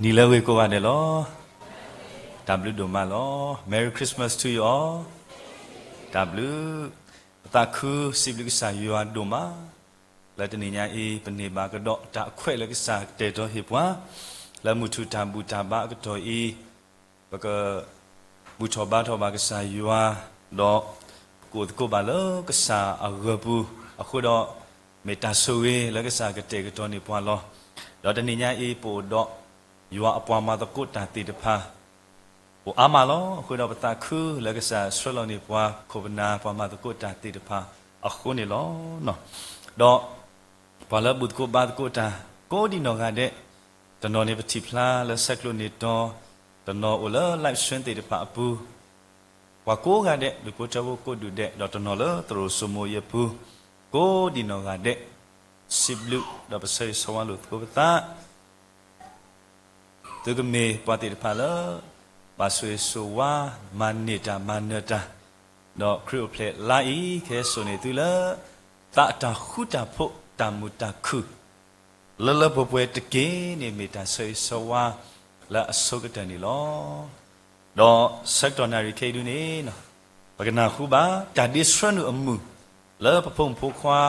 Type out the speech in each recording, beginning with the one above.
နံၤလၢအဂ့ၤကိးဂၤဒဲးလီၤ. တၢ်ဘျုးဒိၣ်မးလီၤ. Merry Christmas to you all. တၢ်ဘျုး, ပသးခုစံးဘျုးကစၢ်ယွၤဒိၣ်မး လၢတနံၤညါအံၤ ပန့ၢ်ဘၣ်ကဒီးတၢ်အခွဲးလၢကစၢ်ကတဲာ်ကတီၤဟ့ၣ်ပှၤ လၢမုၢ်ထူၣ်တၢ်ဘူၣ်တၢ်ဘါအကတီၢ်အံၤ, ပက ဘူၣ်ထီၣ်ဘါထီၣ်ဘၣ်ကစၢ်ယွၤ, ဒီးပကအိၣ်သကိးဘၣ်လၢကစၢ်အဂၢၤပူၤ, အဃိဒီး မ့ၢ်တၢ်ဆိၣ်ဂ့ၤလၢကစၢ်ကတဲာ်ကတီၤန့ၢ်ပှၤလီၤ. ဒီးတနံၤညါအံၤ ပအိၣ်ဒီးယွၤအပှၤမၤသကိးတၢ်သ့ၣ်တဖၣ် အိၣ်အါမးလီၤ. အဃိဒီးပသးခုလၢကစၢ်ဆှၢလီၤန့ၢ်ပှၤ ခိၣ်ပနၢ်ပှၤမၤသကိးတၢ်သ့ၣ်တဖၣ်အဃိန့ၣ်လီၤ. ဒီးပှၤလၢဘူၣ်သကိးဘါသကိးတၢ် ကိးဒံနီၢ်ဂၤဒဲး, တနီၤန့ၣ်ပထံၣ်ဖျါလၢဆဲးကျိးန့ၢ်တီၤ, တနီၤအိၣ်လၢ live stream သ့ၣ်တဖၣ်အပူၤ, ပှၤကိးဂၤဒဲး ဒူၣ်ဖိထၢဖိကိးဒူၣ်ဒဲး, ဒီးတနီၤလၢသရိာ်စိမိၤအံၤအပူၤ, ကိးဒံနီၢ်ဂၤဒဲး, စံးဘျုးဒီးပဆၢဂ့ၤဆၢဝါလိာ်သကိးပသး သုကမ့ၢ်ပှၤသ့ၣ်တဖၣ်လၢ ဘၣ်ဆိၣ်ဂ့ၤဆိၣ်ဝါ မၤန့ၢ်တၢ်မၤနၢၤတၢ်, ဒီးခရံာ်အိၣ်ဖျဲၣ်လါအံၤ ကဟဲစိာ်န့ၢ်သုလၢ သးအတၢ်ဃူတၢ်ဖိးတၢ်မုာ်တၢ်ခုၣ် လၢလၢပှဲၤပှဲၤတက့ၢ်န့ၣ် မ့ၢ်တၢ်ဆၢဂ့ၤဆၢဝါလၢအဆိကတၢၢ်န့ၣ်လီၤ. ဒီးဆၢကတီၢ်နၣ်ရံၣ်ခဲအံၤဒုန့ၣ် ပကနၢ်ဟူဘၣ်တၢ်ဒ့ဆှၢနုာ်အမုာ် လၢပဖိမုၣ်ဖိခွါ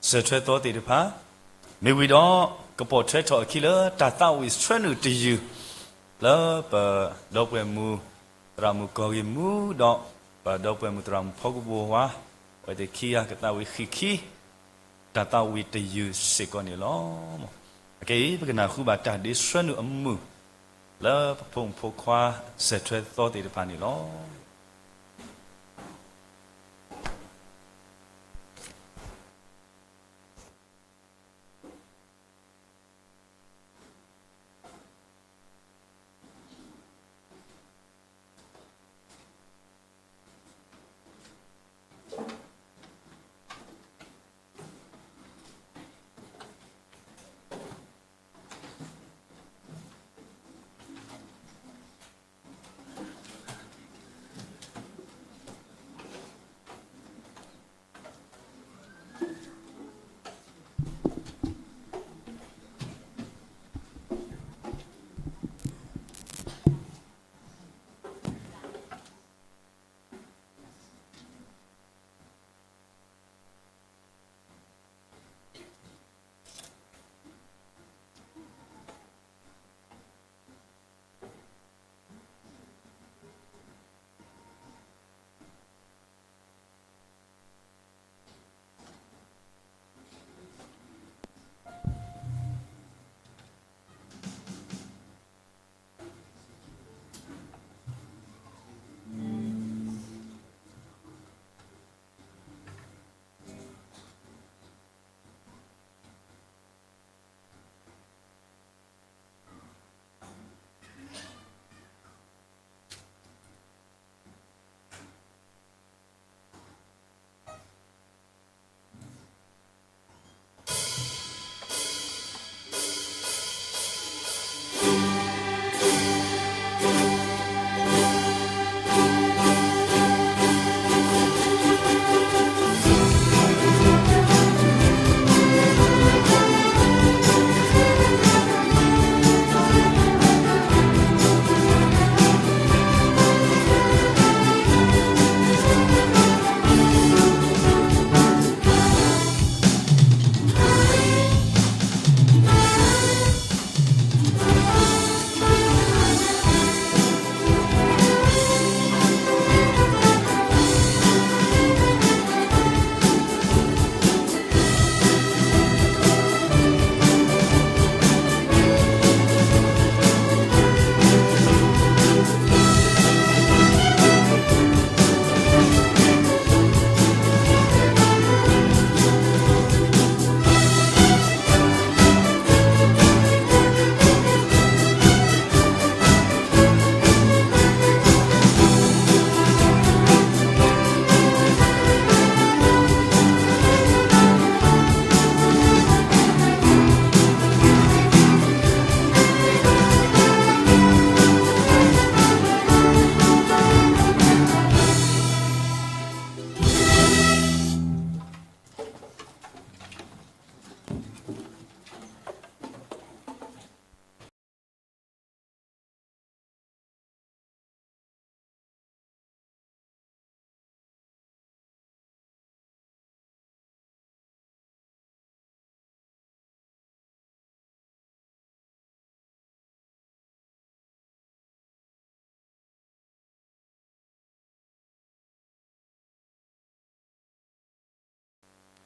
စၢၢ်ထွဲသီသ့ၣ်တဖၣ်, မ့ၢ်ဝံၤဒီး ကပိာ်ထွဲထီၣ်အခံလၢ တၢ်သးဝံၣ်ဆှၢနုာ်တယုၢ် လၢပဒီပုၢ်ဝဲၢ်မုၣ် သရၣ်မုၣ်ကီၢ်ဂ့ၢ်မူ ဒီးပဒီပုၢ်ဝဲၢ်မုၣ်သရၣ်မုၣ်ဖီကဘိဝါ အဝဲသ့ၣ်ခံဂၤကသးဝံၣ်ဃံးခံ တၢ်သးဝံၣ်တယုၢ်စ့ၢ်ကီးန့ၣ်လီၤ. အခဲအံၤ ပကနၢ်ဟူဘၣ်တၢ်ဒ့ဆှၢနုာ်အမုာ် လၢပဖိမုၣ်ဖိခွါ စၢၢ်ထွဲသီသ့ၣ်တဖၣ်န့ၣ်လီၤ.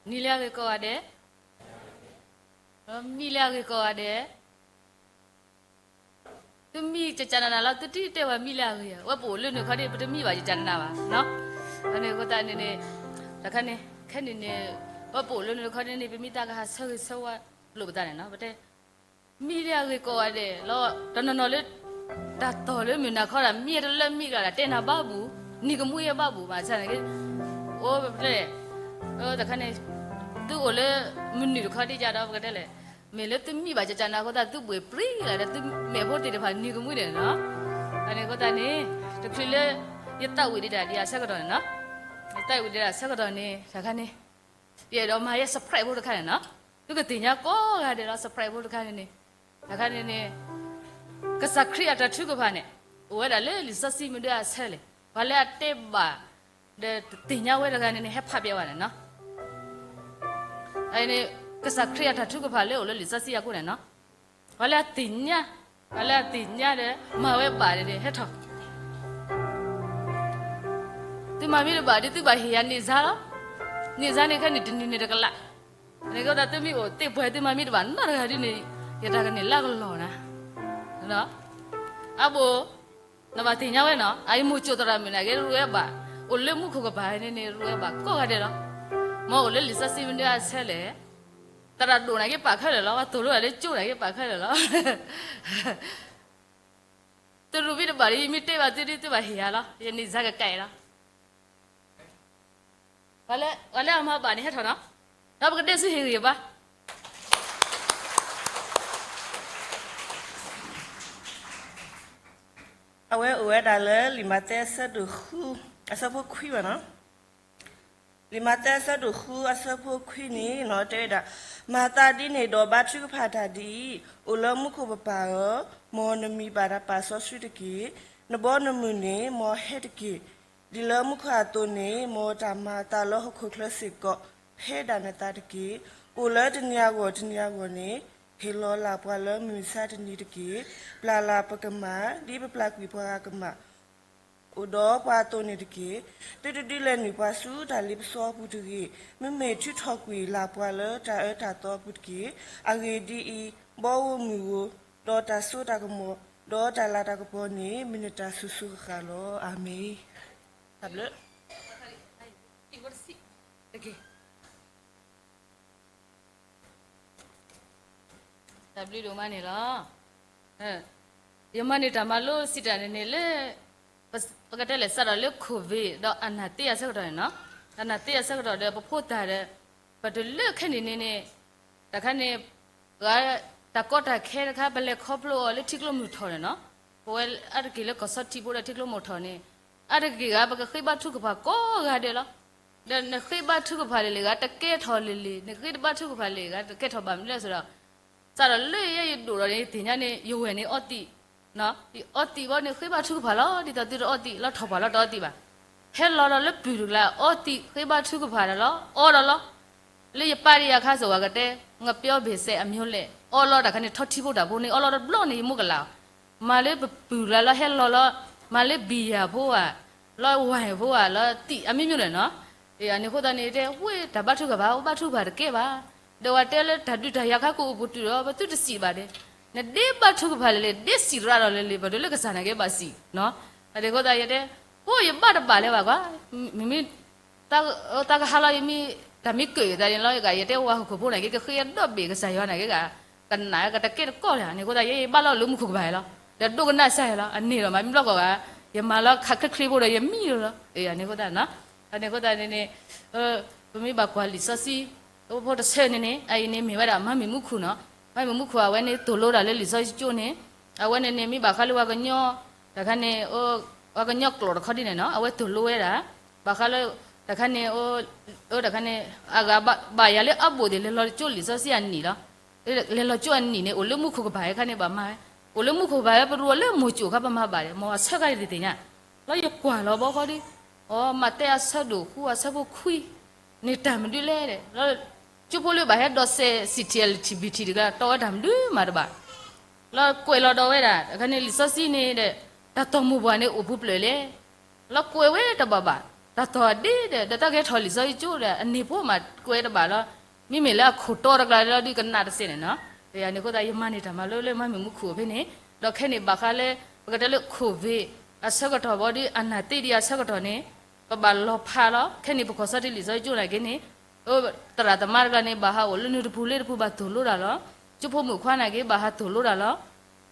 နံၤလၢအဂ့ၤကိးဂၤဒဲး, မံလၢအဂ့ၤကိးဂၤဒဲး, သုမံကကနးနးလီၤ သုတတဲဝဲမံလၢအဂ့ၤဧါ, ဝဲပအိၣ်လၢနုာ်ခီဒ် ပတမံဘၣ်ကကနးနးဘၣ်, အန့ၣ်အဃိသတးန့ၣ်န့ၣ်, တခါန့ၣ် ခဲန့ၣ်န့ၣ်, ဝဲပအိၣ်လၢနုာ်ခီဒ်န့ၣ် ပမ့ၢ်တၢ်ကဟးဆၢဂ့ၤဆၢဝါလိာ်ပသးန့ၣ်နီၤ, ပတဲ မံလၢအဂ့ၤကိးဂၤဒဲးလီၤ, တနီၤနီၤလၢ တၢ်တီၢ်လၢမုၢ်နၤခီဒီး မံတလၢမံကျါဒီး တဲနၤဘၣ်ဘူး, နံၤကမှံဘၣ်ဘူး မၤဆါန့ၣ်, အိၣ်ပတဲ, တခါန့ၣ်, သုအိၣ်လၢ မုၢ်နုာ်တခီဒ်ကဒီး ပကတဲလဲၣ်, မ့ၢ်လၢသုမံဘၣ်ကကနးအဃိသတး သုဘှ့ၣ်ပြံလီၤဒီး သုမဲာ်ဖိသ့ၣ်တဖၣ်နံၤကမှံန့ၣ်နီၤ, အန့ၣ်အဃိသတးန့ၣ်, တချုးလၢ ယသးဝံၣ်ဒံးတၢ်ဒံးအဆၢကတီၢ်န့ၣ်နီၤ, ယသးဝံၣ်ဒံးတၢ်အဆၢကတီၢ်န့ၣ် တခါန့ၣ် ယအဲၣ်ဒိးမၤယဲ surprise ဖိတခါန့ၣ်နီၤ, သုကသ့ၣ်ညါကိးဂၤဒဲးလီၤ surprise ဖိတခါန့ၣ်န့ၣ်, တခါန့ၣ်န့ၣ်, ကစၢ်ခရံာ်အတၢ်ထုကဖၣ်န့ၣ်, အိၣ်ဝဲဒၣ်လၢလံာ်စီဆှံမ့ၢ်ဒၣ်အဆၢလဲၣ်, ပှၤလၢအတဲဘၣ် ဒီးတသ့ၣ်ညါဝဲတဂၤန့ၣ်န့ၣ် ဟဲဖးပျဲဝဲန့ၣ်နီၤ, အန့ၣ်, ကစၢ်ခရံာ်အတၢ်ထုကဖၣ်လၢအိၣ်လၢလံာ်စီဆှံအခိၣ်န့ၣ်နီၤ, ပှၤလၢအသ့ၣ်ညါ, ပှၤလၢအသ့ၣ်ညါဒီး မၤဝဲဘၣ်န့ၣ်န့ၣ် ဟဲထီၣ် သုမၤမ့ၢ်တဘၣ်ဒီး သုဘၣ်ဟ့ၣ်ယၤန့ၢ်စါလီၤ, န့ၢ်စါန့ၣ်ခဲန့ၣ် တနံၤန့ၣ်တကလး, န့ၣ်ကီသးသုမ့ၢ်အိၣ်သ့ၣ်ပှဲၤ သုမၤမ့ၢ်တဘၣ်နီတဂၤဒ်န့ၣ်, ယတၢ်ကန့ၢ်လၢကလီၤနၤ, အဘိ, နဘၣ်သ့ၣ်ညါဝဲနီၤ, အအံၤမိၢ်ကၠိၣ်သရၣ်မုၣ်န့ၣ်က့ ရူဝဲဘၣ်, အိၣ်လၢမူခိၣ်ကပၤန့ၣ်န့ၣ် ရူဝဲဘၣ်ကိးဂၤဒဲးလီၤ, မ်အိၣ်လၢလံာ်စီဆှံမ့ၢ်ဒၣ်အဆၢလဲၣ်, သရၣ်ဒိၣ်န့ၣ်က့ပာ်ခဲလၢာ်လီၤ, ပှၤသိၣ်လိတၢ်လၢကၠိန့ၣ်က့ပာ်ခဲလၢာ်လီၤ တရူးမ့ၢ်တဘၣ်ဒီး ယမ့ၢ်တဲဘၣ်သုဒ် သုဘၣ်ဟ့ၣ်ယၤလီၤ, ယန့ၢ်စါကကဲလီၤ, ပှၤလၢအမၤဘၣ်န့ၣ်ဟဲထီၣ်နီၤ, ဒီးပကဒဲစူဟ့ၣ်ဂံၢ်ဘါ အဝဲအိၣ်ဝဲဒၣ်လၢလံာ်မးသဲအဆၢဒိၣ်ဃု အဆၢဖိခွံဘၣ်နီၤ, လံာ်မးသဲအဆၢဒိၣ်ဃုအဆၢဖိခွံန့ၣ်နီၤ တဲဝဲဒၣ်, မၤသးဒ်န့ၣ်ဒီးဘါထုကဖၣ်တၢ်ဒ်အံၤ, အိၣ်လၢမူခိၣ်ပပၤဧၢ, မ်နမံၤဘၣ်တၢ်ပာ်စီဆှံတက့ၢ်, နဘီနမုၢ်န့ၣ်မ်ဟဲတက့ၢ်, ဒ်လၢမူခိၣ်အသိးန့ၣ် မ်တၢ်မၤအသးလၢဟီၣ်ခိၣ်ချၢစ့ၢ်ကီး ဖဲဒၣ်နသးတက့ၢ်, အိၣ်လၢတနံၤအဂီၢ်တနံၤအဂီၢ်န့ၣ် ဟ့ၣ်လီၤလၢ်ပှၤလၢမုၢ်မဆါတနံၤတက့ၢ်, ပျၢ်လၢ်ပကမၣ် ဒ်ပပျၢ်ကွံာ်ပှၤဂၤကမၣ် အိၣ်ဒီးပှၤအသိးန့ၣ်တက့ၢ်. သုတဒုးလဲၤနုာ်ပှၤဆူတၢ်လ့ပစီအပူၤတဂ့ၤ. မ့မ့ၢ်ထုးထီၣ်ကွံာ်လၢ်ပှၤလၢတၢ်အၢတၢ်သီအပူၤတက့ၢ်. အဂ့ၢ်ဒ်အံၤ, ဘီဧိၤမုၢ်ဧိၤ, ဒီးတၢ်စိတၢ်ကမီၤ, ဒီးတၢ်လၤတၢ်ကပီၤန့ၣ် မ့ၢ်နတၢ်ဆိၣ်ဂ့ၤဃၣ်ဃၣ်လီၤ. အၤမ့ၣ်. တၢ်ဘျုး တၢ်ဘျုးဒိၣ်မးန့ၣ်လီၤ. ယမၤန့ၢ်တၢ်မၤလိစံးတၢ်န့ၣ်န့ၣ်လၢ ပကတဲလဲၣ် စးထီၣ်လၢ COVID ဒီးအနၢ်သ့အဆၢကတီၢ်န့ၣ်နီၤ, အနၢ်သ့အဆၢကတီၢ်ဒီး ပဖိသၣ်ဒီး ပတုၤလၢခဲနံၣ်န့ၣ်န့ၣ် တခါန့ၣ် ဂၤ တၢ်ကီတၢ်ခဲတခါ ပလဲၤခီဖျိအီၤလၢထံကျိမုၢ်ထီၣ်န့ၣ်နီၤ, ပဝဲအါတက့ၢ်လၢကီၢ်ဆီထံဖိဒီးထံကျိမုၢ်ထီၣ်န့ၣ် အါတက့ၢ်ဂၤ ပကဃ့ဘါထုကဖၣ်ကိးဂၤဒဲးလီၤ. ဒီးနဃ့ဘါထုကဖၣ်လံၤလံၤဂၤ တကဲထီၣ်လံၤလံၤ, နဃ့တဘါထုကဖၣ်လံၤဂၤ တကဲထီၣ်ဘၣ်မနုၤလဲၣ်ဆိုတော့ စးထီၣ်လၢယဲယဒိၣ်ဒီးန့ၣ် သ့ၣ်ညါန့ၣ် ယဝဲၢ်န့ၣ်အီသံး, ယအီသံးဘီန့ၣ် ဃ့ဘါထုကဖၣ်လီၤ. ဒ်သိးသုတအီသံး လီၤထီၣ်ပှၢ်လီၤတအီသံးဘၣ်. ဟဲလီၤဒီးလၢပုၢ်တကျါ အီသံး ဃ့ဘါထုကဖၣ်ဒီးလီၤ အီဒီးလီၤ. လၢယပၢ်ဒံးယၤခါစ့ၢ်ဝဲကတဲ ငပျီဘ့ၣ်စဲးအမျိုးလဲၣ် အီလီၤတၢ်ခါန့ၣ် ထီထံဖိတၢ်ဖိန့ၣ် အီလီၤတဘျီန့ၣ် ယမိၢ်ကလာ် မၤလၢပပုၢ်လၢ်လီၤ ဟဲလီၤလီၤ, မၤလၢဘံၣ်ယၢ်ဖိဧါ, လီၤဝဲၢ်ဖိဧါ, လီၤသံးအမျိုးမျိုးန့ၣ်နီၤ. အန့ၣ်အဃိသတးန့ၣ် တဲဝဲတၢ်ဘါထုကဖၣ် ဘါထုကဖၣ်တကဲဘၣ်. ဒီးဝဲတဲလၢတၢ်ဒုးတၢ်ယၤခါကအိၣ်ပူၤတုၤဒီး ပသုတစံးဘၣ်ဒဲး, နဒ့ဘါထုကဖၣ်လဲၣ်လဲၣ် ဒ့စံးရၤဒီးလဲၣ်လဲၣ် ပဒိးလၢကစၢ်နာ်က့ဘၣ်စံးနီၤ. အန့ၣ်အဃိသတးယတဲ အိၣ်ယဘၣ်တဘၣ်လၢၤဘၣ်ကွၢ်, မ့မ့ၢ် တၢ်ကဟါလီၤယမ့ၢ် တၢ်မ့ၢ်ကၢၣ်ယသးန့ၣ်လီၤ ယကယတဲဝဲဟီၣ်ခိၣ်ဖိန့ၣ် က့ကဃ့အဒီဘ့ၣ်ကစၢ်ယွၤန့ၣ် က့က ကနၣ်ကတၢၢ်တကဲတကီၢ်လၢၤ. အန့ၣ်အဃိသတး ယဘၣ်လီၤလၢမူခိၣ်ကပၤလီၤ. ဒီးဒိကနၣ်စၢ်လီၤ အန့ၣ်ဒီးမၤမ့ၢ်ဘျီကီၢ်ဂၤ ယမၤလီၤခးချ့ချ့ဖိဒီးယမံလီၤ. အန့ၣ်အဃိသတး အန့ၣ်အဃိသတးန့ၣ်န့ၣ် ပမ့ၢ်ဘၣ်ကွၢ်လံာ်စီဆှံ ဖိတဆၢန့ၣ်န့ၣ် အအံၤန့ၣ်မ့ၢ်ဝဲဒၣ် မၤမ့ၢ်မူခိၣ်နီၤ. မၤမ့ၢ်မူခိၣ် အဝဲန့ၣ်သိၣ်လိတၢ်လၢလံာ်စီဆှံကၠိန့ၣ် အဝဲန့ၣ်န့ၣ် မ့ၢ်ဘၣ်ဃးလၢပှၤကညီ တခါန့ၣ် ပှၤကညီကျိာ်တခီဒ်န့ၣ်နီၤ အဝဲသိၣ်လိဝဲဒၣ် ဘၣ်ဃးလၢ တခါန့ၣ် တခါန့ၣ် အဂၤဘၣ်ယၤလၢအဘိၣ်သ့ၣ် လဲၤလီၤကၠိလံာ်စီဆှံအနံၣ်လီၤ. လဲၤလီၤကၠိအနံၣ်န့ၣ် အိၣ်လၢမူခိၣ်ကပၤအခါန့ၣ် ဘၣ်မၤ အိၣ်လၢမူခိၣ်ကပၤ ပရူးအီၤလၢမိၢ်ကၠိၣ်အခါ ပမၤဘၣ်ဒီး မ်အဆၢကါယတသ့ၣ်ညါ လီၤယကွၢ်လီၤဘီဃီဒီး အမၤသဲအဆၢဒိၣ်ဃုအဆၢဖိခွံ န့ၣ်တၢ်မနုၤလဲၣ်ဒီး လီၤ ကၠိဖိလၢဘၣ်ဟဲဒိးစဲး စံၣ်ထံၣ်အလံထံၣ်ဘံၣ်ထံၣ်တဂၤ တီဝဲတၢ်မနုၤမးတဘၣ် လီၤကွဲးလီၤဒီးဝဲဒၣ် တခါန့ၣ် လံာ်စီဆှံန့ၣ်ဒီး တၢ်တိာ်မိၢ်ပှၢ်န့ၣ်အိၣ်ပူၤဖျၢၣ်လဲၣ် လီၤကွဲးဝဲတဘၣ်ဘၣ် တၢ်တီၢ်အဒ့ဒီး ဒီးတၢ်ကဟဲထီၣ်လံာ်စီဆှံကၠိဒီး အန့ၣ်ဖိမးကွဲတဘၣ်လီၤ. မ့မ့ၢ်လၢအခိၣ်တီတကျါလီၤဒုးကနၣ်တစဲးန့ၣ်နီၤ. ယၤန့ၣ်အဃိသတး ယမၤန့ၢ်တၢ်မၤလိလၢမါမ့ၢ်မူခိၣ်ဖဲန့ၣ်, ဒီးခဲန့ၣ်ဘၣ်ဃးလၢ ပကတဲလၢ COVID အဆၢကတီၢ်ဘီဒုး အနၢ်သ့ဒံးအဆၢကတီၢ်န့ၣ် ပဘၣ်လီၤဖးလီၤ. ခဲန့ၣ်ပကီၢ်စီတ့လံာ်စီဆှံကၠိနာ်က့န့ၣ် သရၣ်သမါတကျါန့ၣ် ဘၣ်ဟးအိၣ်လၢနုၤတပူၤလ့တပူၤ ဘၣ်သိၣ်လိတၢ်လီၤ. ကၠိဖိမုၣ်ခွါနာ်က့ ဘၣ်ဟးသိၣ်လိတၢ်လီၤ.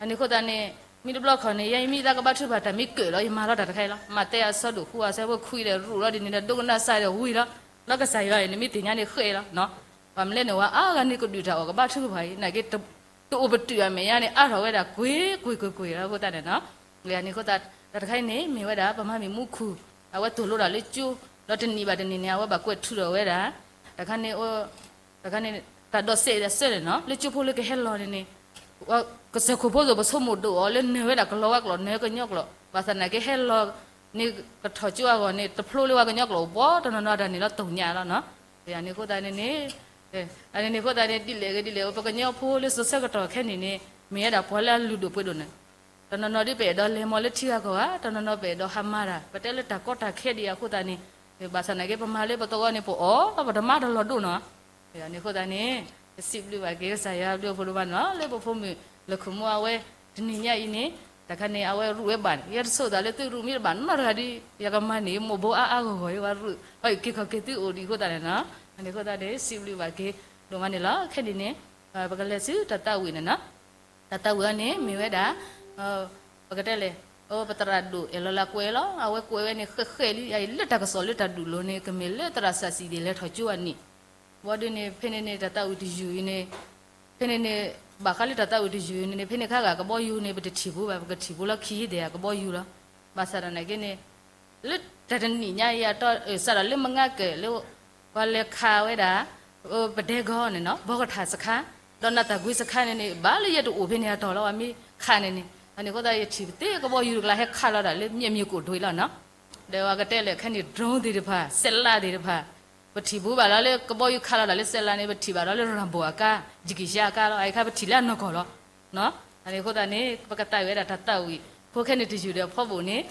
အန့ၣ်အဃိသတးန့ၣ် မ့ၢ်တဘျီခီန့ၣ် ယဲယမ့ၢ်သးကဘၣ်ထုကဖၣ်တၢ်မ့ၢ်ကၢၣ်လီၤ ယမၤလီၤတၢ်တခါအံၤလီၤ. မးသဲအဆၢဒိၣ်ဃု အဆၢဖိခွံဒီး ရူးလီၤဒ်န့ၣ်ဒီး ဒိကနၣ်စၢ်ဒီးဝံၤလီၤ. လီၤကစၢ်ယွၤအံၤ နမ့ၢ်သ့ၣ်ညါန့ၣ်ဃဲလီၤ. ဘၣ်မနုၤလဲၣ်န့ၣ် ဝဲအါဂၤန့ၣ်ကဒုးတၢ်အီၣ်ကဘၣ်ထုကဖၣ်အံၤ နာ်က့ တအိၣ်ပတုာ်အမဲာ်ညါန့ၣ် အါထီၣ်ဝဲဒၣ်ကွ့ၢ်ကွ့ၢ်ကွ့ၢ်လီၤ. အဃိသတးန့ၣ်နီၤ န့ၣ်အဃိသတး တၢ်တခါအံၤန့ၣ် မ့ၢ်ဝဲဒၣ် ပမါမ့ၢ်မူခိၣ် အဝဲသိၣ်လိတၢ်လၢကၠိ ဒီးတနံၣ်ဘၣ်တနံၣ်န့ၣ် အဝဲဘၣ်ကွဲးထုးထီၣ်ဝဲဒၣ် တခါန့ၣ် တခါန့ၣ် တၢ်ဒိးစဲးဒၣ်စဲးန့ၣ်နီၤ လၢကၠိဖိလၢကဟဲလီၤန့ၣ်န့ၣ် ကစၢၢ်ခိၣ်ဖိသိး ပဆိကမိၣ်ဒိၣ်အီၤလၢနၢၤဝဲဒၣ်ကလီၤဝါကျိာ် နၢၤကညီကျိာ် ဘၣ်ဆၣ်သနာ်က့ဟဲလီၤန့ၣ် ကထီၣ်ကၠိအဂီၢ်န့ၣ် တဖျိလၢဝါကညီကျိာ် ပှၤတနီၤနီၤတၢ်န့ၣ်လီၤတိၢ်ညါလီၤနီၤ. န့ၣ်အဃိသတးန့ၣ်န့ၣ် အန့ၣ်အဃိသတးန့ၣ် ဒ်လဲၣ်ဂ့ၤဒ်လဲၣ် ပကညီဖိလၢစိၤဆၢကတီၢ်ခဲန့ၣ်န့ၣ် မ့ၢ်ဝဲဒၣ်ပှၤလၢအလုၢ်ဒိၣ်ပှ့ၤဒိၣ်န့ၣ် တနီၤနီၤဒ်ပအဲၣ်ဒိးလဲၤမီၤလၢထံဂၤကီၢ်ဂၤ တနီၤနီၤပအဲၣ်ဒိးဟးမၤတၢ် ပတဲလၢတၢ်ကီတၢ်ခဲဒံးအဃိသတးန့ၣ် ဘၣ်ဆၣ်သနာ်က့ ပမၤလၢပသဝီန့ၣ် ပအီၣ်လီၤ ပတမၤတလီၤဒိၣ်နီၤ. န့ၣ်အဃိသတးန့ၣ် စံးဘျုးဘၣ်က့ၤကစၢ်ယွၤဘျုးအဖိဒိၣ်မးနီၤ လၢပဖိမုၣ်လၢခိၣ်မူအဝဲ တနံၤညါအံၤန့ၣ် တခါန့ၣ် အဝဲရူးဝဲဘၣ်န့ၣ် ယတဆိသးလၢသုရူးမ့ၢ်တဘၣ်နီတဂၤဒီး ယကမၤန့ၢ်မိၢ်ဘိအါအါဂီၢ်ဂီၢ် ယဝဲရူး က့ၤခီၣ်က့ၤသုအိၣ်ဒံးအဃိသတးန့ၣ်နီၤ. န့ၣ်အဃိသတးန့ၣ် စံးဘျုးဘၣ်က့ၤဒိၣ်မးန့ၣ်လီၤ. ခဲန့ၣ်န့ၣ် ပကလဲၤဆူတၢ်သးဝံၣ်န့ၣ်နီၤ. တၢ်သးဝံၣ်အံၤန့ၣ် မ့ၢ်ဝဲဒၣ် ပကတဲလဲၣ် ပသရၣ်ဒိၣ်အဲၣ်လီၤလၢကွဲးလီၤ အဝဲကွဲးဝဲန့ၣ် ဃဲးဃဲးလံ အအံၤလၢတၢ်ကစီၣ်လၢတၢ်ဒုးလိၤန့ၣ် ကမ့ၢ်လၢသရၣ်စၢ်စံၣ်ဒ့ၣ်လဲၤထီၣ်ကၠိအနံၣ် ဘီဒုန့ၣ် ဖဲန့ၣ်န့ၣ် တၢ်သးဝံၣ်တယုၢ်အံၤန့ၣ် ဖဲန့ၣ်န့ၣ် ဘၣ်ဃးလၢတၢ်သးဝံၣ်တယုၢ်အံၤန့ၣ် ဖဲန့ၣ်ခါဂၤကဘီယူၤန့ၣ် ပတထံၣ်ဖိဘၣ် ပကထံၣ်ဖိလၢခံဟံးဒဲးအကဘီယူၤလီၤ. ဘၣ်ဆၣ်ဒီးနာ်က့န့ၣ် လၢတၢ်တနံၣ်ညါအံၤအတီၢ် စးဒီးလၢမုၢ်နၤကဲၤလၢ ပှၤလဲၤခးဝဲဒၣ် ပဒဲကီန့ၣ်နီၤ ဘီကထၣ်စခါ ဒီးနၢ်သၢ်ကွံစခါန့ၣ်န့ၣ် ဘၣ်လၢယတအိၣ်ဖဲန့ၣ်အတီၢ်လီၤ ပှၤမ့ၢ်ခးန့ၣ်န့ၣ် အန့ၣ်အဃိသတး ယထံၣ်ပသ့ကဘီယူၤတကျါဟဲခးလီၤဒၣ်လၢမျဲၢ်မံၤကိၣ်ဒွံလီၤနီၤ. ဒီးပှၤကတဲလဲၣ်ခဲန့ၣ် drone သ့ၣ်တဖၣ် စဲးလးသ့ၣ်တဖၣ် ပထံၣ်ဘူးဘၣ်လီၤလၢကဘီယူၤခးလီၤဒၣ်လၢစဲးလးန့ၣ် ပထံၣ်ဘၣ်ဒီးလၢ Rambo အကါ Jackie Chan အကါလီၤ အအံၤခါပထံၣ်လၢအနီၢ်ကီၢ်လီၤ. အန့ၣ်အဃိသတးန့ၣ် ပကသးဝံၣ်ဝဲဒၣ်တၢ်သးဝံၣ် ဖိခဲန့ၣ်တယုၢ်ဒီးအဖီဘိၣ်န့ၣ်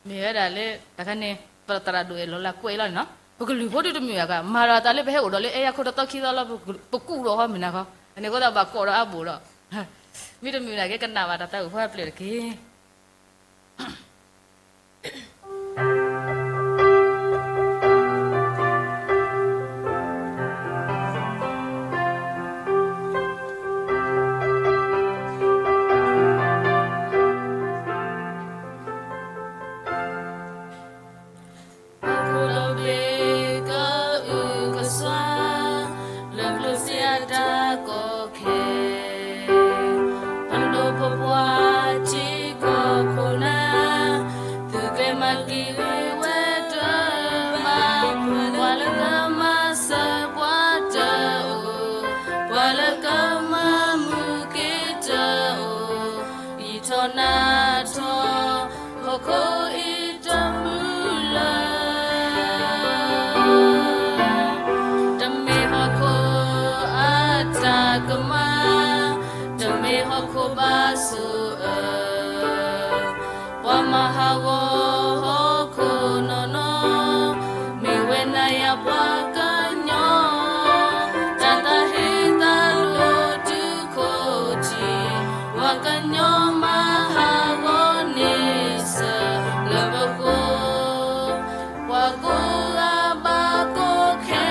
မ့ၢ်ဝဲဒၣ်လၢ တခါန့ၣ် ပသရၣ်ဒိၣ်အဲၣ်လီၤလၢကွဲးလီၤန့ၣ်နီၤ ပကလုၢ်ဖိဒုတမုာ်အဂၤ မၤဒီးတၢ်လၢပဟဲအိၣ်ဒီးလၢအဲၣ်ယၤခိၣ်တသီခံသီလီၤ ပကူၣ်ဒီးဃီမုၢ်နၤဃီ အန့ၣ်အဃိသတးဘၣ်ကိးဒီးအါဘိၣ်ဒီး မ့ၢ်တမုာ်နာ်က့ ကနၣ်ဘၣ်တၢ်သးဝံၣ်ဖိအပျဲၢ်တက့ၢ်. ဟီၣ်ခိၣ်ဒီဘ့ၣ်ကအုကစွါ လၢကျိၣ်စ့အတၢ်ကီခဲ ပဒိၣ်ဖိပှၤထံကီၢ်ခိၣ်နၢ် သုးကျဲၤမၤက့ၤဂ့ၤဝဲတဘၣ် ပှၤလၢကမၤစၢၤပှၤတအိၣ် ပှၤလၢကမၤမုာ်က့ၤတအိၣ် ယံာ်ထီၣ်နးထီၣ် ဟီၣ်ခိၣ်အံၤတမုာ်လၢ တမ့ၢ်ဟီၣ်ခိၣ်အတၢ်ကမၣ် တမ့ၢ်ဟီၣ်ခိၣ်ဘၣ်ဆိၣ်အၢ ပှၤမၤဟးဂီၤဟီၣ်ခိၣ်နီၢ်နီၢ် မ့ၢ်ဝဲနၤယၤပှၤကညီ တၢ်သးဟ့သးလိၤတုၤခိၣ်ထံး ပှၤကညီမၤဟးဂီၤန့ၢ်စၢၤလၢပဃိ ပှၤကိးဂၤဘၣ်ကိးခဲ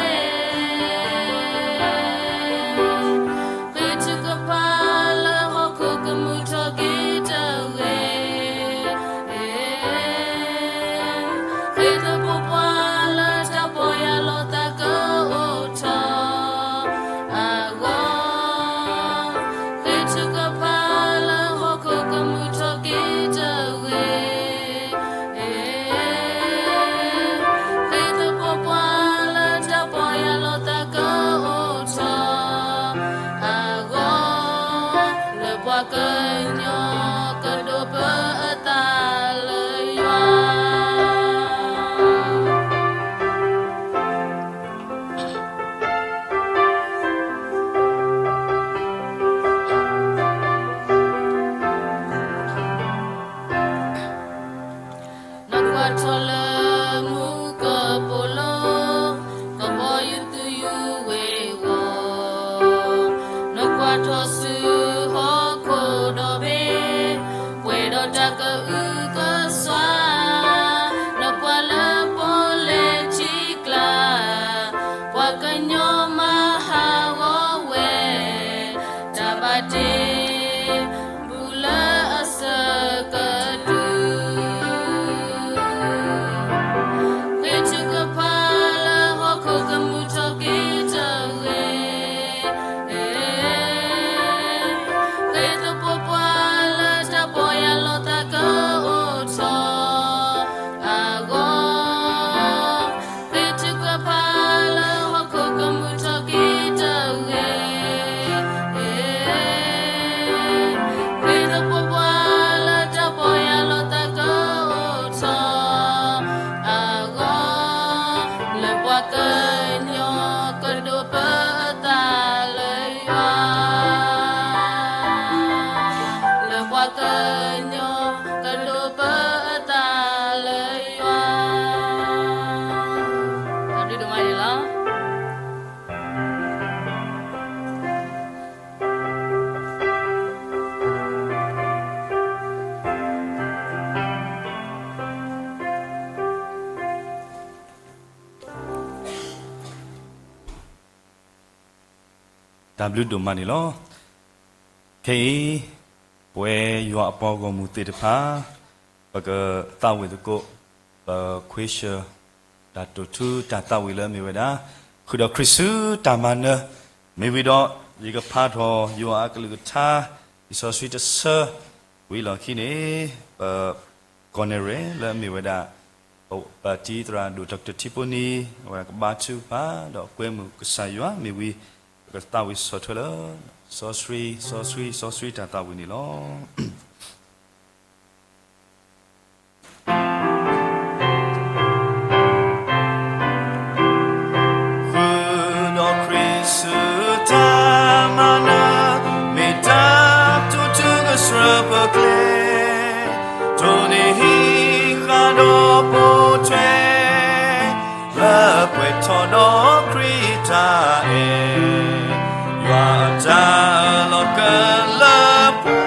ဃ့ထုကဖၣ်လၢဟီၣ်ခိၣ်ကမုာ်ထီၣ်က့ၤတဂ့ၤ ဃ့သပှၢ်ပှၢ်လၢတၢ်ပီၢ်ယၢ်လီၤသးကအအိၣ်ထီၣ်အဂီၢ် ဃ့ထုကဖၣ်လၢဟီၣ်ခိၣ်ကမုာ်ထီၣ်က့ၤတဂ့ၤ ဃ့သပှၢ်ပှၢ်လၢတၢ်ပီၢ်ယၢ်လီၤသးကအအိၣ်ထီၣ်အဂီၢ် လၢပှၤကညီကဒိးပအသးလၢယွၤ ကညီကဒိးပသးလၢယွၤ. တၢ်ဘျုးဒိၣ်မးန့ၣ်လီၤ. တၢ်ဘျုးဒိၣ်မးန့ၣ်လီၤ. ခဲအံၤ ပဝဲယွၤအပှၤဂီၢ်မုၢ်သ့ၣ်တဖၣ် ပကသးဝံၣ်သကိး ပခွ့ဆၢၣ် တၢ်တိာ်ထူတၢ်သးဝံၣ်လၢအမ့ၢ်ဝဲဒၣ် ဃုာ်ဒီးခရံာ်ဆူတၢ်မၤနၢၤ, မ့ၢ်ဝံၤဒီး ယကဖးထီၣ်ယွၤအကလုၢ်ကထါ လံာ်စီဆှံတဆၢ ဝံၤလီၢ်ခံန့ၣ် ပ ကီၢ်နဲၣ်ရဲၣ်လၢအမ့ၢ်ဝဲဒၣ် ပတံၤသရၣ်ဒိၣ် Doctor ထံဖိနံၤ အဝဲဒၣ်ကဘါထုကဖၣ် ဒီးကွဲမုာ်ကစၢ်ယွၤမ့ၢ်ဝံၤ ပကသးဝံၣ်ဆီၣ်ထွဲလၢ စီဆှံ စီဆှံ စီဆှံတၢ်သးဝံၣ်န့ၣ်လီၤ. ဃုာ်ဒီးခရံာ်ဆူတၢ်မၤနၢၤ, မ့ၢ်တၢ်တိာ်ထူကဆှၢပကျဲ, တိၢ်န့ၢ်ဟံၣ်ဃာ်ဒီးပိာ်ထွဲ လၢပှဲၤထီၣ်ဒီးခရံာ်တၢ်အဲၣ်, ယွၤအတၢ်လီၤကလၢပှဲ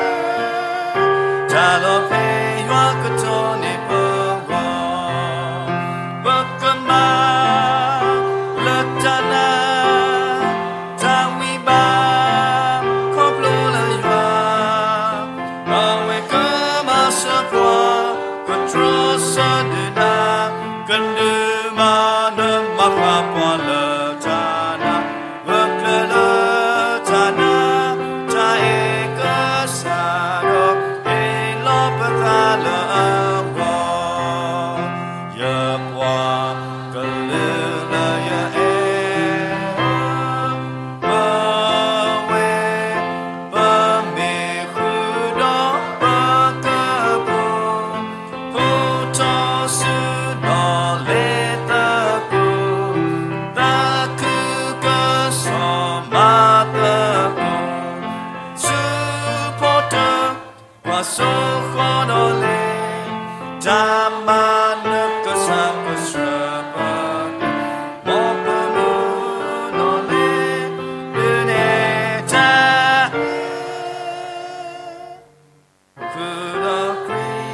ၤ, တၢ်လီၤဖဲယွၤကတိၤန့ၢ်ပဂီၢ်, ပကမၤလၢတၢ်နာ် တၢ်ဝံဘၣ် ခီဖျိလၢယွၤ, အဝဲကမၤစၢၤပှၤ ကတြီဆၢဒုးနၤ, ကဒုးမၤနၢၤမၤဃၣ်ပှၤလၢတၢ်နာ်, ဂၢၢ်ကျၢၤလၢတၢ်နာ်, တၢ်အဲၣ်ကစၢ်ဒီး ဟ့ၣ်လီၤပသးလၢအဂီၢ်, ယပှၤကလုာ်လၢယအဲၣ် ပဝဲ ပမ့ၢ်ဃုာ်ဒီးပကပူၤ, ဖှိၣ်ထီၣ်စုဒီးလဲၤသကိး, သးခုကစီၣ်မၤသကိး, ဆူဖီတၢၢ် ပှၤစိဃီဒီးလဲၤ, တၢ်မၤနၢၤကစၢ်ကဆှၢပှၤ, မ်ပမုၢ်နီၢ်လဲၤဒုးနဲၣ်တၢ်, ဃုာ်ဒီး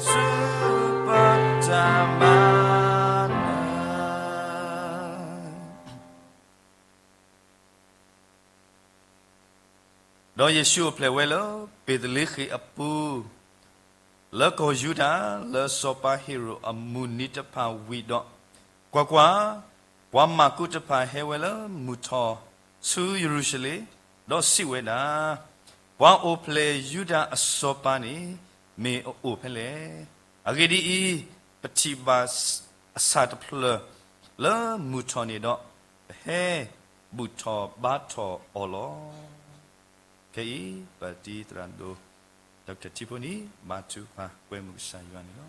ခရံာ်ဆူပတၢ်မၤ ဒီးယ့ၣ်ၡူးအိၣ်ဖျဲၣ်ဝဲလၢဘ့းသလ့ဃ့ၣ်အပူၤ, လၢကီၢ်ယူဒၤ, လၢစီၤပၤဟ့ၤရိာ်အမုၢ်နံၤတဖၣ်ဝံၤဒီး, ကွၢ်ကွၢ်, ပှၤမၢကူတဖၣ်ဟဲဝဲလၢမုၢ်ထီၣ်ဆူယရူၤၡလ့ၣ်, ဒီးစံးဝဲဒၣ်, ပှၤအိၣ်ဖျဲၣ်ယူဒၤအစီၤပၤန့ၣ် မ့ၢ်အအိၣ်ဖဲလဲၣ်. အဂ့ၢ်ဒ်အံၤ, ပထံၣ်ဘၣ်အဆၣ်တဖျၢၣ်လၢမုၢ်ထီၣ်န့ၣ်ဒီး, ပဟဲဘူၣ်ထီၣ်ဘါထီၣ်အီၤလီၤ. ခဲအံၤ ပတံၤသရၣ်ဒိၣ် Doctor ထံဖိနံၤ ဘါထုကဖၣ်ကွဲမုာ်ကစၢ်ယွၤန့ၣ်လီၤ.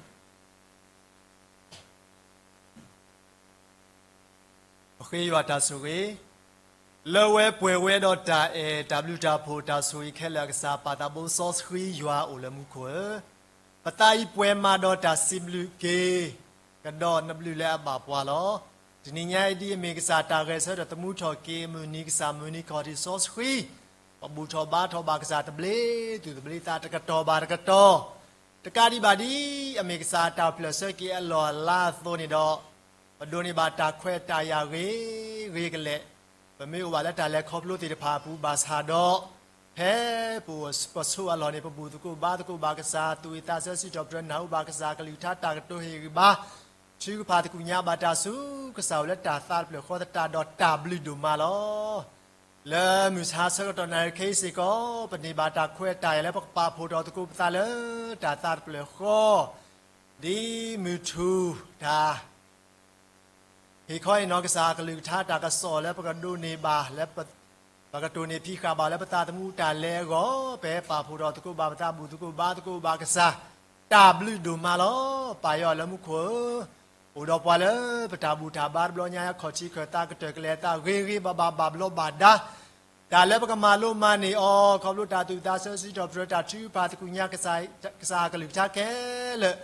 ပဃ့ယွၤတၢ်ဆိၣ်ဂ့ၤ, လၢဝဲပှဲၤဝဲဒီးတၢ်အဲၣ်တၢ်ဘျုးတၢ်ဖှိၣ်တၢ်ဆိၣ်ဂ့ၤခဲလၢာ်အကစၢ် ပၢ်သးဘိစီဆှံယွၤအိၣ်လၢမူခိၣ်ဧၢ, ပသးအံၤပှဲၤမးဒီးတၢ်စံးဘျုးက့ၤ ကဒီးနဘျုးလၢအဘၣ်ပှၤလီၤ. တနံၤညါအံၤဒ်အမ့ၢ်ကစၢ်တၢ်ဂဲၤဆၢထၢၣ်သမူထီၣ်က့ၤအမုၢ်နံၤ ကစၢ်မုၢ်နံၤခီၣ်ထံးစီဆှံ, ပဘူၣ်ထီၣ်ဘါထီၣ်ဘၣ်ကစၢ်တဘျ့သူၣ်တဘျ့သး တကတီၢ်ဘၣ်တကတီၢ်, တကးဒံးဘၣ်ဒ်အမ့ၢ်ကစၢ်တၢ်ဖျၢၣ်ဆၢက့ၤအလီၢ်အလၤအသိးန့ၣ်ဒီး, ပဒိးန့ၢ်ဘၣ်တၢ်ခွဲးတၢ်ယာ်ဂ့ၤဂ့ၤကလဲာ်, ပမ့ၢ်အိၣ်ဘၣ်လၢတၢ်လဲၤခီဖျိသ့ၣ်တဖၣ်အပူၤဘၣ်ဆၣ်ဒီး, ဖဲပအိၣ်ပဆိးအလီၢ်န့ၣ် ပဘူၣ်သကိးဘါသကိးဘၣ်ကစၢ် သူၣ်ဝံၣ်သးဆၢ စံးထီၣ်ပတြၢၤ နၢ်ဟူဘၣ်ကစၢ်ကလုၢ်ကထါ တၢ်ကတိၤဟ့ၣ်ဂံၢ်ဘါ ထုကဖၣ်သကူၣ်ညါဘၣ်တၢ်ဆူကစၢ်အိၣ်လၢတၢ်သးတဖျၢၣ်ဃီသတးဒီး တၢ်ဘျုးဒိၣ်မးလီၤ. လၢမုၢ်ဆါဆၢကတီၢ်နၣ်ရံၣ်ခဲအံၤစ့ၢ်ကီး ပန့ၢ်ဘၣ်တၢ်ခွဲးတၢ်ယာ်လၢပကပာ်ဖှိၣ်ထီၣ်သကိးပသးလၢတၢ်သးတဖျၢၣ်ဃီ, ဒ်မုၢ်ထူၣ်တၢ် ဟ့ၣ်ခီဟ့ၣ်နီၤကစၢ်အကလုၢ်ကထါတၢ်ကစီၣ်လၢပကဒိးန့ၢ်ဘၣ် လၢပကတိၢ်န့ၢ်ဖံးဃာ်ဘၣ်လၢပသးသမူတၢ်လဲၤအဂီၢ် ပဟဲပာ်ဖှိၣ်ထီၣ်သကိးဘၣ်ပသး ဘူၣ်သကိးဘါသကိးဘၣ်ကစၢ် တၢ်ဘျုးဒိၣ်မးလီၤ. ပၢ်ယွၤလၢမူခိၣ်ဧၢ, အိၣ်ဒီးပှၤလၢပတၢ်ဘူၣ်တၢ်ဘါတဘျီညါ ခီၣ်ထံးခၢၣ်သးကတၢၢ်ကလဲာ်သးဂ့ၤဂ့ၤဘၣ်ဘၣ်ဘၣ်ဘျီးဘၣ်ဒါ တၢ်လၢပကမၤလိမၤန့ၢ်အီၤ ခီဖျိတၢ်သူၣ်သးဆၢစုတီၢ်ပတြၢၤတၢ်ထုကဖၣ်သကုၤညါ ကစၢ်အကလုၢ်ကထါခဲလၢာ်,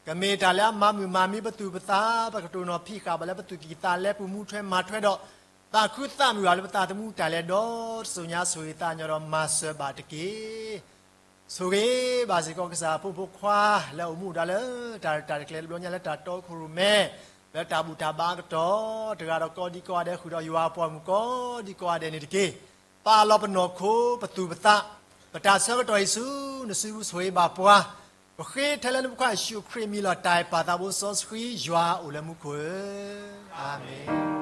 ကမ့ၢ်တၢ်လၢအမၤမုာ်မၤမံပသူၣ်ပသး, ပကတိၢ်နီၣ်ဖံးဃာ်ဘၣ်လၢပသူၣ်ကံၢ်သးလဲ ပမူထွဲမၤထွဲဒီး သးခုသးမုာ်ဘၣ်လၢပသးသမူတၢ်လဲၤဒီတစိၤညါ ဆိၣ်ဂ့ၤသးကညီၤဒီးမၤစၢၤဘၣ်တက့ၢ်. ဆိၣ်ဂ့ၤဘၣ်စ့ၢ်ကီးကစၢ်အဖိမုၣ်ဖိခွါ လၢအိၣ်မူအိၣ်ဒါလၢ တၢ်ရဲၣ်တၢ်ကျဲၤတဘျီညါလၢတၢ်တီခိၣ်ရိၣ်မဲ, လၢတၢ်ဘူၣ်တၢ်ဘါအကတီၢ်, တဂၤဒီးကိးဒံကိးဂၤဒဲး ဃုာ်ဒီးယွၤအပှၤမုၣ်ကိးဒံကိးဂၤဒဲးန့ၣ်တက့ၢ်. ပာ်လီၤပနီၢ်ခိ ပသူၣ်ပသး, ပတၢ်ဆၢကတီၢ်အံၤဆူနစုပူၤ ဆိၣ်ဂ့ၤဘၣ်ပှၤ, ပဃ့ထဲလၢနဖိခွါယ့ၣ်ၡူးခရံာ်အမံၤလီၤ. တၢ်အဲၣ်ပၢ်သးဘိစီဆှံ ယွၤအိၣ်လၢမူခိၣ်ဧၢ, အၤမ့ၣ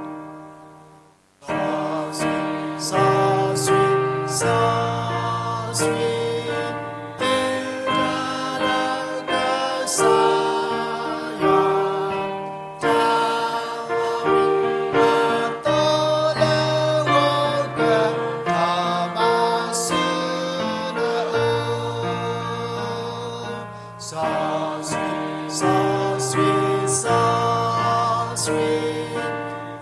်. စီဆှံ, စီဆှံ, စီဆှံ, တၢ်လၢကစၢ်ယွၤ, တၢ်ဝံၤအသိးလၢဂီၤက, ထီၣ်ဘးဆူနအိၣ် စီဆှံ, စီဆှံ, စီဆှံ,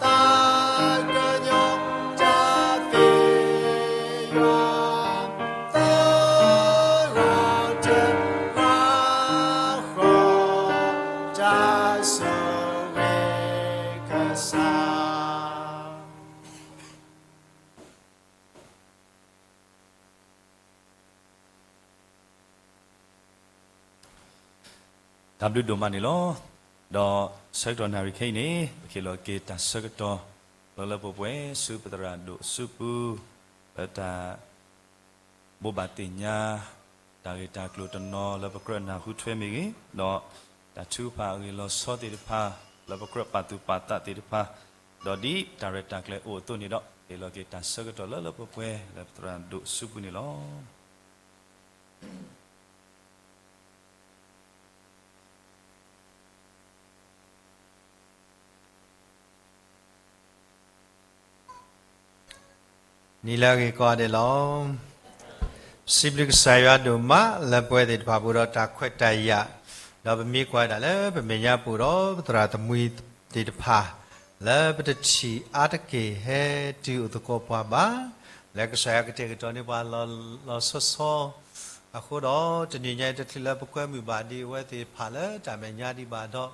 သးကညီၤတၢ်သ့ယွၤ, သရၣ်တဂၤဃီ, တၢ်ဆိၣ်ဂ့ၤကစၢ်. တၢ်ဘျုးဒိၣ်မးန့ၣ်လီၤ. ဒီးဆၢကတီၢ်နၣ်ရံၣ်ခဲအံၤန့ၣ် ပကဟ့ၣ်လီၤက့ၤတၢ်ဆၢကတီၢ် လၢလၢပှဲၤပှဲၤဆူပသရၣ်ဒိၣ်အစုပူၤ, လၢတၢ် ဘိးဘၣ်သ့ၣ်ညါ တၢ်ဂ့ၢ်တၢ်ကျိၤတနီၤလၢပကြၢးနၢ်ဟူထွဲမ့ၢ်ဂ့ၤ, ဒီးတၢ်ထုကဖၣ်အဂ့ၢ်လီၤဆီသ့ၣ်တဖၣ် လၢပကြၢးပာ်သူၣ်ပာ်သးသ့ၣ်တဖၣ်, ဒီးဒ်တၢ်ရဲၣ်တၢ်ကျဲၤအိၣ်အသိးန့ၣ်ဒီး ဟ့ၣ်လီၤက့ၤတၢ်ဆၢကတီၢ်လၢလၢပှဲၤပှဲၤ လၢပသရၣ်ဒိၣ်အစုပူၤန့ၣ်လီၤ. နံၤလၢအဂ့ၤကိးဂၤဒဲးလီၤ. စံးဘျုးကစၢ်ယွၤဒိၣ်မးလၢပဝဲသ့ၣ်တဖၣ်ပူၤဒီးတၢ်ခွဲးတၢ်ယာ်, ဒီးပမ့ၢ်ကွၢ်ဒၣ်လၢပမဲာ်ညါပူၤဒီးပသရၣ်သမုၢ်သ့ၣ်တဖၣ် လၢပတထံၣ်အါတက့ၢ်ဟဲတုၤအိၣ်သကိးပှၤဘၣ်, လၢကစၢ်ယွၤကတဲာ်ကတီၤန့ၢ်ပှၤလီၤလီၤဆီဆီ အဃိဒီး တနံၤညါအံၤတချုးလၢပကွဲမုာ်ဘၣ်ဒံးအဝဲသ့ၣ်တဖၣ်လၢတၢ်မဲာ်ညါဒံးဘၣ်ဒီး,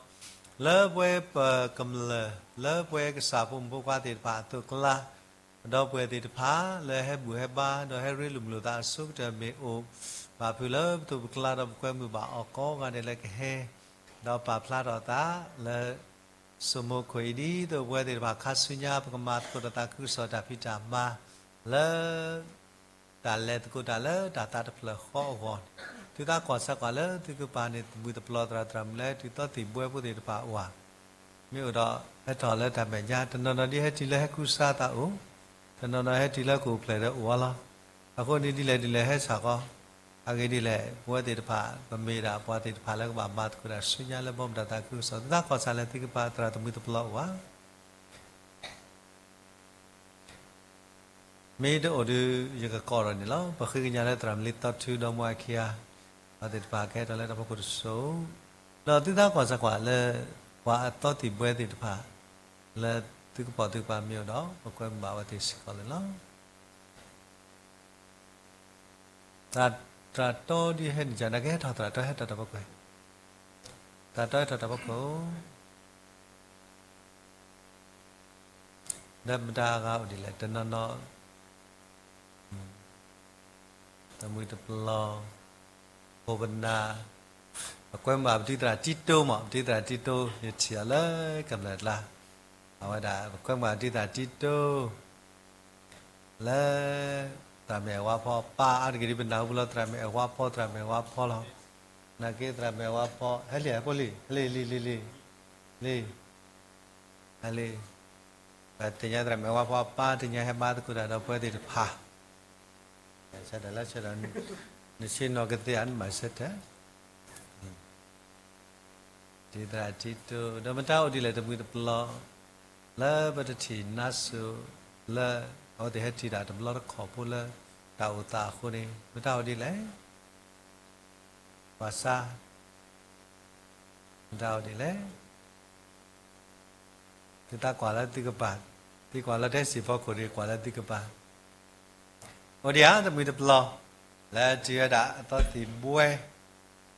လၢပှဲၤပကမျၢၢ် လၢပှဲၤကစၢ်ဖိမုၣ်ဖိခွါသ့ၣ်တဖၣ်အသိးအကျါ, ဒီပုၢ်ဝဲၢ်သ့ၣ်တဖၣ် လၢဟဲဘူၣ်ဟဲဘါ ဒီးဟဲရ့လိာ်မုာ်လိာ်သးအဆိကတၢၢ်မ့ၢ်အိၣ်ဘၣ်ဖုးလၢပသိးပကျါ ဒီးပကွဲမုာ်ဘၣ်အီၤကိးဂၤဒဲးလၢကဟဲ, ဒီးပာ်ဖျါထီၣ်သးလၢ ဆိမိၣ်ခိၣ်အံၤဒ်သိးပဝဲသ့ၣ်တဖၣ်ခါဆူညါ ပကမၤသကိးဒီးသးခုကစီၣ်တၢ်ဖံးတၢ်မၤ လၢ တၢ်လဲၤသကိးတၢ်လၢတၢ်သးတဖျၢၣ်ဃီအဂီၢ်န့ၣ်, သုသးကွၢ်စၢ်ကွၢ်လၢသုကပၤန့ၣ် သမုၢ်တပျီၤသရၣ်သရၣ်မုၣ်လၢဟဲတုၤသီသံၣ်ဘှဲဖိသ့ၣ်တဖၣ်အအိၣ်ဧါ, မ့ၢ်အိၣ်ဒီးဟဲထီၣ်လၢတၢ်မဲာ်ညါ, တနီၤနီၤဒ်ဟဲတုၤလၢဟဲကူစါသးအိၣ်, တနီၤနီၤဟဲတုၤလၢကအိၣ်ဖျဲၣ်ဒီးအိၣ်အီၤလီၤ. အဃိန့ၣ်ဒ်လဲၣ်ဒ်လဲၣ်ဟဲစၢ်ဃီ, အဂ့ၢ်ဒ်လဲၣ် ပဝဲသ့ၣ်တဖၣ် ပမ့ၢ်ဒၣ်ပှၤသ့ၣ်တဖၣ်လၢကဘၣ်မၤသကိးတၢ်ဆူညါလၢဘီမုၢ်တၢ်သးခုကစီၣ်, သုသးကွၢ်စၢ်လၢသုကပၤသရၣ်သမုၢ်တပျီၤအိၣ်ဧါ မ့ၢ်တအိၣ်ဒီး ယကကိးထီၣ်န့ၣ်လီၤ. ပဃ့ကညးလၢသရၣ်မုၣ်လံသီထု ဒီမါအခံဂၤ, ပှၤသ့ၣ်တဖၣ်ကဟဲထီၣ်လၢတၢ်ဖီခိၣ်တစိၤ, ဒီးသုသးကွၢ်စၢ်ကွၢ်လၢ ပှၤအသီသံၣ်ဘှဲသ့ၣ်တဖၣ် လၢသုကပိာ်သုကပၤမ့ၢ်အိၣ်ဒီး ပကွဲမုာ်ဘၣ်အဝဲသ့ၣ်စ့ၢ်ကီးန့ၣ်လီၤ. သရၣ်တီဒ်ဟဲနံၣ်ကၠၢ် နကဟဲထီၣ်သရၣ်တီဟဲထီၣ်တၢ်ဖီခိၣ်, သရၣ်တီဟဲထီၣ်တၢ်ဖီခိၣ် ဒီးမတၤအဂၤအိၣ်ဒ်လဲၣ် တနီၤနီၤ သမုၢ်တပျီၤ, ခိၣ်ပနၢ်, ပကွဲမုာ်ဘၣ်ပဒုးသရၣ်တံတိမး, ပဒုးသရၣ်တံတိ ယထံၣ်အီၤလၢကမျၢၢ်အကျါ, အဝဲဒၣ် ပကွဲမုာ်ဘၣ်ပဒုးသရၣ်တံတိ လၢ သရၣ်မုၣ်အဲၣ်ဝါဖီ ပၢ်အါတက့ၢ်ဒ်ပနၢ်ဟူပူၤလီၤ သရၣ်မုၣ်အဲၣ်ဝါဖီ သရၣ်မုၣ်အဲၣ်ဝါဖီလီၤ. နာ်က့သရၣ်မုၣ်အဲၣ်ဝါဖီ ဟဲလံ ဟဲဖိလံ ဟဲလံ လံ လံ လံ လံ ဟဲလံ. ပသ့ၣ်ညါသရၣ်မုၣ်အဲၣ်ဝါဖီအပၢ် တညါဟဲဘါသကိးတၢ်ဒီးပဝဲသ့ၣ်တဖၣ် ဆဲးဒီးလၢဆဲးဒီး နဆ့ၣ်နီၤကသ့ဧါ နမၤဆၢထၢၣ် ဒုးသရၣ်တံတိ ဒီးမတၤအိၣ်ဒ်လဲၣ် တမုၢ်တပျီၤ လၢပတထံၣ်နါစိၤ လၢအဝဲသ့ၣ်ဟဲထံၣ်တၢ်တဘျီတခီၣ်ဖိလၢတၢ်အိၣ်သးအဃိန့ၣ် မတၤအိၣ်ဒ်လဲၣ် ပှၤဆါ မတၤအိၣ်ဒ်လဲၣ် သုသးကွၢ်လၢသုကပၤ, သုကွၢ်လၢတၢ်စံၣ်ဖီခိၣ်န့ၣ် ကွၢ်လၢသုကပၤ. အိၣ်ဒံးဧါ တမှံၤတပျီၤ လၢတုၤဝဲဒၣ်အသီသံၣ်ဘှဲ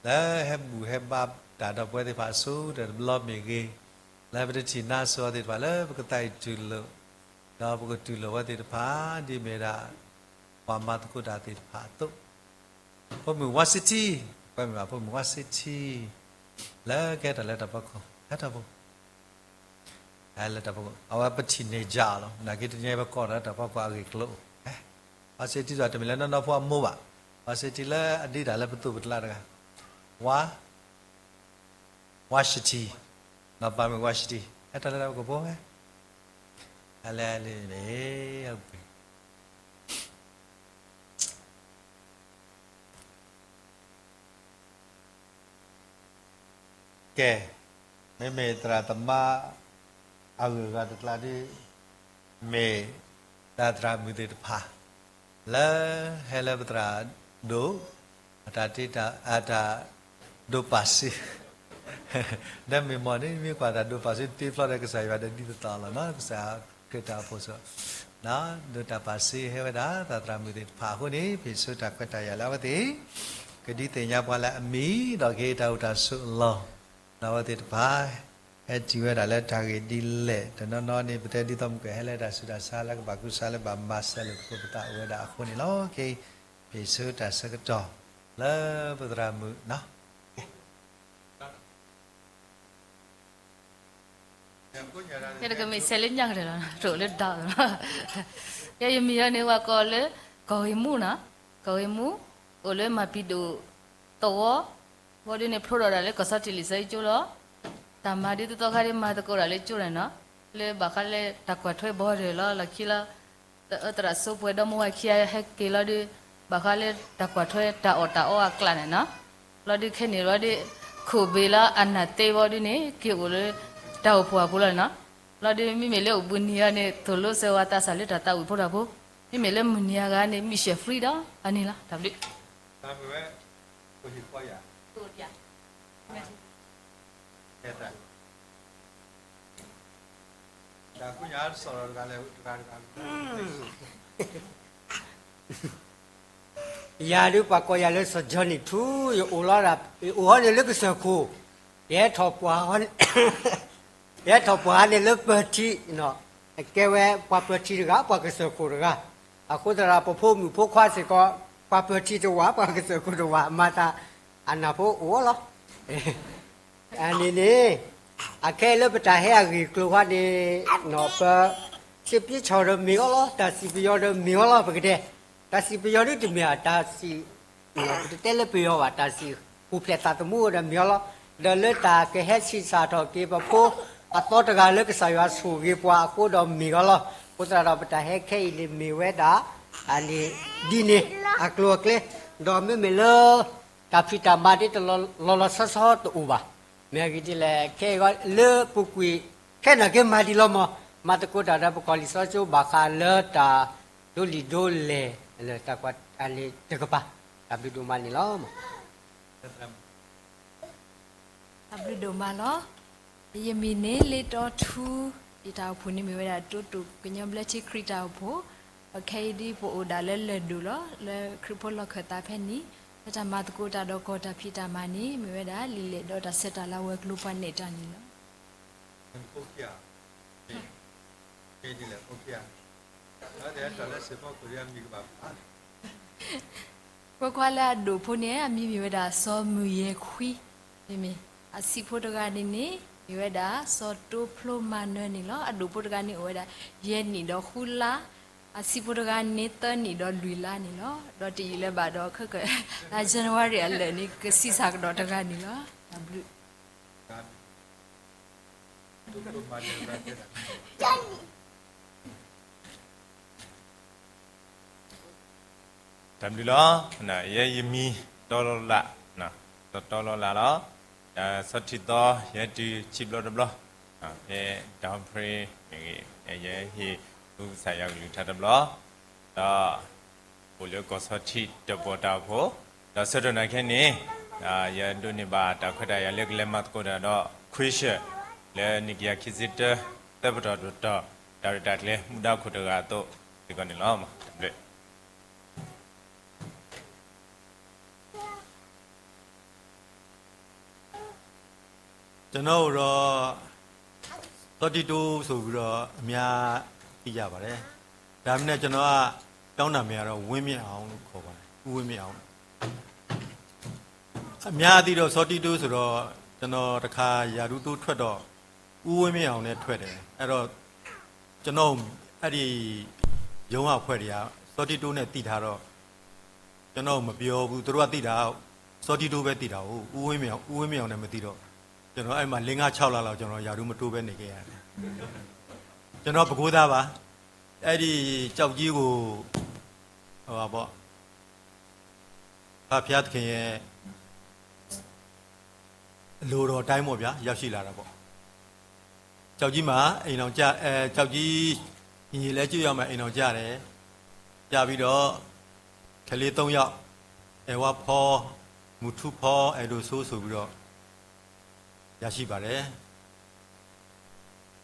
လၢဟဲဘူၣ်ဟဲဘါတၢ်ဒီးပဝဲသ့ၣ်တဖၣ်အစိၤဒီးတဘျီမ့ၢ်ဂ့ၤ, လၢပတထံၣ်နါစိၤအီၤသ့ၣ်တဖၣ်လၢပကသးအံၤတူၢ်လိာ်, ဒီးပကတူၢ်လိာ်ဝဲသ့ၣ်တဖၣ် ဒ်မ့ၢ်ဒၣ် ပှၤမၤသကိးတၢ်သ့ၣ်တဖၣ်အသိး, ဖိမုၣ်ဝါစ့ထံ, ကွဲမုၣ်ဘၣ် ဖိမုၣ်ဝါစ့ထံ, လၢကဟဲထီၣ်လၢတၢ်ဖီခိၣ် ဟဲထီၣ်ဖိ လၢတၢ်ဖီခိၣ် အဝဲပထံၣ်န့ၢ်ယၤအီၤလီၤ. နာ်က့တနံၤအံၤပကိးဒီးတၢ်ဖီခိၣ်အဂ့ၢ်ကျိၤ, ဝါစ့ထံဒီးတမ့ၢ်လၢနီၢ်နီၢ်ဖိအမိၢ်ဘၣ်, ဝါစ့ထံလၢအဒ့တၢ်လၢပသိၣ်ပကျါတဂၤ, ဝါ, ဝါစ့ထံ, နီၢ်ပၤမုၣ်ဝါစ့ထံ, ဟဲထီၣ်လၢတၢ်ဖီခိၣ်ဖိဝဲ, ဟဲလၢလံန့ၣ်, ကဲ, မ့မ့ၢ်သရၣ်သမါ အဂုၤအဂၤတကျါဒ် မ့ၢ်တၢ်သရၣ်မုၣ်သ့ၣ်တဖၣ် လၢဟဲလၢပသရၣ်ဒိၣ် အတၢ်တ့တၢ် အတၢ်ဒိးပာ်စု ဒီးမ့ၢ်မီၢ်န့ၣ် မ့ၢ်ကွၢ်တၢ်ဒိးပာ်စု တ့ဖျီဒီးကစၢ်ယွၤဒီးဒ်သိးသိးလီၤနီၤ ကစၢ်ခရံာ်တၢ်အိၣ်ဖှိၣ်စ့ၢ် ဒိးတၢ်ပာ်စုဟဲဝဲဒၣ် သရၣ်မုၣ်သ့ၣ်တဖၣ်အဃိန့ၣ် ဖ့ၣ်ဆူတၢ်ခွဲးတၢ်ယာ်လၢအဝဲသ့ၣ် ကဒုးသ့ၣ်ညါပှၤလၢအမံၤ ဒီးကဟ့ၣ်တၢ်အိၣ်တၢ်ဆိးအလီၢ် ဒီးအဝဲသ့ၣ်တဖၣ် ဟဲတုၤဝဲဒၣ်လၢတၢ်ဂ့ၢ်ဒ်လဲၣ် တနီၤနီၤန့ၣ် ပတဲဒ်သိးမုၢ်ကဲၣ် ဟဲလၢတၢ်ဆူးတၢ်ဆါလၢကဘၣ်ကူစါလၢဘၣ်မၤစၢၤလိာ်သကိးပသးအိၣ်ဝဲဒၣ်အဃိန့ၣ်လီၤ. ကဲ, ဖ့ၣ်ဆူတၢ်ဆၢကတီၢ် လၢပသရၣ်မုၣ်နီၤ ကမ့ၢ်ဆဲးလၢညါကတၢၢ်လီၤ တအိၣ်လၢဒၣ်လီၤ. ယဲယမံၤအီၤန့ၣ် ပှၤကိးလၢ ကီၢ်ဂ့ၤမူနီၤ, ကီၢ်ဂ့ၤမူ အိၣ်လၢမၤပံၤဒိၣ်သဝီ, ဘီဒုန့ၣ် ဖျိထီၣ်ဒၣ်လၢကီၢ်ဆီတံၢ်လံာ်စီဆှံကၠိလီၤ. တၢ်မၤဒ်သိးသိးခါဒ်မၤသကိးတၢ်လၢကၠိန့ၣ်နီၤ, လၢဘၣ်ဃးလၢတၢ်ကွၢ်ထွဲဘီဒၢးလီၤ လီၢ်ခံလီၤ သရၣ်စိပှဲၤဒီမါဝၤခံဂၤဟဲက့ၤလီၤဒုး ဘၣ်ဃးလၢတၢ်ကွၢ်ထွဲတၢ်အီၣ်တၢ်အီအကျးန့ၣ်နီၤ, လီၤဒုးခဲန့ၣ်လီၤဒုး ခိၣ်ဘ့ၣ်လီၤအနၢ်သ့ဘီဒုန့ၣ် က့ၤအိၣ်လၢတၢ်အိၣ်ဖှိၣ်အပူၤလီၤန့ၣ်နီၤ, လီၤဒုးမ့မ့ၢ်လၢအိၣ်ဘှံးနံၤအီၤန့ၣ် သိၣ်လိဆၢဝါသးစၢ်လၢတၢ်သးဝံၣ်ဖိတၢ်ဖိ, မ့မ့ၢ်လၢမုၢ်နံၤအဂၤန့ၣ် mission free ဒီးအန့ၣ်လီၤ တၢ်ဘျုး ယၤဒုးပှၤကိးယၤလၢစီၤ Johnny ထူ, ယအိၣ်လီၤဒၣ် ယအိၣ်ဟီန့ၣ်လၢကစၢၢ်ခိၣ်, ယဟဲထီၣ်ပှၢ် ယဟဲထီၣ်ပှၢ်န့ၣ်လၢပၢၤထံး, အကဲဝဲပှၤပၢၤထံးတဂၤ ပှၤကစၢၢ်ခိၣ်တဂၤ, အဃိသတးဒီး ပဖိမုၣ်ဖိခွါစ့ၢ်ကီး ပှၤပၢၤထံးတဝာ် ပှၤကစၢၢ်ခိၣ်တဝာ် မၤသးအနၢ်ဖိအိၣ်လီၤ. အန့ၣ်န့ၣ် အခဲအံၤလၢပတၢ်ဟဲအဂ့ၢ်ကျိၤခါန့ၣ် ပ စံးပယီၤဒီးမ့ၢ်အီၤလီၤ, တၢ်စံးပယီၤဒီးမ့ၢ်အီၤလီၤ ပကတဲ, တၢ်စံးပယီၤဒ်တမ့ၢ်ဧါ, တၢ်စံး ပတတဲလၢပယီၤဘၣ်, တၢ်စံးပူၤဖျဲးသးသမူဒီးမ့ၢ်အီၤလီၤ. ဒီးလၢတၢ်ကဟဲဆံးစၢ်ထီၣ်က့ၤပဖိအသီတဂၤလၢကစၢ်ယွၤဆိၣ်ဂ့ၤပှၤအဃိဒီးမ့ၢ်အီၤလီၤ. အဃိသတးဒီးပတၢ်ဟဲခဲအံၤန့ၣ်မ့ၢ်ဝဲဒၣ် အန့ၣ်ဒ်န့ၣ် အကျိၤအကျဲ, ဒီးမ့မ့ၢ်လၢ တၢ်ဖံးတၢ်မၤဒ်တလီၤလီၤဆီဆီတအိၣ်ဘၣ်. မ့ၢ်အဂ့ၢ်ဒ်လဲၣ် ခဲအံၤလၢပူၤကွံာ် ခဲနၢ်က့ၤမၤဒံးလီၤမး, မၤသကိးတၢ်ဒီးပကီၢ်လံာ်စီဆှံကၠိဘၣ်ဃးလၢတၢ် ဒိးလံာ်ဒိးလဲၢ် လၢတၢ်ကွၢ်အန့ၣ်တကပၤ, တၢ်ဘျုးဒိၣ်မးန့ၣ်လီၤ. တၢ်ဘျုးဒိၣ်မးလီၤ. ယမံၤန့ၣ်လ့တီထူ, ယတၢ်အိၣ်ဖှိၣ်န့ၣ်မ့ၢ်ဝဲဒၣ် တိတိာ်ကညီဘျၢထံခရံာ်တၢ်အိၣ်ဖှိၣ်, ဒီးခဲအံၤဒ်ပအိၣ်ဒၣ်လၢလၢၢ်ဒိၣ်လီၤ, လၢခရံာ်ဖိလီၢ်ခၢၣ်သးဖဲန့ၣ်, လၢတၢ်မၤသကိးတၢ်ဒီးကီၢ်တၢ်ဖံးတၢ်မၤန့ၣ် မ့ၢ်ဝဲဒၣ်လံာ်လဲၢ်ဒီးတၢ်ဆဲးတၢ်လၤဝဲၤကျိၤပှၤနဲၣ်တၢ်န့ၣ်လီၤ. ဖိခွါလၢအဒိၣ်ဖိန့ၣ် အမံၤမ့ၢ်ဝဲဒၣ် စီၤမုၢ်ယဲၢ်ခွံ, မ့မ့ၢ် အဆံးဖိတဂၤန့ၣ်န့ၣ် မ့ၢ်ဝဲဒၣ် စီၤတိဖျိမၤနၢၤန့ၣ်လီၤ. အဒိၣ်ဖိတဂၤန့ၣ်အိၣ်ဝဲဒၣ် ယဲၢ်နံၣ်ဒီးဃုလါ, အဆံးဖိတဂၤန့ၣ် သၢနံၣ်ဒီးလွံၢ်လါန့ၣ်လီၤ. ဒီးတယံာ်လၢၤဘၣ်ဒီး ခဲက လါ January အလၢာ်န့ၣ် ကဆံးစၢ်ကဒီးတဂၤန့ၣ်လီၤ. တၢ်ဘျုး တၢ်ဘျုးလီၤ. ယဲယမံၤတီလီၤလး, တီတီလီၤလးလီၤ. စီၤထံးသီ ယဟဲတုၤဆံးဘျီတဘျီ, ဖဲတၢ်ဟီၣ်ဖျ့မ့ၢ်ဂ့ၤ, ယဟဲဟ့ၣ်သူကစၢ်ယွၤကလုၢ်ကထါတဘျီ, ဒီး အိၣ်လၢကီၢ်ဆီထံးတၢၣ်ပီၣ်တၢ်အိၣ်ဖှိၣ်, ဒီးဆၢကတီၢ်နၤခဲန့ၣ် ယဒိးန့ၢ်ဘၣ်တၢ်ခွဲးတၢ်ယာ်လၢကလဲၤမၤသကိးတၢ်ဒီး Christian လၢနံၣ်ကယၤခံဆံတၢ သၢပတီၢ်တပတီၢ် တၢ်ရဲၣ်တၢ်ကျဲၤမူဒါခိၣ်တဂၤအသိးစ့ၢ်ကီးန့ၣ်လီၤ. တၢ်ဘျုး ကျွန်တော်ကိုတော့ သောတတီဆိုပြီးတော့ အများသိကြပါတယ်။ ဒါပေမဲ့ ကျွန်တော်က ကျောင်းနာမည်ကတော့ ဝင်းမြင့်အောင်လို့ခေါ်ပါတယ်။ ဦးဝင်းမြင့်အောင်။ အများသိတော့ သောတတီဆိုတော့ ကျွန်တော်တစ်ခါ ရာထူးတိုးထွက်တော့ ဦးဝင်းမြင့်အောင်နဲ့ထွက်တယ်။ အဲ့တော့ ကျွန်တော် အဲ့ဒီ ရုံးအဖွဲ့တွေက သောတတီနဲ့သိထားတော့ ကျွန်တော်မပြောဘူး။ သူတို့ကသိတာ သောတတီပဲသိတာကို ဦးဝင်းမြင့်အောင် ဦးဝင်းမြင့်အောင်နဲ့မသိတော့ ကျွန်တော်အဲ့မှာ လေးငါးခြောက်လလောက် ကျွန်တော် ရာထူးမတိုးပဲနေခဲ့ရတယ်။ ကျွန်တော် ပဲခူးသားပါ။ အဲ့ဒီ ကျောက်ကြီးကို ဟိုပါပေါ့ ဖာဖျားသခင်ရဲ့ အလိုတော်တိုင်းပေါ့ဗျာ ရောက်ရှိလာတာပေါ့။ ကျောက်ကြီးမှာ အိမ်ထောင်ကျ အဲ ကျောက်ကြီး ညီညီလဲကျေးရွာမှာ အိမ်ထောင်ကျတယ်။ ကျပြီးတော့ ကလေးသုံးယောက် အဲဝါဖော မူထူဖော အဲဒိုဆိုးဆိုပြီးတော့ ရရှိပါတယ်။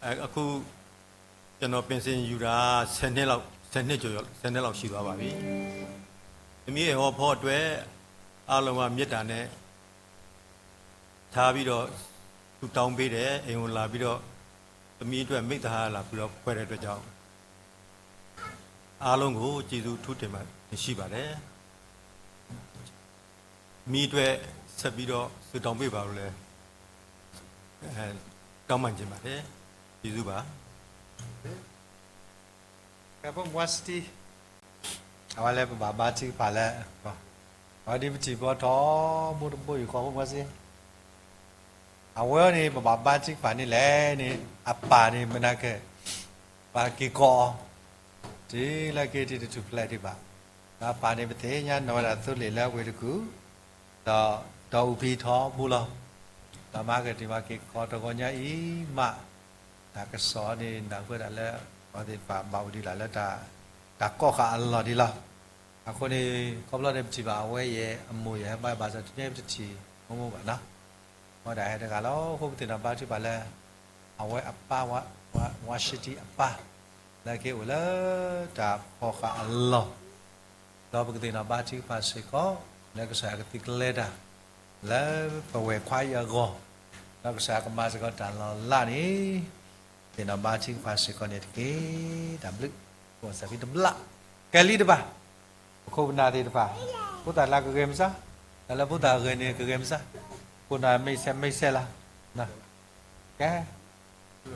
အဲ အခု ကျွန်တော် ပင်စင်ယူတာ ဆယ်နှစ်လောက် ဆယ်နှစ်ကျော် ဆယ်နှစ်လောက်ရှိသွားပါပြီ။ သမီးအဲဝါဖောအတွက် အားလုံးကမေတ္တာနဲ့ ထားပြီးတော့ ဆုတောင်းပေးတယ်။ အိမ်ကိုလာပြီးတော့ သမီးအတွက် မိဿဟာရလာပြီးတော့ ဖွဲ့တဲ့အတွက်ကြောင့် အားလုံးကို ကျေးဇူးအထူးတင်ပါ တင်ရှိပါတယ်။ သမီးအတွက် ဆက်ပြီးတော့ ဆုတောင်းပေးပါလို့လည်း အဲ တောင်းပန်ချင်ပါတယ်။ ကျေးဇူးပါ။ ကဲ ဖိမွှၤစတံ အဝဲလၢပဘၣ်ဘါထုကဖၣ်လၢ အဝဲဒ်ပထံၣ်ဘၣ်ထီဘိတဘိယူၢ်ဃီ ဖိမွှၤစတံ အဝဲန့ၣ် ပဘၣ်ဘါထုကဖၣ်န့ၣ်လဲၣ်န့ၣ် အပၢ်န့ၣ် မနၤကဲ ပှၤက့ၤကိးအီၤ တုၤလၢက့ၤတုၤတထူၣ်ဖျဲးဒံးဘၣ်. ဒီးအပၢ်န့ၣ် ပသ့ၣ်ညါနီၢ်ဝဲဒၣ်သိလ့ၣ်လၢဝ့ၢ်တကူၣ် ဒီး ဒီးအူဖံထီဘိလီၤ. ဒီးမၤကတံၢ်မၤက့ၤကီးတဂီၤညါအံၤမး တၢ်ကစီၣ်န့ၣ် နၢ်ဟူဝဲဒၣ်လၢ ပှၤသ့ၣ်တဖၣ်ဘၣ်အိၣ်ဒံးလၢ်လၢတၢ် တၢ်ကိးဃာ်အလီၢ်ဒံးလီၤ. အဃိန့ၣ် ခီဖျိန့ၣ် ပထံၣ်ဘၣ်အဝဲအံၤ အမိၢ်ယဟဲဘါဘၣ်ဆၣ် တနံၤပတထံၣ်မိၢ်မိၢ်ဘၣ်နီၤ. အဝဲဒၣ်ဟဲတဂၤလီၤ. အဃိပသ့ၣ်နီၣ်ဘါထုကဖၣ်လၢ အဝဲအပၢ် ဝါ ဝါရှံတံအပၢ် လၢက့ၤအိၣ်လၢတၢ်ဖီၣ်ဃာ်အလီၢ် ဒီးပကသ့ၣ်နီၣ်ဘါထုကဖၣ်စ့ၢ်ကီး လၢကစၢ်ယွၤကသုးကျဲၤတၢ် လၢပဝဲၢ်ခွါအံၤအဂီၢ်, ဒီးကစၢ်ယွၤကမၤစ့ၢ်ကီးတၢ်လီၤလးန့ၣ် သ့ၣ်နီၣ်ဘါထုကဖၣ်စ့ၢ်ကီးန့ၣ်တက့ၢ်. တၢ်ဘျုး, ကိးစၢ်ဖံတဘျီ, ကဲလံတဘၣ်, ပခိၣ်ပနၢ်သ့ၣ်တဖၣ်, ဖိသၣ်လၢကဂဲၤမစါ, တၢ်လၢဖိသၣ်ဂဲၤန့ၣ်ကဂဲၤမစါ, ခိၣ်နၢ်မ့ၢ်ဆဲးမ့ၢ်ဆဲးလၢ, ကဲ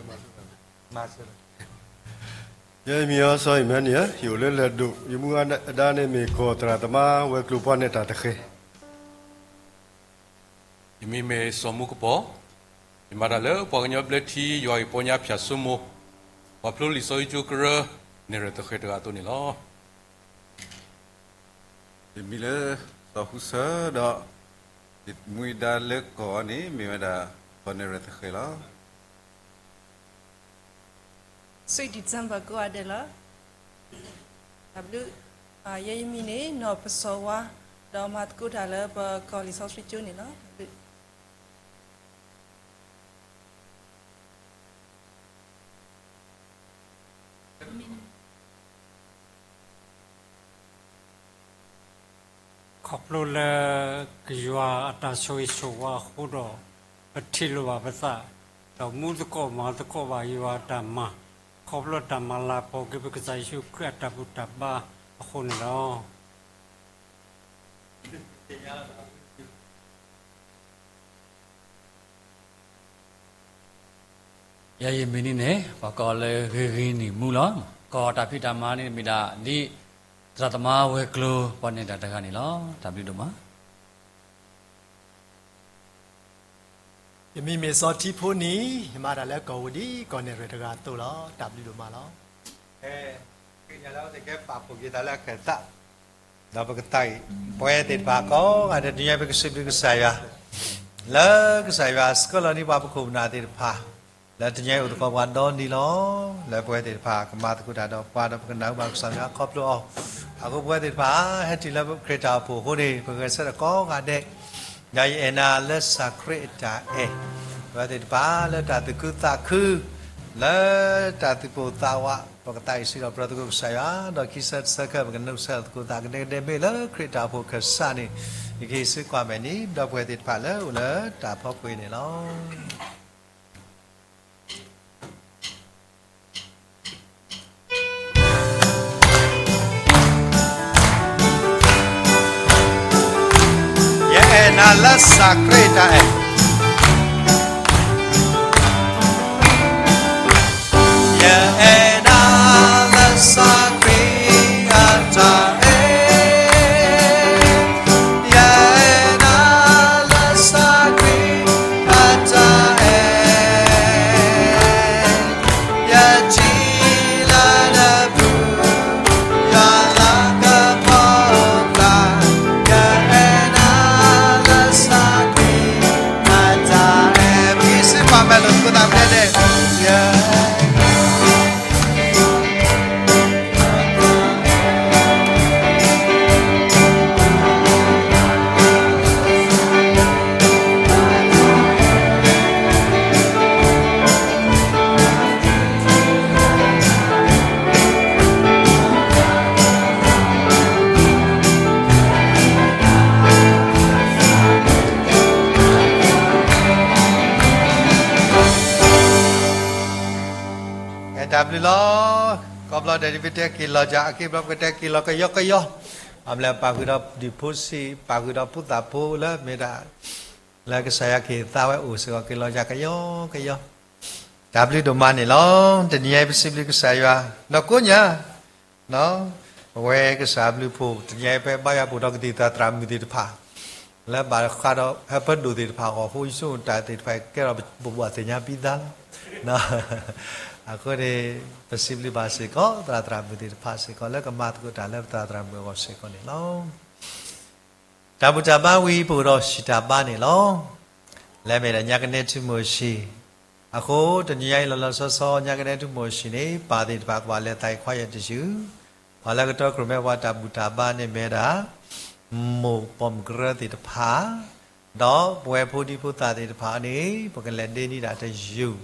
မၤစၢၤလီၤ. ယဲယမံၤအီၤစီၤအံၤမနုၤ, ယအိၣ်လၢလၢၢ်ဒိၣ်, ယမူအဒါန့ၣ်မ့ၢ်ကီၢ်သရၣ်သမါဝဲၤကျိၤပှၤနဲၣ်တၢ်တဃဲၤ. ယမံၤမ့ၢ်စီၤမူကပီၤ, ယမၤတၢ်လၢပှၤကညီဘျၢထံယွၤအံၤပီညါဖၠၣ်စိမိၤ, ပှၤဖျိလံာ်စီဆှံကၠိကရၢ နဲၣ်ရွဲၣ်သဃဲၤတဂၤအသိးန့ၣ်လီၤ. ယမံၤလၢစီၤဃုဆၢဒီး ယမူဒါလၢကီၢ်အံၤန့ၣ် မ့ၢ်ဝဲဒၣ် ကီၢ်နဲၣ်ရွဲၣ်သဃဲၤလီၤ. Sweet December ကိးဂၤဒဲးလီၤ. တၢ်ဘျုး, ယဲယမံၤန့ၣ် နီၢ်ပစီၤဝါ, ဒီးမၤသကိးတၢ်လၢပကီၢ်လံာ်စီဆှံကၠိန့ၣ်လီၤ. တၢ်ဘျုး ခီဖျိလၢကယွၤအတၢ်ဆိၣ်ဂ့ၤဆိၣ်ဝါအဃိဒီး ပထံၣ်လိာ်ဘၣ်ပသး, ဒီးမူသကိးမၤသကိးဘၣ်ယွၤအတၢ်မၤ, ခီဖျိတၢ်မၤလၤကပီၤက့ၤပကစၢ်ယ့ၣ်ၡူးခရံာ်အတၢ်ဘူၣ်တၢ်ဘါအဃိန့ၣ်လီၤ. ယဲယမံၤန့ၣ်န့ၣ် ပှၤကိးလၢဂ့ၤဂ့ၤနံၣ်မူလီၤ. ကီၢ်တၢ်ဖံးတၢ်မၤန့ၣ်မ့ၢ်ဒၣ် ဒ်သရၣ်သမါဝဲၤကျိၤပှၤနဲၣ်တၢ်တဂၤန့ၣ်လီၤ. တၢ်ဘျုးဒိၣ်မး. ယမံၤမ့ၢ်စီၤထံဖိနံၤ, ယမၤတၢ်လၢကီၢ်ဝူၤဒ်ကီၢ်နဲၣ်ရွဲၣ်တဂၤအသိးလီၤ. တၢ်ဘျုးဒိၣ်မးလီၤ. ကဲ, ကဲညါလၢအဝဲသ့ၣ်ကဲပာ်ဖှိၣ်က့ၤသးလၢအကတၢၢ် ဒီးပကသးအံၤ ပဝဲသ့ၣ်တဖၣ်ကိးဂၤဒဲး တနံၤအံၤပကစံးဘျုးကစၢ်ယွၤ လၢကစၢ်ယွၤဆှၢလီၤန့ၢ်ပှၤပခိၣ်ပနၢ်သ့ၣ်တဖၣ် လၢတနံၤအံၤအိၣ်သကိးပှၤဒီနံၤလီၤ. လၢပဝဲသ့ၣ်တဖၣ်ကမၤသကိးတၢ်ဒီးပှၤဒီးပကနၢ်ဟူဘၣ်ကစၢ်ယွၤခီဖျိအီၤ, အဃိပဝဲသ့ၣ်တဖၣ် ဟဲတုၤလၢခရံာ်တၢ်အိၣ်ဖှိၣ်အဃိန့ၣ် ပဂဲၤဆၢထၢၣ်ကိးဂၤဒဲး ဒီးယအဲၣ်နၤလၢကစၢ်ခရံာ်အတၢ်အဲၣ်, ပဝဲသ့ၣ်တဖၣ်လၢတၢ်သူၣ်ခုသးခု လၢတၢ်သူၣ်ပိၢ်သးဝး ပကသးအံၤစံးထီၣ်ပတြၢၤသကိးကစၢ်ယွၤ ဒီးခံဆၢတဆၢခဲ ပကနုာ်ကစၢ်ယွၤသကိးသးကဒဲကဒဲမ့ၢ်လၢခရံာ်တၢ်အိၣ်ဖှိၣ်အခၢၣ်စးန့ၣ် ယကဟ့ၣ်ဆၢကွၢ်မဲာ်န့ၣ် ဒီးပဝဲသ့ၣ်တဖၣ်လၢအိၣ်လၢတၢ်ဖီခိၣ်အံၤန့ၣ်လီၤ. ယအဲၣ်နၤလၢစၢ်ခရံာ်အတၢ်အဲၣ်, ယအဲၣ်နၤလၢစၢ်ခရံာ်အတၢ်အဲၣ်, ယအဲၣ်နၤလၢစၢ်ခရံာ်အတၢ်အဲၣ်, ယထံၣ်လၢနပူၤ ယွၤလၤကပီၤကျါ, ယအဲၣ်နၤလၢစၢ်ခရံာ်အတၢ်အဲၣ်, ပစံးပာ်မဲာ်လိာ်သကိးသးဖဲန့ၣ်, ယ တၢ်ဘျုးလီၤ. ခီဖျိဒ်ပတဲက့ၤလီၤယၤ အက့ၢ်ဘျီပကတဲက့ၤလီၤကယီကယီ, အမ့ၢ်လၢပာ်ဃုာ်ဒီးဒုးဖိဆံး ပာ်ဃုာ်ဒီးဖိသၣ်ဖိလၢမ့ၢ်ဒၣ် လၢကစၢ်ယွၤက့ၤသးဝဲအိၣ်စ့ၢ်ကီး က့ၤလီၤယၤကယီကယီ. တၢ်ဘျုးဒိၣ်မးန့ၣ်လီၤ. တနံၤအံၤပစံးဘျုးကစၢ်ယွၤ ဒီးကိးညါ ပဝဲကစၢ်ဘျုးဖှိၣ် တနံၤအံၤဖဲဘါယွၤပူၤဒီးကသံၣ်သရၣ်မုၣ်သ့ၣ်တဖၣ် လၢဘၣ်ဃးဒီးဟၢဖၢဒိၣ်သ့ၣ်တဖၣ်အဂီၢ် ဃိယဆိကမိၣ်တၢ်သ့ၣ်တဖၣ်ကဲထီၣ်ပဘၣ်သ့ၣ်ညါပံသးလီၤ. အဃိန့ၣ် ပစံးဘျုးဘၣ်စ့ၢ်ကီး သရၣ်သရၣ်မုၣ်သ့ၣ်တဖၣ်စ့ၢ်ကီး လၢကမၤသကိးတၢ်လၢပသရၣ်သရၣ်မုၣ်အဂီၢ်စ့ၢ်ကီးန့ၣ်လီၤ. တၢ်ဘူၣ်တၢ်ဘါဝံၤ ပအိၣ်ဒီးဟံၣ်တၢ်ဘါန့ၣ်လီၤ. လၢမ့ၢ်ဒၣ်ညါကနဲထူမိၢ်ဆံး, အဃိတနံၤညါအံၤလီၤလီၤဆီဆီ ညါကနဲထူမိၢ်ဆံးန့ၣ် ပၢ်သ့ၣ်တဖၣ်ကဘၣ်လဲၤသးအံၤခွါယဲၢ်တယုၢ်, ပှၤလၢကတီခိၣ်ရိၣ်မဲပှၤတၢ်ဘူၣ်တၢ်ဘါန့ၣ်မ့ၢ်ဒၣ် မိၢ်ပိာ်မုၣ်ကရၢသ့ၣ်တဖၣ်, ဒီးပဝဲဖိဒံဖိသၣ်သ့ၣ်တဖၣ်န့ၣ် ပကလဲၤဒ့န့ၢ်ဒၣ်တယုၢ်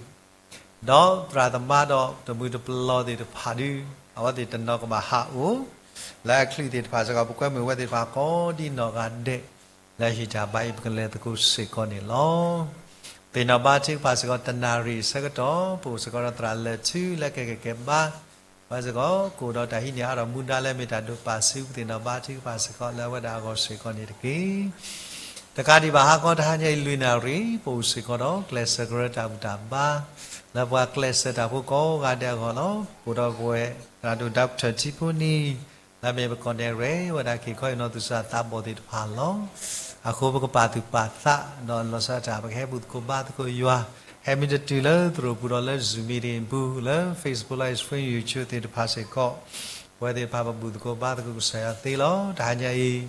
ဒီးသရၣ်သမါဒီးတမုၢ်တပလီၢ်သ့ၣ်တဖၣ်ဒုး အဝဲသ့ၣ်တနီၤကဘၣ်ဟးအိၣ် လၢအချံသ့ၣ်တဖၣ်စ့ၢ်ကီး ပကွဲမုာ်ဝဲသ့ၣ်တဖၣ်ကိးဒ်နီၢ်ဂၤဒဲး လၢဟံၣ်တၢ်ဘါအံၤ ပကလဲၤသကိးစ့ၢ်ကီးန့ၣ်လီၤ. သ့ၣ်နီၣ်ဘါထုကဖၣ်စ့ၢ်ကီး တနၣ်ရံၣ်အဆၢကတီၢ် ပအိၣ်စ့ၢ်ကီးဒီးသရၣ်လၢာ်ထူလၢကကဲကဲဘါ ဝဲစ့ၢ်ကီး ကအိၣ်ဒီးတၢ်ဟံးန့ၢ်အါထီၣ်မူဒါလၢမ့ၢ်တၢ်ဒိးပာ်စု ပသ့ၣ်နီၣ်ဘါထုကဖၣ်စ့ၢ်ကီးလၢအဝဲဒၣ်အဂီၢ်စ့ၢ်ကီးန့ၣ်တက့ၢ်. တကးဒံးဘၣ်ဟါခီတဟါညါအံၤလွံၢ်နၣ်ရံၣ် ပအိၣ်စ့ၢ်ကီးဒီးကျဲးစၢးကရၢတၢ်ဘူၣ်တၢ်ဘါ လၢပှၤကျဲးစၢးတၢ်ဖိကိးဂၤဒဲးအဂီၢ်လီၤ. ပအိၣ်ဒီးပဝဲ သရၣ်ဒိၣ် Doctor ထံဖိနံၤ လၢမ့ၢ်ပကီၢ်နဲၣ်ရဲၣ်ဝဲဒၣ်က့ၤခီအံၤနီၢ်သူၣ်စၢ်သးဘီၣ်သ့ၣ်တဖၣ်လီၤ. အဃိပကပာ်သူၣ်ပာ်သး ဒီးလီၤဆီဒၣ်တၢ် ပကဟဲဘူၣ်သကိးဘါသကိးယွၤ ဟဲမ့ၢ်တတုၤလၢသရိာ်ပူၤဒီးလၢ Zoom meeting ပူၤ လၢ Facebook Live Stream YouTube သ့ၣ်တဖၣ်စ့ၢ်ကီး ပဝဲသ့ၣ်တဖၣ်ပဘူၣ်သကိးဘါသကိးကစၢ်ယွၤသ့လီၤ. တဟါညါအံၤ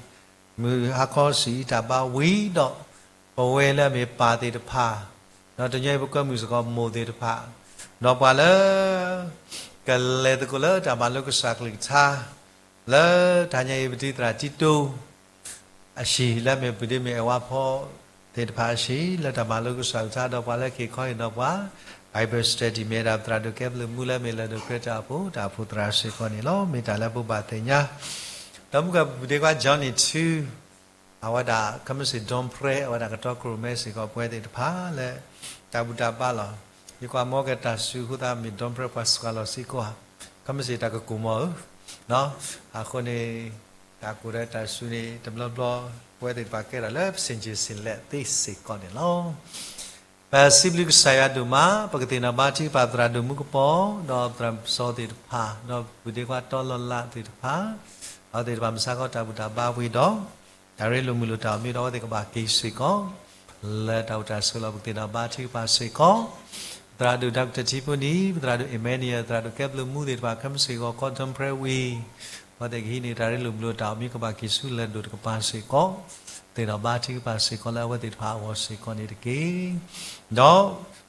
မုၢ်ဟါခီဆံးအံၤတၢ်ဘါဝံၤဒီး ပဝဲလၢအမ့ၢ်ပၢ်သ့ၣ်တဖၣ် ဒီးတနံၤအံၤပကွဲမုာ်စ့ၢ်ကီးမိၢ်သ့ၣ်တဖၣ် ဒီးပှၤလၢ ကလဲၤသကိးလၢတၢ်မၤလိကစၢ်ကလုၢ်ကထါ လၢတဟါညါအံၤပဒုးသရၣ်တံတိ အဟံၣ် လၢအမ့ၢ်ပုၢ်ဒ့မုၣ်အဲၣ်ဝါဖီသ့ၣ်တဖၣ်အဟံၣ် လၢတၢ်မၤလိကစၢ်ကလုၢ်ကထါ ဒီးပှၤလၢက့ၤခီအံၤဒီးပှၤ Bible study မ့ၢ်ဝဲဒၣ်ပသရၣ်ဒိၣ်ကဲဘျုးမူလၢအမ့ၢ်လၢၢ်ဒိၣ်ခရံာ်တၢ်အိၣ်ဖှိၣ် တၢ်အိၣ်ဖှိၣ်သရၣ်စ့ၢ်ကီးန့ၣ်လီၤ. မ့ၢ်တၢ်လၢပဘၣ်သ့ၣ်ညါ ဒီးမုၢ်ကပူၤဒ့ခွါ Johnny ထူ အဝဲဒၣ်ခဲမုၢ်ဆ့ၣ် Don Prayer အဝဲဒၣ်ကတီခိၣ်ရိၣ်မဲစ့ၢ်ကီးပဝဲသ့ၣ်တဖၣ်လၢ တၢ်ဘူၣ်တၢ်ဘါလီၤ. ယကွၢ်မ့ၢ်ကဲတၢ်စူၤအဃိသတးမ့ၢ် Don Prayer ပှၤစှၤလီၤစ့ၢ်ကီးဧါ, ခဲမုၢ်ဆ့ၣ်တၢ်ကကိၢ်မီၤဧၢ, အဃိန့ၣ် တၢ်ကိၢ်ဒီးတၢ်စူၤန့ၣ် တဘျီဘျီ ပဝဲသ့ၣ်တဖၣ်ကဲထီၣ်လၢ ပစ့ၣ်ကၠ့ၣ်စ့ၣ်လဲၣ်သ့စ့ၢ်ကီးန့ၣ်လီၤ. ပစံးဘျုးကစၢ်ယွၤဒိၣ်မး ပကသ့ၣ်နီၣ်ဘါထုကဖၣ်သရၣ်ဒိၣ်မူကပီၤ ဒီးသရၣ်စီသ့ၣ်တဖၣ် ဒီးပူၤဒ့ခွါတီလီၤလးသ့ၣ်တဖၣ် အဝဲသ့ၣ်တဖၣ်မုၢ်ဆါခီတၢ်ဘူၣ်တၢ်ဘါဝံၤဒီး တၢ်ရ့လိာ်မုာ်လိာ်တၢ်အိၣ်မူဒီးအဝဲသ့ၣ်ကဘၣ်က့ၤစ့ၢ်ကီး လၢတၢ်အိၣ်တၢ်ဆိးလီၤ ပကသ့ၣ်နီၣ်ဘါထုကဖၣ်စ့ၢ်ကီး သရၣ်ဒိၣ် Doctor ထံဖိနံၤ ပသရၣ်ဒိၣ် Emmanuel သရၣ်ဒိၣ်ကဲဘျုးမူသ့ၣ်တဖၣ် ခဲမုၢ်ဆ့ၣ်ဂီၤခီ Don Prayer ဝံၤ အဝဲသ့ၣ်ကဟံးန့ၢ်တၢ်ရ့လိာ်မုာ်လိာ်တၢ်အိၣ်မူ ကဘၣ်က့ၤဆူလၢၢ်ဒိၣ်တကပၤစ့ၢ်ကီး သ့ၣ်နီၣ်ဘါထုကဖၣ်စ့ၢ်ကီးလၢအဝဲသ့ၣ်တဖၣ်အဂီၢ်စ့ၢ်ကီးန့ၣ်တက့ၢ်. ဒီး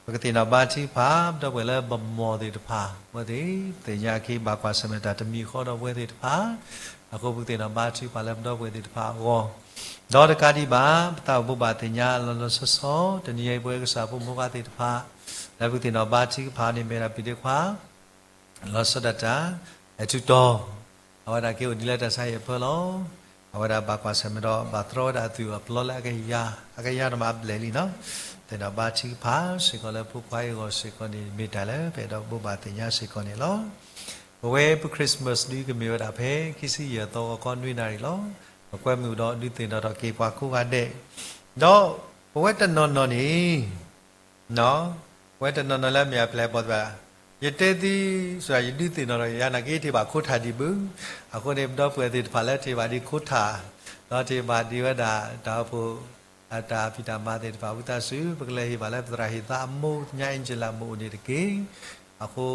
ပကသ့ၣ်နီၣ်ဘါထုကဖၣ် ပဒီပုၢ်ဝဲၢ်လၢပမိၢ်သ့ၣ်တဖၣ် အဝဲသ့ၣ်သ့ၣ်ညါအခံ ဘၣ်ကွၢ်ဆၢၣ်မဲာ်တၢ်တမံၤဃီဒီးပဝဲသ့ၣ်တဖၣ် အဃိပကသ့ၣ်နီၣ်ဘါထုကဖၣ်လၢပဒီပုၢ်ဝဲၢ်သ့ၣ်တဖၣ်အဂီၢ် ဒီးတကးဒံးဘၣ် ပသးအိၣ်ဘိးဘၣ်သ့ၣ်ညါလီၤလီၤဆီဆီ တနံၤအံၤပဝဲကစၢ်ဖိမိၢ်ပၢ်သ့ၣ်တဖၣ် လၢပကသ့ၣ်နီၣ်ဘါထုကဖၣ်န့ၣ်မ့ၢ်ဒၣ်ပူၤဒ့ခွါ လီၤဆီဒၣ်တၢ် အဲၣ်ထူတီၤ အဝဲဒၣ်က့ၤအိၣ်ဒံးလၢတၢ်ဆါဟံၣ်အဖၢလီၤ. အဝဲဒၣ်ဘၣ်ကွၢ်ဆၢၣ်မဲာ်ဒီး ဘၣ်တြီဝဲဒၣ်အသွံၣ်အပျီလၢအကယၤ အကယၤန့ၣ်မးအဘျဲၣ်လံနီၤ. သ့ၣ်နီၣ်ဘါထုကဖၣ်စ့ၢ်ကီးလၢဖိခွါအံၤအဂီၢ်စ့ၢ်ကီးန့ၣ် မ့ၢ်တၢ်လၢပအဲၣ်ဒိးဘိးဘၣ်သ့ၣ်ညါစ့ၢ်ကီးန့ၣ်လီၤ. ပဝဲပ Christmas ဒုးကမ့ၢ်ဝဲဒၣ်ဖဲ ခံဆံယဲၢ်သီဂီၤခီနွံနၣ်ရံၣ်လီၤ. ပကွဲမုာ်ဒီးဒုးသ့ၣ်နီၣ်ထီၣ်က့ၤပှၤကိးဂၤဒဲး ဒီးပဝဲတနီၤနီၤန့ၣ် ပဝဲတနီၤနီၤလၢအမ့ၢ်အပျဲၢ်အဘီၣ်သ့ၣ်တဖၣ်, ယတဲသု, ယဒုးသ့ၣ်နီၣ်ထီၣ်ယၤ နာ်က့ယထံၣ်ဘၣ်ခိၣ်ထးဒံးဘၣ်, အဃိန့ၣ် ပဒီပုၢ်ဝဲၢ်သ့ၣ်တဖၣ်လၢထံၣ်ဘၣ်ဒံးခိၣ်ထး, ဒီးထံၣ်ဘၣ်ဒံးဝဲဒၣ်တၢ်အိၣ်ဖှိၣ် အတၢ်ဖံးတၢ်မၤသ့ၣ်တဖၣ် ဝံသးစူၤ ပကလဲၤဟ့ၣ်ဘၣ်လၢပသရၣ်ဟ့ၣ်သးအမိၢ် သ့ၣ်ညါ Angela မိၢ်အိၣ်န့ၣ်တက့ၢ်. အဃိ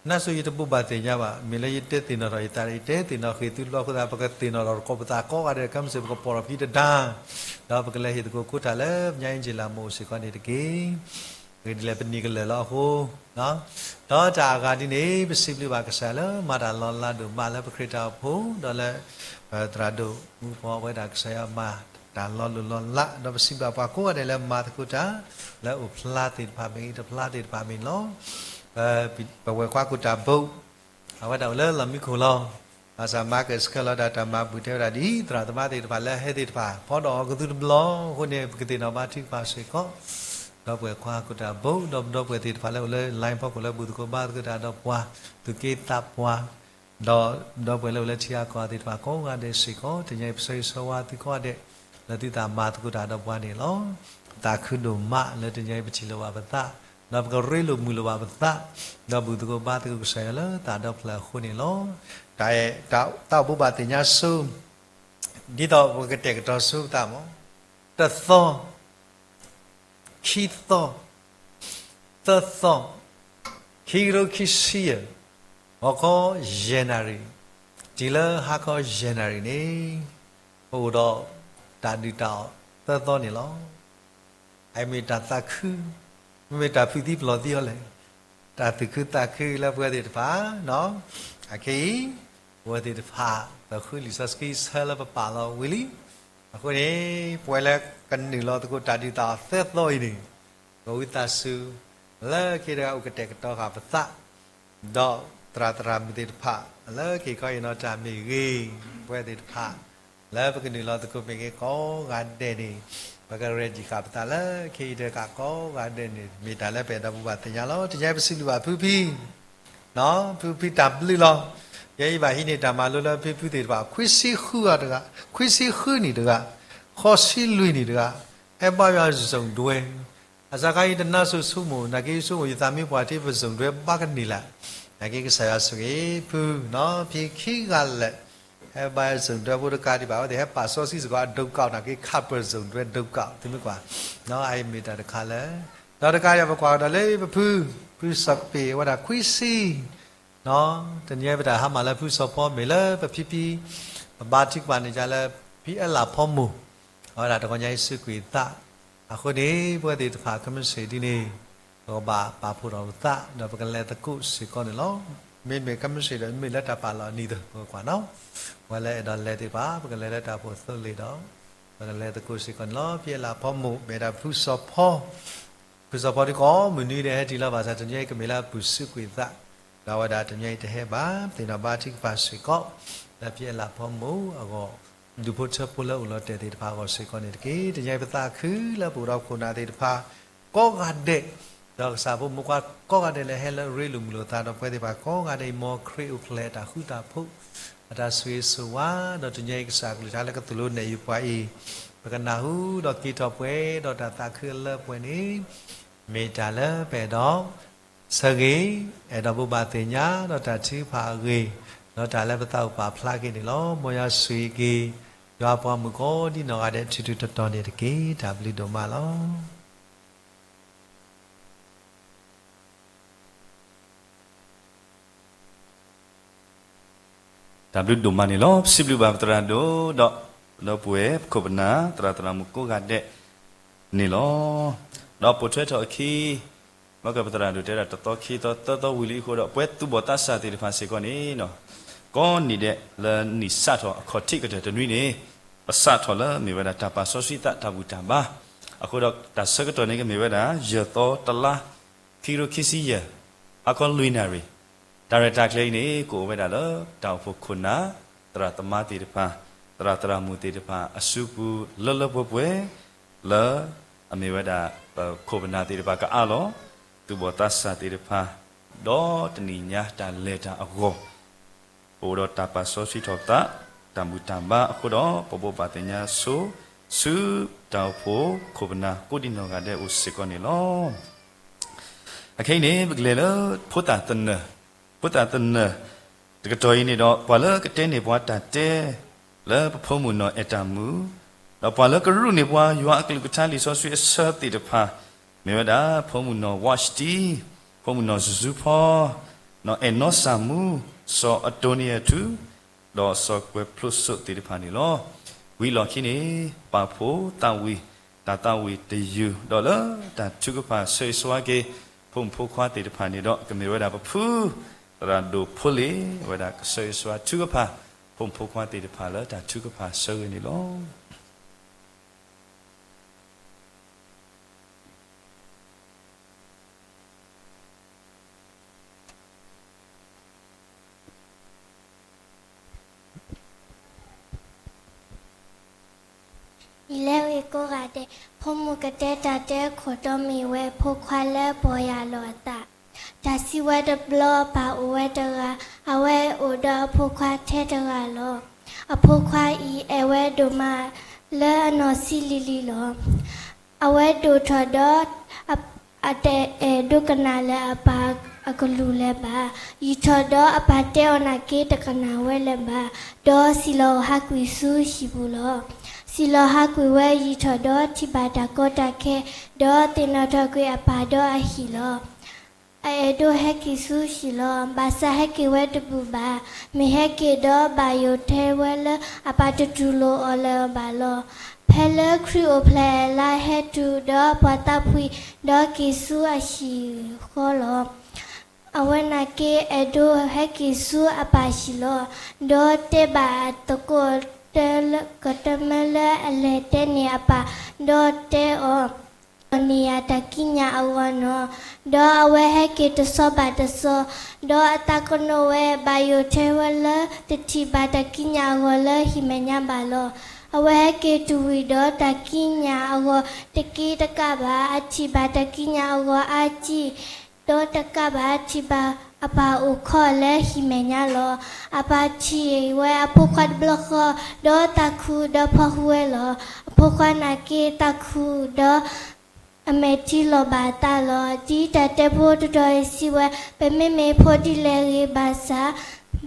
နဆိယတဘိးဘၣ်သ့ၣ်ညါဘၣ်, မ့ၢ်လၢယတဲသ့ၣ်နီၣ်ထီၣ်ယသး ယတဲသ့ၣ်နီၣ်ဃ့ၢ်သုတဘျီအဃိသတး ပကသ့ၣ်နီၣ်ထီၣ်တကိးပသးကိးဂၤဒဲး ခဲမုၢ်ဆ့ၣ် ပကပိာ်ထီၣ်ခံတဒါ, ဒီးပကလဲၤဟ့ၣ်သကိးခိၣ်ထးလၢ သ့ၣ်ညါ Angela မိၢ်အိၣ်စ့ၢ်ကီးန့ၣ်တက့ၢ်. ဂ့ၢ်ဒ်လဲၣ် ပနံၣ်ကလၢာ်လီၤအဃိ ဒီးတၢ်အဂၤဒ်န့ၣ် ပစံးဘျုးဘၣ်ကစၢ်ယွၤလၢမၤတၢ်လီၤလးဒိၣ်မးလၢပခရံာ်တၢ်အိၣ်ဖှိၣ် ဒီးလၢ ပသရၣ်ဒိၣ်မူဖီဝဲဒၣ် ကစၢ်ယွၤမၤတၢ်လီၤလိၢ်လီၤလး ဒီးပစံးဘျုးပှၤကိးဂၤဒဲးလၢမၤသကိးတၢ် လၢအိၣ်ဖျါသ့ၣ်တဖၣ်မ့ၢ်ဂ့ၤ တဖျါသ့ၣ်တဖၣ်မ့ၢ်ဂ့ၤလီၤ. ပဝဲၢ်ခွါခိၣ်တၢ်ဘိ အဝဲဒၣ်အိၣ်လၢလီၢ်မံခိၣ်လီၤ. ဘၣ်ဆၣ်မၤကဆှၢလီၤတၢ်တၢ်မၤဘူၣ် တဲဝဲဒၣ်ဒ်သရၣ်သမါသ့ၣ်တဖၣ်လၢဟဲသ့ၣ်တဖၣ် ဖီဒီးအီၤကသူတဘျီအဃိန့ၣ် ပကသ့ၣ်နီၣ်ဘါထုကဖၣ်စ့ၢ်ကီး ဒီပုၢ်ဝဲၢ်ခွါခိၣ်တၢ်ဘိ ဒီးပဒီပုၢ်ဝဲၢ်သ့ၣ်တဖၣ်လၢအိၣ်လၢ line ဖီခိၣ်လၢဘူၣ်သကိးဘါသကိးတၢ်ဒီးပှၤ သူၣ်က့သးပှၢ် ဒီးဒီပုၢ်ဝဲၢ်လၢအိၣ်လၢထံဂၤကီၢ်ဂၤသ့ၣ်တဖၣ်ကိးဂၤဒဲးစ့ၢ်ကီး တနံၤအံၤပဆၢဂ့ၤဆၢဝါသုကိးဂၤဒဲး လၢသုသးမၤသကိးတၢ်ဒီးပှၤန့ၣ်လီၤ. သးခုဒိၣ်မးလၢတနံၤအံၤပထံၣ်လိာ်ဘၣ်ပသး ဒီးပကရ့လိာ်မုာ်လိာ်ဘၣ်ပသး ဒီးဘူၣ်သကိးဘါသကိးကစၢ်ယွၤလၢသးဒီဖျၢၣ်အဃိန့ၣ်လီၤ. တၢ်အဲၣ်တၢ်သးအိၣ်ဘိးဘၣ်သ့ၣ်ညါဆိ ဒ်သိးပကကတဲာ်ကတီၤဆိပသးမး တသီ ခံသီ သၢသီ ခံကထိခံဆံယဲၢ် ဂီၤခီယဲၢ်နၣ်ရံၣ် တုၤလၢဟါခီယဲၢ်နၣ်ရံၣ်န့ၣ် ပအိၣ်ဒီးတၢ်ဒုၣ်တၢ်အီၣ်သၢသီန့ၣ်လီၤ. အမ့ၢ်တၢ်သးခု မ့မ့ၢ်တၢ်ဖုးသံပျီၤသံအီၤလဲၣ်, တၢ်သူၣ်ခုသးခုလၢပဝဲသ့ၣ်တဖၣ် အခဲအံၤ ပဝဲသ့ၣ်တဖၣ် ပဃုလံာ်စီဆှံဆၢလၢပပာ်လီၤဝံၤလံ. အဃိန့ၣ် ပဝဲလၢကနုာ်လီၤသကိးတၢ်ဒုၣ်တၢ်အီၣ်သၢသီအံၤန့ၣ် ပဝံသးစူၤ လၢခံတဂၤအိၣ်ကတဲာ်ကတီၤဃာ်ပသး ဒီးသရၣ်သရၣ်မုၣ်သ့ၣ်တဖၣ် လၢက့ၤကီယနီၢ်တၢ်မ့ၢ်ဂ့ၤ ပဝဲသ့ၣ်တဖၣ် လၢပကနုာ်လီၤသကိးမ့ၢ်ဂ့ၤကိးဂၤဒဲးန့ၣ် ပကရဲၣ်ဒံၣ်ဃာ်ပသးလၢခံတဂၤကိးဂၤဒဲးန့ၣ် မ့ၢ်တၢ်လၢပအဲၣ်ဒိးဘိးဘၣ်သ့ၣ်ညါလီၤ. တနံၤအံၤပစံးဘျုးဘၣ်ဖုဖံ ဖုဖံတၢ်ဘျုးလီၤ. ယဲအံၤဘၣ်ဟံးန့ၢ်တၢ်မၤလိလၢဖံဖုသ့ၣ်တဖၣ် ခွံဆံဃုဂၤတဂၤ, ခွံဆံဃုနံၣ်တဂၤ, ဃိးဆံလွံၢ်နံၣ်တဂၤ, ဟဲဘါယွၤ zone ဒွဲ အစးခါအံၤတနါစိၤဆိကမိၣ် နာ်က့ဆိကမိၣ် ယသးမ့ၢ်ပှၢ်ထံပ zone ဒွဲဘၣ်ကန့ၢ်လၢ်, နာ်က့ကစၢ်ယွၤဆိၣ်ဂ့ၤဖု ဖံခံဂၤလၢာ် ဟဲဘါယွၤ zone ဒွဲဖိတကးဒံးဘၣ် အဝဲသ့ၣ်ဟဲပာ်စီဆှံစ့ၢ်ကီးအဒိကၣ် နာ်က့ ခးပၢၢ် zone ဒွဲဒိကၣ် သုမ့ၢ်ကွၢ်, အအံၤမ့ၢ်တၢ်တခါလၢ ဒီးတကးဒံးပကွၢ်ကဒီးလၢပဖု, ဖုစီၤပ့ၤဝဲဒၣ်ခွံဆံ တနံၤအံၤပတၢ်ဟါမၢ်လၢဖုစီၤဖီ မ့ၢ်လၢပဖံဖံ ပဘါထုကဖၣ်န့ၢ်ယၤလၢ ဖံအဲလးဖီမိၢ် အဝဲဒၣ်တဂီၤညါအံၤစူးကွံာ်သး, အဃိန့ၣ် ပဝဲသ့ၣ်တဖၣ်ခဲမုၢ်ဆ့ၣ်ဒ်န့ၣ် ပကဘၣ်ပာ်ဖှိၣ်ထီၣ်ပသး ဒီးပကလဲၤသကိးစ့ၢ်ကီးန့ၣ်လီၤ. မ့မ့ၢ်ခဲမုၢ်ဆ့ၣ်ဒီး မ့ၢ်လၢတၢ်ပာ်လီၤအနံၤသ့ၣ်ပကွၢ်နီၤ, ပှၤလၢအဲၣ်ဒိးလဲၤသ့ၣ်တဖၣ် ပကလဲၤလၢတၢ်အိၣ်ဖှိၣ်သိလ့ၣ်ဒီး ပကလဲၤသကိးစ့ၢ်ကီးန့ၣ်လီၤ. ဖံအဲလးဖီမိၢ် မ့ၢ်ဒၣ်ဖုစီၤဖီ ဖုစီၤဖီဒ်ကိးမုၢ်နွံဒဲး ဟဲတုၤလၢဘၣ်ဆၣ် တနံၤအံၤကမ့ၢ်လၢအပူၤစူးကွံာ်သး, ဒီးအဝဲဒၣ်တနံၤအံၤတဟဲဘၣ်, သ့ၣ်နီၣ်ဘါထုကဖၣ်စ့ၢ်ကီး လၢဖံအဲလးဖီမိၢ်အဂီၢ်, ဒူၣ်ဖိထၢဖိလၢအိၣ်လီၤတဲာ်သ့ၣ်တဖၣ်အဂီၢ်စ့ၢ်ကီးန့ၣ်တက့ၢ်. တနံၤအံၤပသးခုလၢပအိၣ်ဒီးခိၣ်နၢ်သ့ၣ်တဖၣ် ကိးဂၤဒဲး, ဒီးကစၢ်ဖိမုၣ်ခွါကိးဂၤဒဲးလၢဟဲလၢရ့လိာ်မုာ်လိာ်သးဒီးပဝဲသ့ၣ်တဖၣ်ကိးဂၤဒဲးအံၤ မ်ခရံာ်အိၣ်ဖျဲၣ်အတၢ်ဃူတၢ်ဖိး, အတၢ်ဆိၣ်ဂ့ၤဆိၣ်ဝါ, ဒီးတနံၤအံၤကစၢ်အကလုၢ်ကထါလၢကသိၣ်လိနဲၣ်ယုာ်ပှၤအံၤ, ပကနၢ်ဟူဒီးက့ၤထီၣ်ပှဲၤဒီးတၢ်သးခုအလၢပှဲၤန့ၣ်, မ့ၢ်တၢ်လၢပအဲၣ်ဒိး ဆၢဂ့ၤ, အဲၣ်ဒိးဘိးဘၣ်သ့ၣ်ညါ ဒီးတၢ်ထုကဖၣ်အဂ့ၢ်, ဒီးတၢ်လၢပသးအိၣ်ပာ်ဖျါက့ၤန့ၣ်လီၤ. မ်ယွၤဆိၣ်ဂ့ၤက့ၤ ယွၤပှၤမုၣ်ကိးဒ်နီၢ်ဂၤဒဲး ထူးထူးတီၤတီၤန့ၣ်တက့ၢ်. တၢ်ဘျုးဒိၣ်မးလီၤ. တၢ်ဘျုးဒိၣ်မးန့ၣ်လီၤ. ပစံးဘျုးဘၣ်ပသရၣ်ဒိၣ်ဒီး ဒီပုၢ်ဝဲၢ်ပခိၣ်ပနၢ် သရၣ်သရၣ်မုၣ်ကိးဂၤဒဲးန့ၣ်လီၤ. ဒီးပိာ်ထွဲထီၣ်အခံ မ့ၢ်ကပသရၣ်ဒိၣ်တဲဒၣ်တသီခံသီသၢသီဝံၤလံအဃိဒီး ပဝဲသူၣ်ဘီၣ်သးစၢ်သ့ၣ်တဖၣ်စ့ၢ်ကီးန့ၣ် ကိးနံၤဒဲးလၢနံၣ်စးထီၣ်အခီၣ်ထံးကတၢၢ်တနွံန့ၣ် ပစးထီၣ်လၢမ့ၢ်ဝဲဒၣ်တၢ်ပာ်စီဆှံသးတၢ်ဘူၣ်တၢ်ဘါ, အဃိဒီးတၢ်ဆၢကတီၢ်န့ၣ်ကမ့ၢ်ဝဲဒၣ် ယဲၢ်သီတလါ ခံကထိခံဆံယဲၢ် ဟါခီလွံၢ်နၣ်ရံၣ်, တၢ်ရဲၣ်တၢ်ကျဲၤအံၤန့ၣ် ကအိၣ်ဝဲဒၣ်လၢတၢ်အိၣ်ဖှိၣ်ခိၣ်နၢ် သရၣ်သမါသ့ၣ်တဖၣ်, သရၣ်သရၣ်မုၣ်သ့ၣ်တဖၣ်အစုပူၤလၢလၢပှဲၤပှဲၤ လၢအမ့ၢ်ဝဲဒၣ်ပခိၣ်ပနၢ်သ့ၣ်တဖၣ်ကအါလီၤ, သူၣ်ဘီၣ်သးစၢ်သ့ၣ်တဖၣ်, ဒီးတနံၤညါတၢ်လဲၤတၢ်အဂီၢ် ပအိၣ်ဒီးတၢ်ပာ်စီဆှံထီၣ်သး တၢ်ဘူၣ်တၢ်ဘါအဃိဒီး ပဘိးဘၣ်သ့ၣ်ညါဆိ ဆူတၢ်အိၣ်ဖှိၣ်ခိၣ်ပနၢ်ကိးဒံးနီၢ်ဂၤဒဲးအိၣ်စ့ၢ်ကီးန့ၣ်လီၤ. အခဲအံၤန့ၣ် ပကလဲၤလၢဖိသၣ်သနၢၣ်, ဖိသၣ်သနၢၣ် တကတီၢ်အံၤန့ၣ်ဒီး ပှၤလၢကတဲန့ၢ်ပှၤတၢ်တဲ လၢပဖိမုၣ်နီၢ်အဲၣ်တၢ်မုၣ်, ဒီးပှၤလၢကရူးန့ၢ်ပှၤယွၤအကလုၢ်ကထါလံာ်စီဆှံအဆၢသ့ၣ်တဖၣ် မ့ၢ်ဝဲဒၣ်ဖိမုၣ်နီၢ်ဝးစတံ, ဖိမုၣ်နီၢ်စူၤစူၤဖီ, နီၢ်အဲၣ်နီစၢ်မူ, စီၤအတိၣ်နံၤအထူ, ဒီးစီၤကွဲးဖျိစိးသ့ၣ်တဖၣ်န့ၣ်လီၤ. ဝံၤလီၢ်ခံန့ၣ် ပာ်ဖှိၣ်သးဝံၣ် တၢ်သးဝံၣ်တယုၢ် ဒီးလၢတၢ်ထုကဖၣ်ဆၢဂ့ၤဆၢဝါက့ၤ ဖိမုၣ်ဖိခွါသ့ၣ်တဖၣ်န့ၣ်ဒီး ကမ့ၢ်ဝဲဒၣ်ပဖု သရၣ်ဒိၣ်ဖိလ့ၣ် ဝဲဒၣ်ကဆၢဂ့ၤဆၢဝါထုကဖၣ် ဖိမုၣ်ဖိခွါသ့ၣ်တဖၣ်လၢတၢ်ထုကဖၣ်ဆၢဂ့ၤန့ၣ်လီၤ. ယလဲၤဂ့ၤကိးဂၤဒဲး, ဖိမုၣ်ကတဲတၢ်တဲခိၣ်တီမ့ၢ်ဝဲ ဖိခွါလၢပီၢ်ယၢ်လီၤအသး. တၢ်စံးဝဲတဘျီ ပၢ်အိၣ်ဝဲတဂၤ, အဝဲအိၣ်ဒီးအဖိခွါထဲတဂၤလီၤ. အဖိခွါအံၤအဲၣ်ဝဲဒိၣ်မး လၢအနီၢ်ဆံးလံၤလံၤလီၤ. အဝဲဒိၣ်ထီၣ်ဒီး အတအဲၣ်ဒိးကနၣ်လၢၤအပၢ်အကလုၢ်လၢၤဘၣ်. ယံာ်ထီၣ်ဒီးအပၢ်တဲအီၤနာ်က့ တကနၣ်ဝဲလၢၤဘၣ်, ဒီးစံၣ်လီၤဟးကွံာ်ဆူဟံၣ်ပူၤလီၤ. စံၣ်လီၤဟးကွံာ်ဝဲယံာ်ထီၣ်ဒီး ထံၣ်ဘၣ်တၢ်ကီတၢ်ခဲ, ဒီးသ့ၣ်နီၣ်ထီၣ်ကွံာ်အပၢ်ဒီးအဟံၣ်လီၤ. အအဲၣ်ဒိးဟဲက့ၤဆူဟံၣ်လီၤ. ဘၣ်ဆၣ်ဟဲက့ၤဝဲတဘူၣ်ဘၣ်. မ့ၢ်ဟဲက့ၤဒီးဘၣ်ယိၣ်ထဲဝဲလၢ အပၢ်တတူၢ်လိာ်အီၤလၢၤဘၣ်လီၤ. ဖဲလၢခရံာ်အိၣ်ဖျဲၣ်အလါဟဲတုၤဒီးပှၤသးဖှံ ဒီးက့ၤဆူအဟံၣ်ဃီလီၤ. အဝဲနာ်က့ အဲၣ်ဒိးဟဲက့ၤဆူအပၢ်ဟံၣ်လီၤ. ဒီးတဲဘၣ်အသကိး ကတၢၢ်လၢကတၢၢ်မၢလၢအလဲၤတဲန့ၢ်အပၢ်, ဒီးတဲအီၤ ဒိးန့ၢ်ယၤတၢ်ကံးညာ်အဂီၢ်နီၤ. ဒီးအဝဲဟဲက့ၤတစီၤဘၣ်တစီၤ, ဒီးအသးကနိးဝဲ ဘၣ်ယိၣ်ထဲဝဲလၢ တထံၣ်ဘၣ်တၢ်ကံးညာ်အဂီၢ်လၢဟံၣ်မဲာ်ညါဘၣ်လီၤ. အဝဲဟဲက့ၤတဝံၤဒီး တၢ်ကံးညာ်အဂီၢ်တက့တကးဘၣ်, အထံၣ်ဘၣ်တၢ်ကံးညာ်အဂီၢ်အါကံၢ် ဒီးတကးဘၣ် ထံၣ်ဘၣ်အပၢ်အိၣ်ခိးလၢဟံၣ်မဲာ်ညါလီၤ. အပၢ်ထံၣ်ဝဲအဖိခွါတဘျီဃီ, ဒီးသးခုဒီးဖီၣ်ဃုာ်ဝဲလီၤ. အဖိခွါနာ်က့သးခုဒီး အမဲာ်ထံလီၤဘၣ်အသးလီၤ. ဒ်တၢ်တဲဖိတတီၤအံၤစံးဝဲ, ပမ့မ့ၢ်ဖိဒ်လဲၣ်ဂ့ၤဘၣ်ဆၣ်,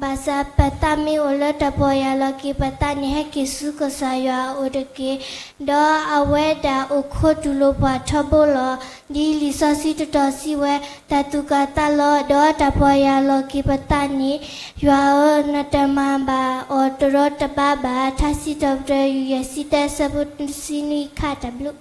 ဘၣ်ဆၣ်ပသးမ့ၢ်အိၣ်လၢတၢ်ပီၢ်ယၢ်လီၤက့ၤပသးန့ၣ် ဟဲက့ၤဆူကစၢ်ယွၤအအိၣ်တက့ၢ်. ဒီးအဝဲဒၣ်အိၣ်ခိးတူၢ်လိာ်ပှၤထီဘိလီၤ. ဒ်လံာ်စီဆှံတတီၤစံးဝဲ, တၢ်သူၣ်ကၢ်သးလီၤ ဒီးတၢ်ပီၢ်ယၢ်လီၤက့ၤပသးန့ၣ်, ယွၤဧၢ, နတမၤဘၣ်အီၤတရီတပါဘၣ်. ထါစံးထီၣ်ပတြၢၤ ယူၢ်ယဲၢ်ဆံသၢ ဆၢဖိတဆံနွံ ခါတၢ်ဘျုး.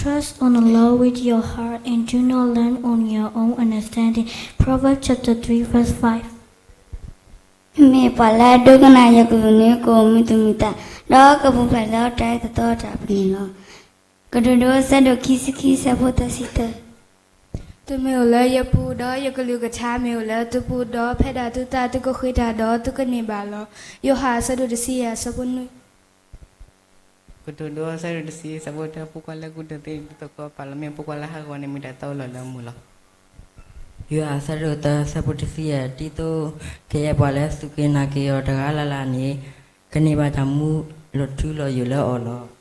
Trust on the Lord with your heart and do not lean on your own understanding. Proverbs chapter three, verse five. မ့ၢ်ပှၤလၢအဒိကနၣ်ယကလုၢ်န့ၣ် ကအိၣ်မုာ်တမုာ်သး, ဒီးကပူၤဖျဲးလၢတၢ်အၢတသီတၢ်အပူၤန့ၣ်လီၤ. ကတိၤဒိ ဆၢဒိၣ်ခံဆံခံ ဆၢဖိသၢဆံတၢ. သုမ့ၢ်အိၣ်လၢယပူၤ, ဒီးယကလုၢ်ကထါမ့ၢ်အိၣ်လၢသုပူၤ, ဒီးဖဲဒၣ်သုသးသုကဃ့တၢ်ဒီး သုကန့ၢ်ဘၣ်လီၤ. ယိၤဟၣ် အဆၢဒိၣ်တဆံယဲၢ် အဆၢဖိနွံ. ကတိၤဒိ အဆၢဒိၣ်တဆံ အဆၢဖိတၢ, ဖိခွါလၢကူၣ်တသ့ ဒ်သိးကပာ်လီၤမ့ၢ် ဖိခွါလၢဟးဂီၤန့ၣ် မ့ၢ်ဒၣ်တၢ်အိၣ်လီၤလၢအမုာ်လီၤ. ယိၤဟၣ် အဆၢဒိၣ်တၢ အဆၢဖိတဆံယဲၢ်, ဒ်သိးကယဲၢ်ပှၤလၢအစူၢ်က့ၤနာ်က့ၤအီၤတဂၤလၢ်လၢ်န့ၣ် ကန့ၢ်ဘၣ်တၢ်မူလီၤထူလီၤယိာ်လၢအီၤလီၤ.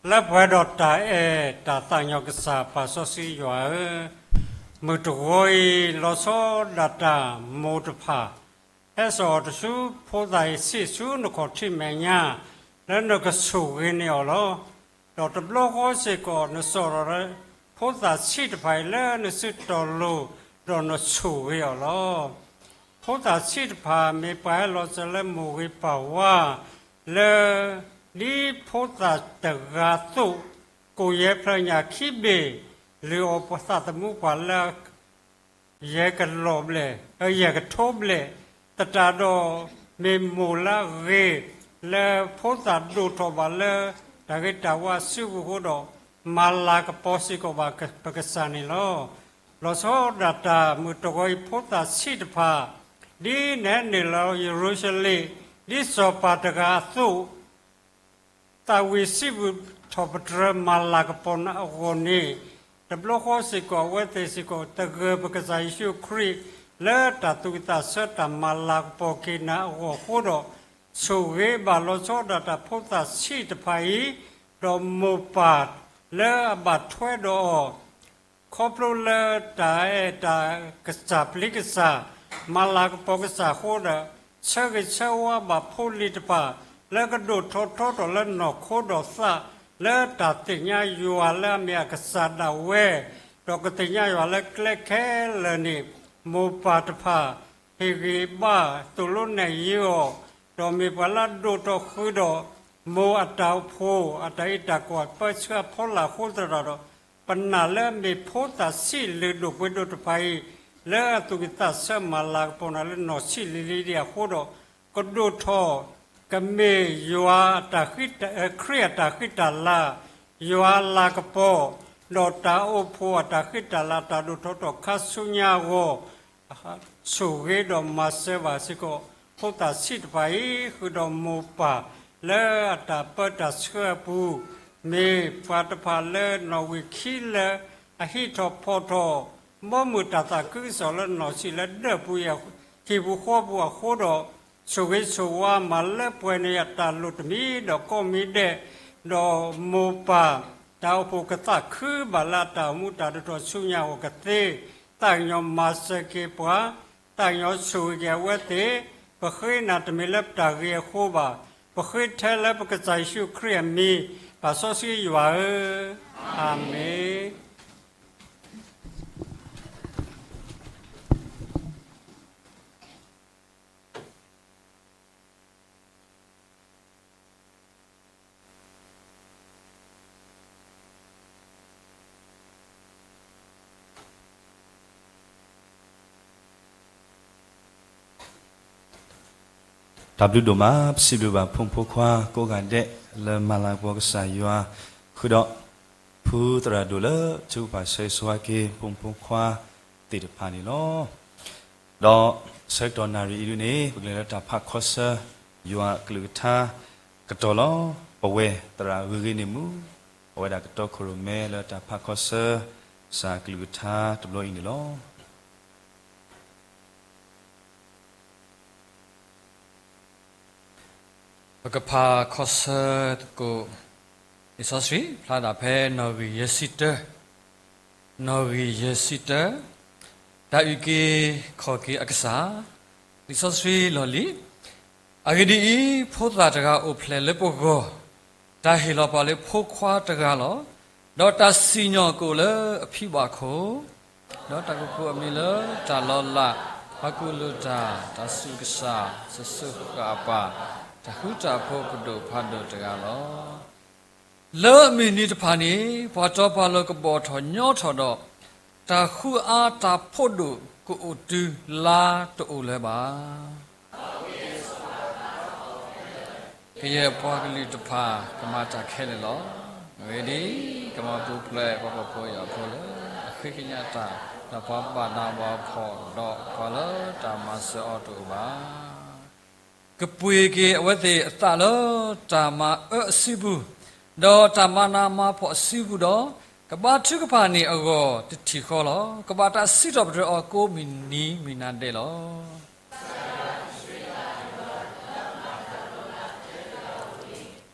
လၢပှဲၤဒီးတၢ်အဲၣ်တၢ်သးကညီၤကစၢ် ပၢ်စီဆှံယွၤဧၢ, မုၢ်တဂီၤအံၤ လီၤဆီဒၣ်တၢ်မိၢ်တဖၣ် ဟဲစိာ်အီၤတဆူဖိသၣ်အံၤ ဆံးဆူနခီၣ်ထံးမဲာ်ညါ လၢနကဆိၣ်ဂ့ၤန့ၢ်အီၤလီၤ. ဒီးတဘျီဃီစ့ၢ်ကီး နစိာ်ထီၣ်လၢ ဖိသၣ်ဆံးတဖၣ်အံၤ လၢနစုတီၢ်လိၤ ဒီးနဆိၣ်ဂ့ၤအီၤလီၤ. ဖိသၣ်ဆံးတဖၣ် မ့ၢ်ပှၤဟဲလီၤစၢၤလၢမိၢ်ဂ့ၤပၢ်ဝါ လၢ ဒ်ဖိသၣ်တဂၤအသိး, ကိၣ်ယဲၢ်ဖျၢၣ်ညၣ်ခံဘ့ၣ် လုၢ်အီၣ်ပသးသမူပှၤလၢ ယဲၢ်ကလီၢ်ဘျဲၣ်, ယဲၢ်ကထိဘျဲၣ်, သတးဒီး မ့ၢ်မိၢ်လၢအဂ့ၤ လၢဖိသၣ်ဒိၣ်ထီၣ်ဘၣ်လၢ တၢ်ဂ့ၤတၢ်ဝါအစုပူၤအဃိဒီး မၤလၤကပီၤစ့ၢ်ကီးဘၣ်ပကစၢ်န့ၣ်လီၤ. လီၤဆီဒၣ်တၢ်မုၢ်တဂီၤအံၤ ဖိသၣ်ဆံးတဖၣ် ဒ်နဟဲနုာ်လီၤယရူၤၡလ့ၣ် ဒ်စီၤပၤတဂၤအသိး သးဝံၣ်စံးဘျုးထီၣ်ပတြၢၤ မၤလၤကပီၤနၤအဂီၢ်န့ၣ်, တဘျီဃီစ့ၢ်ကီး အဝဲသ့ၣ်စ့ၢ်ကီး သဂၢၢ်ပကစၢ်ယ့ၣ်ၡူးခရံာ် လၢတၢ်သူၣ်ဝံၣ်သးဆၢ တၢ်မၤလၤကပီၤက့ၤနၤအဂီၢ်အဃိဒီး, ဆိၣ်ဂ့ၤဘၣ်လီၤဆီဒၣ်တၢ်ဖိသၣ်ဆံးတဖၣ်အံၤ, ဒီးမိၢ်ပၢ်လၢအဘၣ်ထွဲဒီးအီၤ ခီဖျိလၢတၢ်အဲၣ်တၢ်ကစၢ်ပျံၤကစၢ်, မၤလၤကပီၤကစၢ်အဃိဒီး, ဆၢဂ့ၤဆၢဝါဘၣ်ဖိလံၤတဖၣ် လၢကဒိၣ်ထီၣ်ထီထီၣ်လၢနီၢ်ခိဒီးသး လၢတၢ်သ့ၣ်ညါယွၤလၢအမ့ၢ်အကစၢ်ဒၣ်ဝဲ, ဒီးကသ့ၣ်ညါယွၤလၢကျဲခဲလၢာ်န့ၣ်, မိၢ်ပၢ်တဖၣ် ဟ့ၣ်ဂံၢ်ဘါသိၣ်လိနဲၣ်ယုာ်အီၤ, ဒီးမ့ၢ်ပှၤလၢအဒိၣ်ထီၣ်ဃုာ်ဒီး မိၢ်အတၢ်အိၣ်ဖှိၣ် အတၢ်အံးတၢ်ကွၢ် ပၢဆှၢအဖီလာ်အဃိသတးဒီး, ပနာ်လၢအမ့ၢ်ဖိသၣ်ဆံးလုၢ်ဒိၣ်ပှ့ၤဒိၣ်တဖၣ်အံၤ, လၢအသူၣ်ဝံၣ်သးဆၢမၤလၤကပီၤနၤလၢနီၢ်ဆံးလံၤလံၤဒံးအဃိဒီး, ကဒိၣ်ထီၣ် ကမ့ၢ်ယွၤအတၢ်ဃံ, ခရံာ်အတၢ်ဃံတၢ်လၤ, ယွၤအလၤကပီၤ, ဒီးတၢ်အိၣ်ဖှိၣ်အတၢ်ဃံတၢ်လၤ တၢ်ဒိၣ်ထီၣ်ထီထီၣ်ခါဆူညါအဂီၢ် ဆိၣ်ဂ့ၤဒီးမၤစၢၤဘၣ်စ့ၢ်ကီး ဖိသၣ်ဆံးတဖၣ်အံၤ ဃုာ်ဒီးမိၢ်ပၢ်လၢအတၢ်ပၢတၢ်ဆှၢအပူၤ, မ့ၢ်ပှၤတဖၣ်လၢနီၣ်ဝံာ်ခံလၢအဟံးထီၣ်ဖီၣ်ထီၣ် ဘီမုၢ်တၢ်သးခုကစီၣ်လၢနီၢ်ဆံးလၢဒၢးပူၤအံၤ ဟံၣ်ပူၤဃီပူၤအဃိဒီး, ဆိၣ်ဂ့ၤဆိၣ်ဝါမၤလၢပှဲၤန့ၢ်အတၢ်လိၣ်တမံၤဒီးကိးမံၤဒဲး, ဒီးမိၢ်ပၢ်တၢ်အိၣ်ဖှိၣ်ကသးခုဘၣ်လၢအတၢ်အိၣ်မူတၢ်ဒိၣ်ထီၣ်ဆူညါအဂီၢ်ကသ့, သးကညီၤမၤစၢၤက့ၤပှၤ, သးကညီၤဆိၣ်ဂ့ၤက့ၤအဝဲသ့ၣ်, ပဃ့နၤတမ့ၢ်လၢပတၢ်ဂ့ၤအဃိဘၣ်, ပဃ့ထဲလၢပကစၢ်ယ့ၣ်ၡူးခရံာ်အမံၤ, ပၢ်စီဆှံယွၤဧၢ, အၤမ့ၣ်. တၢ်ဘျုးဒိၣ်မး, ပစံးဘျုးဘၣ်ဖိမုၣ်ဖိခွါကိးဂၤဒဲး လၢမၤလၤကပီၤကစၢ်ယွၤ, ဃုာ်ဒီး ဖုသရၣ်ဒိၣ်လၢထုကဖၣ်ဆၢဂ့ၤဆၢဝါက့ၤ ဖိမုၣ်ဖိခွါသ့ၣ်တဖၣ်န့ၣ်လီၤ. ဒီးဆၢကတီၢ်နၣ်ရံၣ်အံၤဒုန့ၣ် ပကလဲၤလၢတၢ်ဖးခီဆၢ ယွၤအကလုၢ်ကထါကတီၢ်လီၤ. ပဝဲၢ်သရၣ်ဂ့ၤဂ့ၤန့ၣ်မူ အဝဲဒၣ်ကတီခိၣ်ရိၣ်မဲလၢတၢ်ဖးခီဆၢ ကစၢ်အကလုၢ်ကထါတဘျီအံၤန့ၣ်လီၤ. ပကဖးခီဆၢသကိး လံာ်စီဆှံဖျါဒၣ်ဖဲနီၣ်ဂံၢ်ယဲၢ်ဆံတၢ, နီၣ်ဂံၢ်ယဲၢ်ဆံတၢ, တၢ်အုၣ်က့ၤခီၣ်က့ၤအကစၢ်, လံာ်စီဆှံလီၢ်လံၤ, အဂ့ၢ်ဒ်အံၤ, ဖိသၣ်တဂၤအိၣ်ဖျဲၣ်လၢပဂီၢ်, တၢ်ဟ့ၣ်လီၤပှၤလၢဖိခွါတဂၤလီၤ. ဒီးတၢ်စံၣ်ညီၣ်ကအိၣ်လၢအဖံဘၣ်ခိၣ်, ဒီးတၢ်ကကိးအမံၤလၢတၢ်လီၤလး, ပှၤကူၣ်လိာ်တၢ်, တၢ်စူၢ်ကစၢ်, စၢၤစၢၤဃာ်ဃာ်အပၢ်, တၢ်ဃူတၢ်ဖိးပဒိၣ်ဖးဒိၣ်တဂၤလီၤ. လၢအမုၢ်နံၤတဖၣ်န့ၣ် ပှၤတီပှၤလိၤကဘီၣ်ထီၣ်ညီထီၣ်ဒီး, တၢ်ဃုအါတၢ်ဖိးဒိၣ်ကအိၣ်တုၤလါတအိၣ်လၢၤဘၣ်. ကယဲၢ်ပှၤကလုာ်တဖၣ်ကမၤတၢ်ခဲလၢာ်လီၤ. အဂ့ၢ်ဒ်အံၤ, ကမၤပူၤဖျဲးပှၤဖှီၣ်ဖိယာ်ဖိလၢအဃ့ကညးတၢ်, ဒီးပှၤဘၣ်နးဘၣ်ဖှီၣ်, ဒီးပှၤလၢတၢ်မၤစၢၤအီၤတအိၣ်ဘၣ်. ကပှ့ၤက့ၤအဝဲသ့ၣ်အသးလၢတၢ်မၤအၢအစုပူၤ, ဒီးတၢ်မၤနးမၤဖှီၣ်အစုပူၤဒီး, ကဘါထုကဖၣ်န့ၢ်အဂီၢ်တထံၣ်ဃီလီၤ. ကဘၣ်တၢ်စံးထီၣ်ပတြၢၤအီၤကိးမုၢ်နံၤမုၢ်နၤဒဲးလီၤ.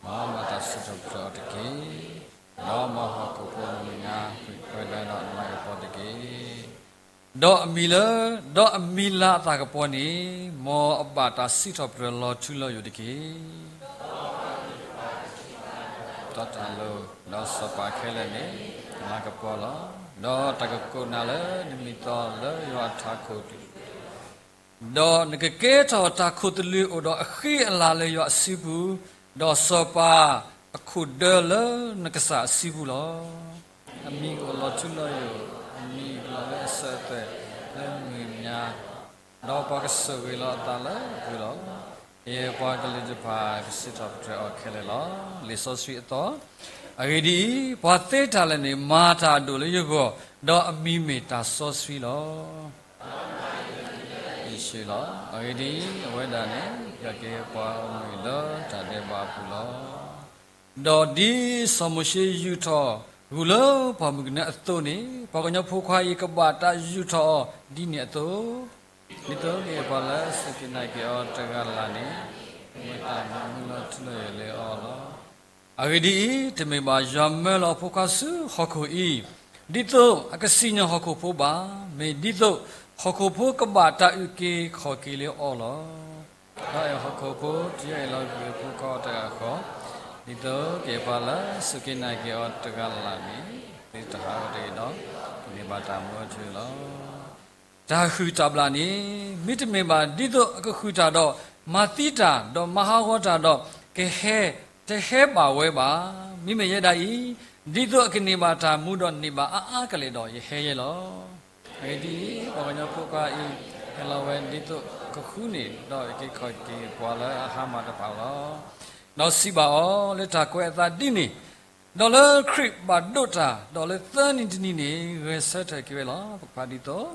မၤဘၣ်တၢ် စံးထီၣ်ပတြၢၤအီၤတက့ၢ်. ဒီးမ်ဟီၣ်ခိၣ်ဖိအမဲာ်ညါ ပှဲၤဒၣ်ဒီးနၤကပီၤတက့ၢ်. ဒီးအမံၤလၢ, ဒီးအမံၤလၤအသးကပီၤန့ၣ်, မ်အဘၣ်တၢ်စံးထီၣ်ပတြၢၤလီၤထူလီၤယိာ်တက့ၢ်. ဒီးတၢ်လိၤ, ဒီးစီၤပၤခဲလၢာ်န့ၣ် နၤကပီၤလီၤ. ဒီးတၢ်ကကိးနၤလၢနမံၤသီလၢယွၤအထးခိၣ်, ဒီးနကကဲထီၣ်တၢ်ခိၣ်သလုးအိၣ်ဒီးအဃံအလၤလၢယွၤအစုပူၤ, ဒီးစီၤပၤအခိၣ်ဒၢလၢနကစၢ်အစုပူၤလီၤ. အမံၤကအိၣ်လီၤထူလီၤယိာ်, အမံၤကလီၤလၢအစၢၤအသွဲၣ်လၢမုၢ်မၠါ, ဒီးပှၤကဆိၣ်ဂ့ၤလီၤအသးလၢအပူၤလီၤ. ယဲပှၤကလုာ်တဖၣ်ကစံးထီၣ်ပတြၢၤအီၤခဲလၢာ်လီၤ. လံာ်စီဆှံအသီ, အဂ့ၢ်ဒ်အံၤ, ပှၤသ့တၢ်လၢာ်န့ၣ် မၤတၢ်အဒိၣ်လၢယဂီၢ်, ဒီးအမံၤမ့ၢ်တၢ်စီဆှံလီၤ. ယ့ၣ်ၡူးလီၤ. အဂ့ၢ်ဒ်အံၤ, အဝဲဒၣ်န့ၣ် ကကဲပှၤအိၣ်မူလၢတၢ်ဒဲးဘးအပူၤလီၤ. ဒီးဒ်စီၤမိၤၡ့ယူာ်ထီၣ်ဂုၢ်လၢပှၢ်မုၢ်ကနၢအသိးန့ၣ်, ပှၤကညီဖိခွါအံၤကဘၣ်တၢ်ယူာ်ထီၣ်အီၤဒ်န့ၣ်အသိး, ဒ်သိးကယဲၢ်ပှၤလၢစူၢ်က့ၤနာ်က့ၤအီၤတဂၤလၢ်လၢ်န့ၣ်, မ့ၢ်တၢ်မၤမုာ်လီၤထူလီၤယိာ်လၢအီၤလီၤ. အဂ့ၢ်ဒ်အံၤ, တမ့ၢ်ဘၣ်ယွၤမၢလီၤအဖိခွါဆူဟီၣ်ခိၣ်အံၤ, ဒ်သိးအကစံၣ်ညီၣ်ဟီၣ်ခိၣ်ဖိဘၣ်, မ့ၢ်ဒ်သိးဟီၣ်ခိၣ်ဖိကဘၣ်တၢ်အုၣ်က့ၤခီၣ်က့ၤလၢအီၤလီၤ. ဒီးအဲၣ်ဟီၣ်ခိၣ်ဖိတုၤအဟ့ၣ်လီၤကွံာ်အဖိခွါအီၤတဂၤဃီ, ဒ်သိးကယဲၢ်ပှၤလၢစူၢ်က့ၤနာ်က့ၤအီၤတဂၤလၢ်လၢ်န့ၣ်, သုတဟးဂီၤတဂ့ၤဒီး, ကန့ၢ်ဘၣ်တၢ်မူအထူအယိာ်လီၤ. တၢ်ဟုၣ်တၢ်ဘျၣ်န့ၣ်, မ့တမ့ၢ်ဘၣ်ဒ်သိးအကဟုၣ်တၢ်ဒီးမၤသံတၢ်, ဒီးမၤဟးဂီၤတၢ်ဒီးကဟဲ, တဟဲဘၣ်ဝဲဘၣ်. မ့မ့ၢ်ယဲဒၣ်အံၤ, ဒ်သိးအကန့ၢ်ဘၣ်တၢ်မူဒီးန့ၢ်ဘၣ်အါအါကလဲာ်ဒီးယဟဲယဲလီၤ. အဂ့ၢ်ဒ်အံၤ, ပှၤကညီဖိခွါအံၤဟဲလီၤဝဲဒ်သိးကဃုန့ၢ်, ဒီးအုၣ်က့ၤခီၣ်က့ၤပှၤလၢအဟါမၢ်တဖၣ်လီၤ. ဒီးစံးဘၣ်အီၤလၢတၢ်ကွဲးအသးဒ်န့ၣ်, ဒီးလၢခရံာ်ဘၣ်ဒိးတၢ်, ဒီးလၢသၢနံၤတနံၤန့ၣ်ဂဲၤဆၢထၢၣ်က့ၤဝဲလီၤ. ပကဖးဒ်သိး,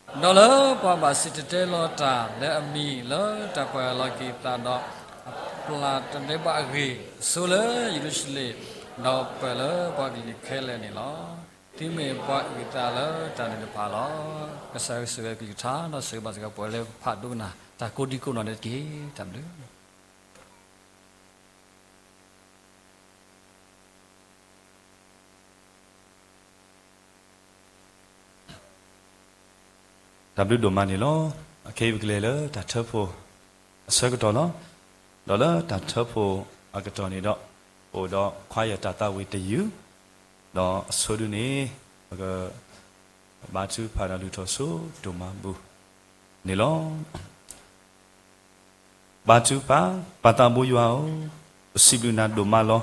ဒီးလၢပှၤဘၣ်စံၣ်တဲၤတဲလီၤတၢ်လၢအမံၤလၢတၢ်ပာ်လီၤက့ၤသးဒီး, အပျၢ်တဒဲးဘးအဂ့ၢ်, အဆိလၢယရူၤၡလ့ၣ်, ဒီးပၢၢ်လၢပှၤကလုာ်ခဲလၢာ်န့ၣ်လီၤ. သုမ့ၢ်ပှၤအုၣ်သးလၢတၢ်န့ၣ်တဖၣ်လီၤ. ကစၢ်ယွၤဆိၣ်ဂ့ၤကလုၢ်ကထါ, ဒီးဆိၣ်ဂ့ၤဘၣ်စ့ၢ်ကီးပှၤလၢပဖးဒိကနၣ်တၢ်ကိးဒံကိးနီၢ်ဒဲးတက့ၢ်. တၢ်ဘျုး တၢ်ဘျုးဒိၣ်မးန့ၣ်လီၤ. အခဲအံၤပကလဲၤလၢတၢ်ထၢဖှိၣ်အဆၢကတီၢ်လီၤ. ဒီးလၢတၢ်ထၢဖှိၣ်အကတီၢ်န့ၣ်ဒီး, အိၣ်ဒီးခွါယၤတၢ်သးဝံၣ်တယုၢ်, ဒီးအဆိဒုန့ၣ်, ပက ဘါထုကဖၣ်ဒီးလုၢ်ထီၣ်ဆိဒိၣ်မးဘူးန့ၣ်လီၤ. ဘါထုကဖၣ်. ပၢ်သးဘိယွၤဧၢ, ပစံးဘျုးနၤဒိၣ်မးလီၤ.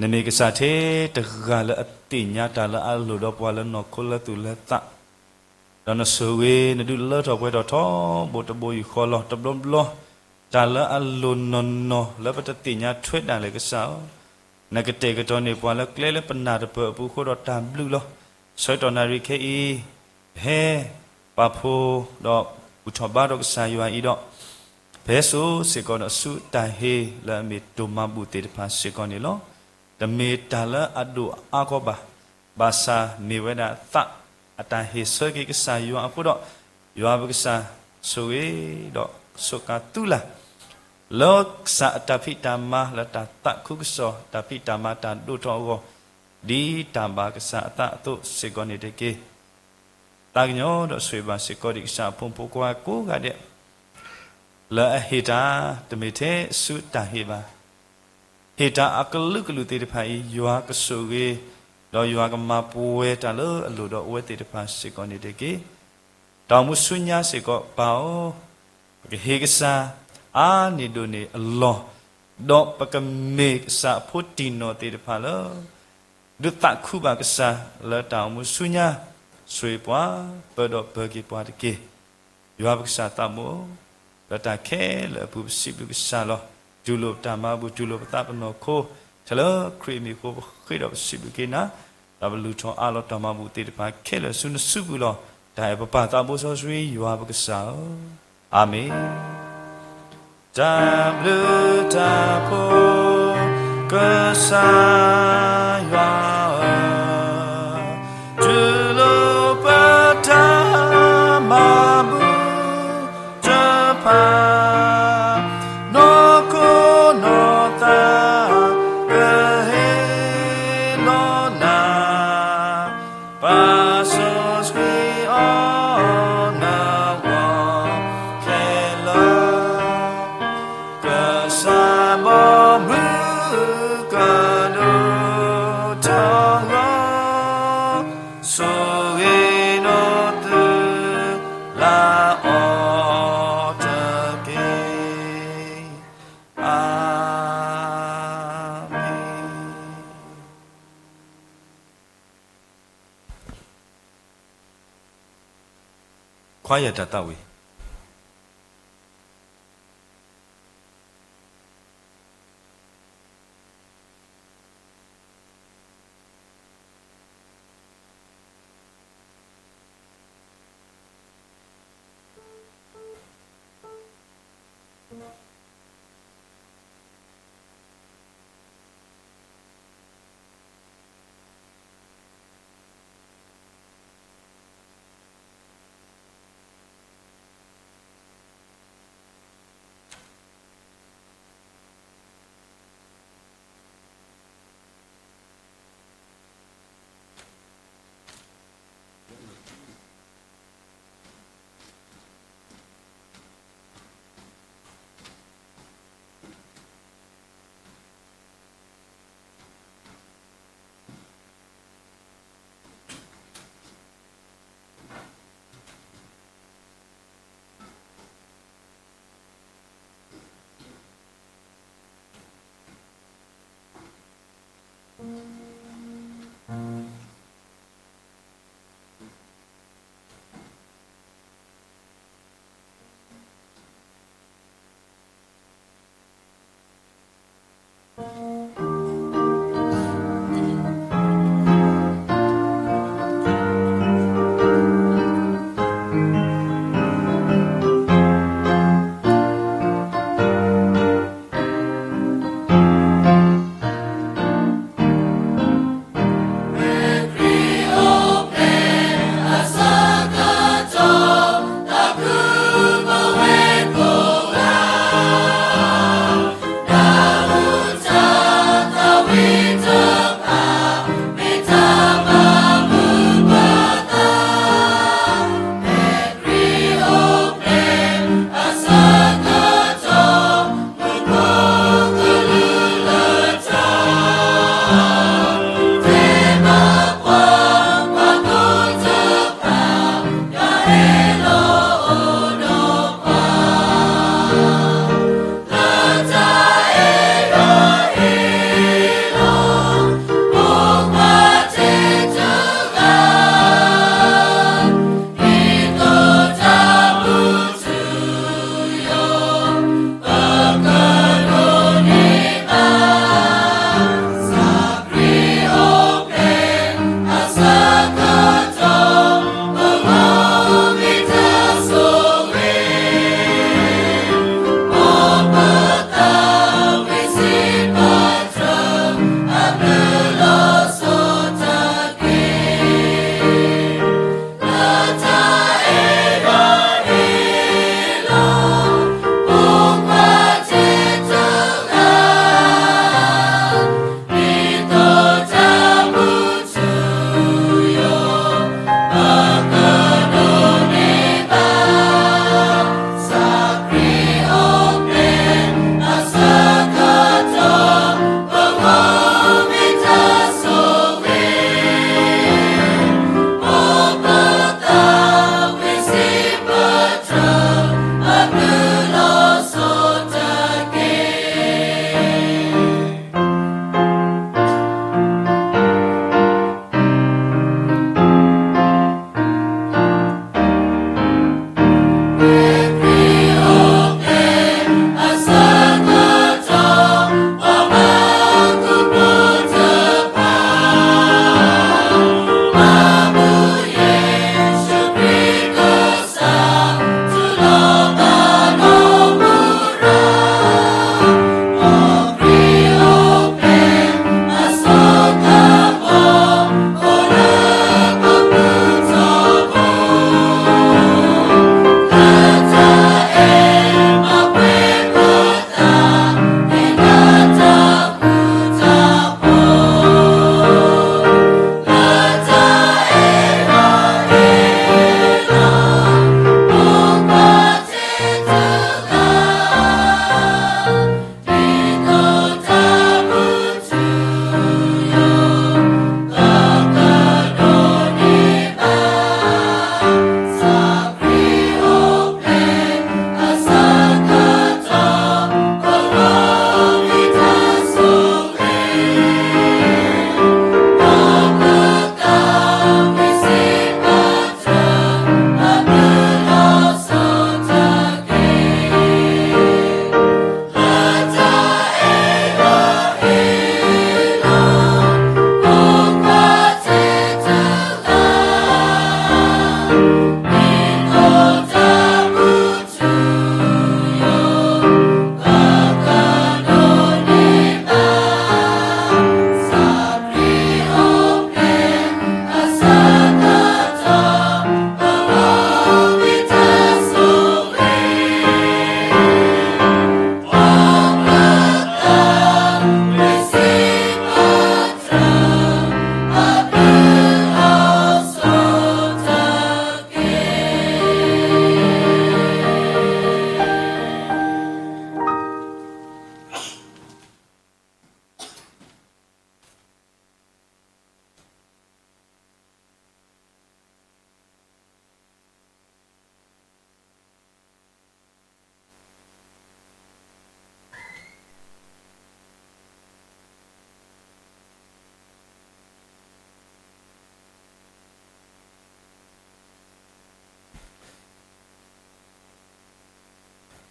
နမ့ၢ်ကစၢ်ထဲတဂၤလၢအသ့ၣ်ညါတၢ်လၢအလိၣ်ဒီးပှၤလၢနီၢ်ခိလၢသူၣ်လၢသး, ဒီးနဆိၣ်ဂ့ၤနဒုးလၢထီၣ်ပှဲၤထီၣ်ထီဘိတဘိယူၢ်ဃီလီၤ. တဘျီဘျီ, တၢ်လၢအလိၣ်နီၢ်နီၢ်လၢပတသ့ၣ်ညါထွဲဒၣ်လဲာ်ကစၢ်ဧၢ, နကတဲာ်ကတီၤန့ၢ်ပှၤလၢကျဲလၢပနၢ်တပၢၢ်အပူၤအဃိဒီးတၢ်ဘျုးလီၤ. ဆၢကတီၢ်နၣ်ရံၣ်ခဲအံၤ, ပဟဲပာ်ဖှိၣ်ဒီးဘူၣ်ထီၣ်ဘါထီၣ်ကစၢ်ယွၤအံၤဒီး, ပဟဲစိာ်စ့ၢ်ကီးဒီးဆူတၢ်ဟ့ၣ်လၢအမ့ၢ်ဒိၣ်မးဘူးသ့ၣ်တဖၣ်စ့ၢ်ကီးန့ၣ်လီၤ. တမ့ၢ်တၢ်လၢအဒိၣ်အါကီဘၣ်, ဘၣ်ဆၣ်မ့ၢ်ဝဲဒၣ်သးအတၢ်ဟ့ၣ်ဆၢက့ၤကစၢ်ယွၤအဃိဒီး, ယွၤပကစၢ်ဆိၣ်ဂ့ၤဒီးစူးကါသုလၢ် လၢကစၢ်အတၢ်ဖံးတၢ်မၤလၢတၢ်သးခုကစီၣ် တၢ်ဖံးတၢ်မၤတၢ်ဒိၣ်ထီၣ်အဂီၢ်, ဒ်တၢ်ဘၣ်ကစၢ်အသးအသိးစ့ၢ်ကီးန့ၣ်တက့ၢ်. သးကညီၤဒီးဆိၣ်ဂ့ၤဘၣ်စ့ၢ်ကီးဒံးကစၢ်အဖိမုၣ်ဖိခွါကိးဂၤဒဲး လၢအဟ့ၣ်တၢ် တမ့ၢ်ထဲဆူတၢ်ဟ့ၣ်ဘၣ်, ဟ့ၣ်တၢ်အကလုာ်ကလုာ်သ့ၣ်တဖၣ်အံၤ ယွၤကဆိၣ်ဂ့ၤ, ဒီးယွၤကမၤပှဲၤတၢ်လၢအလိၣ်ဒီးအဝဲသ့ၣ်တဖၣ်စ့ၢ်ကီးန့ၣ်တက့ၢ်. တၢ်အိၣ်မူဆူညါစ့ၢ်ကီးပၢ်ဧၢ, ပကဟ့ၣ်ကစၢ်အါန့ၢ်ဒိၣ်န့ၢ်အလီၢ်, ဒီးပကမ့ၢ်ကစၢ်အဖိတံၢ်နီၢ်သ့ၣ်တဖၣ်လၢ ဒုးသးခုဘၣ်ကစၢ်လၢတၢ်အိၣ်မူဆူညါ, ဆိၣ်ဂ့ၤပှၤ, ပၢၤဒီးပၢၤက့ၤပှၤတက့ၢ်. ယွၤပကစၢ်သးဘိ, လၢတၢ်ခဲလၢာ်အပူၤပစံးဘျုးကစၢ်လီၤ. တူၢ်လိာ်ပတၢ်မၤဘူၣ်, တူၢ်လိာ်ပသးပနီၢ်ခိ, ထဲလၢခရံာ်အမံၤအဃိပဃ့ဒီးပစံးဘျုးက့ၤနၤ, ဒီးပလုၢ်ထီၣ်အးလီၤတၢ်မၤဘူၣ်သ့ၣ်တဖၣ်ခဲလၢာ်ဆူနစုပူၤလီၤ. တၢ်အဲၣ်ပပၢ်သးဘိစီဆှံယွၤပကစၢ်ဧၢ, အၤမ့ၣ်. တၢ်ဘျုးတၢ်ဖှိၣ်ကစၢ်ယွၤဧၢ, တူၢ်လိာ်ပတၢ်မၤဘူၣ်တဖၣ်, နီၢ်ခိနီၢ်သးက နၤ, ပာ်စီဆှံအီၤနဂီၢ်ခဲလၢာ်, ကစၢ်ဘီမုၢ်ကဒိၣ်ထီၣ်လီၤ, ဆိၣ်ဂ့ၤနီၢ်သုလၢအီၤတက့ၢ်. အၤမ့ၣ်. ခွါယတၢ်သးဝံၣ်.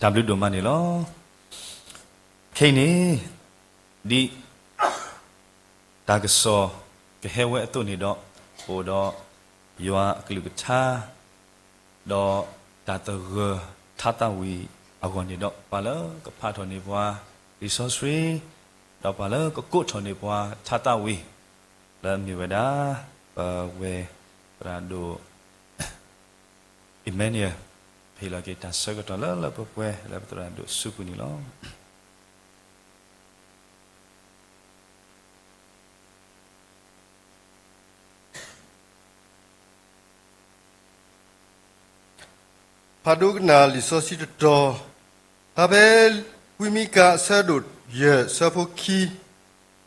တၢ်ဘျုးဒိၣ်မးန့ၣ်လီၤ. ခဲအံၤန့ၣ် ဒ်တၢ်ကစီၣ်ကဟဲဝဲအသိးန့ၣ်ဒီး, အိၣ်ဒီးယွၤအကလုၢ်ကထါ, ဒီးတၢ်သဂၢၢ်ထါသးဝံၣ်အဂီၢ်န့ၣ်ဒီး, ပှၤလၢကဖးထီၣ်န့ၢ်ပှၤလံာ်စီဆှံ, ဒီးပှၤလၢကကိးထီၣ်န့ၢ်ပှၤထါသးဝံၣ်, လၢအမ့ၢ်ဝဲဒၣ် ပဝဲသရၣ်ဒိၣ် Emmanuel ဟ့ၣ်လီၤက့ၤတၢ်ဆၢကတီၢ်လၢလၢပှဲၤပှဲၤလၢပသရၣ်ဒိၣ်စုပူၤန့ၣ်လီၤ. ဖးဒိကနၣ်လံာ်စီဆှံတတီၤ, ဖဲဖဲဝံမံကၤအဆၢဒိၣ်ယဲၢ်ဆၢဖိခံ,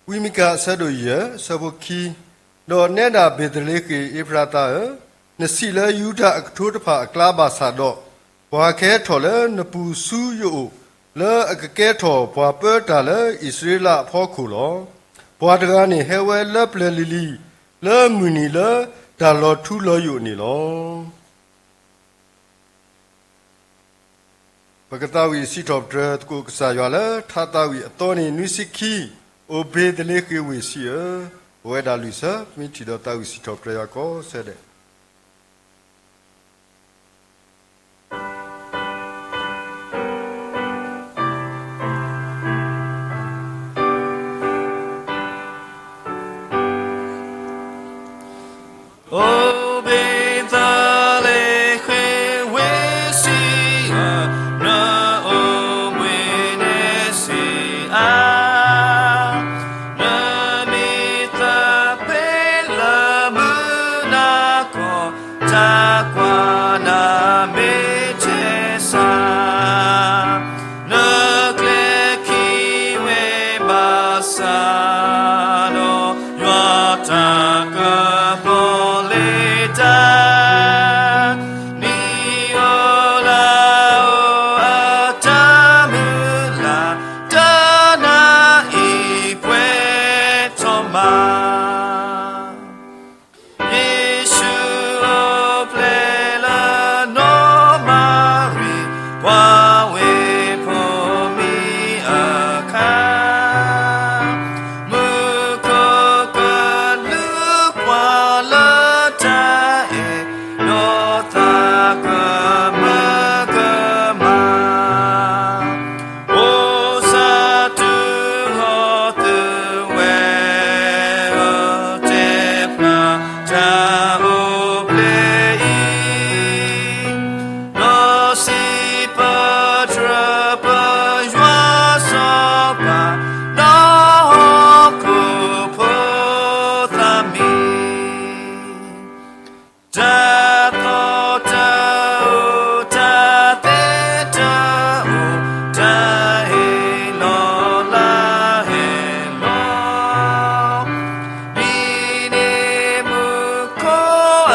ဝံမံကၤအဆၢဒိၣ်ယဲၢ်ဆၢဖိခံ, ဒီးနဲဒၣ်ဘ့ၤသလ့ဃ့ၣ်အ့ဖရးသးဧၢ, နဆံးလၢယူဒၤအကထိတဖၣ်အကျါဘၣ်ဆၣ်ဒီး, ပှၤကဟဲထီၣ်လၢနပူၤဆူယအိၣ်, လၢအကကဲထီၣ်ပှၤပၢတၢ်လၢအံၣ်စရ့လးအဖီခိၣ်လီၤ. ပှၤတဂၤန့ၣ်ဟဲဝဲလၢပျၢၤလံၤလံၤ, လၢမုၢ်နံၤလၢတၢ်လီၤထူလီၤယိာ်န့ၣ်လီၤ. ပကသးဝံၣ်စံးထီၣ်ပတြၢၤသကိးကစၢ်ယွၤလၢ ထါသးဝံၣ်အသီန့ၣ်နွံဆံခံ, အိၣ်ဘ့ၤသလ့ဃ့ၣ်ဝ့ၢ်ဆံးဧၢ, ပဝဲဒၣ်လွံၢ်ဆၢ ပမ့ၢ်ထံၣ်ဒီးသးဝံၣ်စံးထီၣ်ပတြၢၤယွၤကိးဆၢဒဲး. အိၣ်ဘ့ၤသလ့ဃ့ၣ်ဝ့ၢ်ဆံးဧၢ, နအိၣ်ဘှံးန့ၣ်ဆံးအါ, နမ့ၢ်သးပ့ၤလၢမုၢ်နၤကီၢ်, တၢ်ကွၢ်နၤမ့ၢ်ထဲစှၤ, နကျဲခံဝဲဘၣ်ဆၣ်ဒီး, ယွၤတၢ်ကပီၤလ့ၤတၢ်, မ့ၢ်အိၣ်လၢအအိၣ်အတၢ်မုၢ်လၢ်, တၢ်နၢ်အံၤကွဲးထီၣ်မး. ယ့ၣ်ၡူးအိၣ်ဖျဲၣ်လၢနီၢ်မၤရံ, ပှၤဝ့ၢ်ဖိမံၤအခါ, မူခိၣ်ကလူးကွၢ်လၢတၢ်အဲၣ်, ဒီးသးကမၢကမၣ် အိၣ်ဆၣ်တူၢ်ဟီၣ်သုးဝဲဧၢ, တဲဖျါတၢ်အိၣ်ဖျဲၣ်အံၤ, ဒီးစံးပတြၢၤပယွၤစီၤပၤ, ဒီးဟီၣ်ခိၣ်ဖိသၣ်မံၤ တၢ်သီၣ်တၢ်အိၣ်တၢ်သ့တၢ်အိၣ်, တၢ်ဟ့ၣ်လီၤလၢဟ့ၣ်လီၤ, ဒ်န့ၣ်မူခိၣ်အ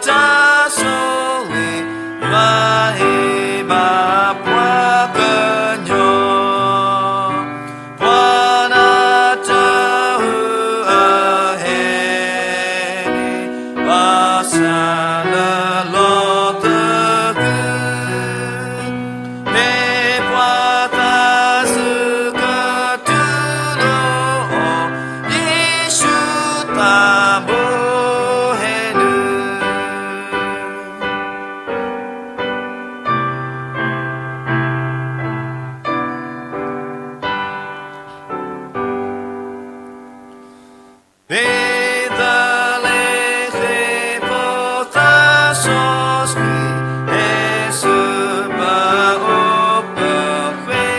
တၢ်ဆိၣ်ဂ့ၤ, ယွၤဟ့ၣ်ဘၣ်ပှၤကညီ ပှၤနၢ်တၢ်ဟူအဟဲန့ၣ်, ဘၣ်ဆၣ်လၢလီၢ်သကုၤ, မ့ၢ်ပှၤသးစူၤကတူၢ်လိာ်အီၤ, ယ့ၣ်ၡူးသးဘိဟဲနုာ် ဘ့ၤသလ့ဃ့ၣ်ဖိသၣ်စီဆှံ, ဟဲဆူပအိၣ်ပဃ့,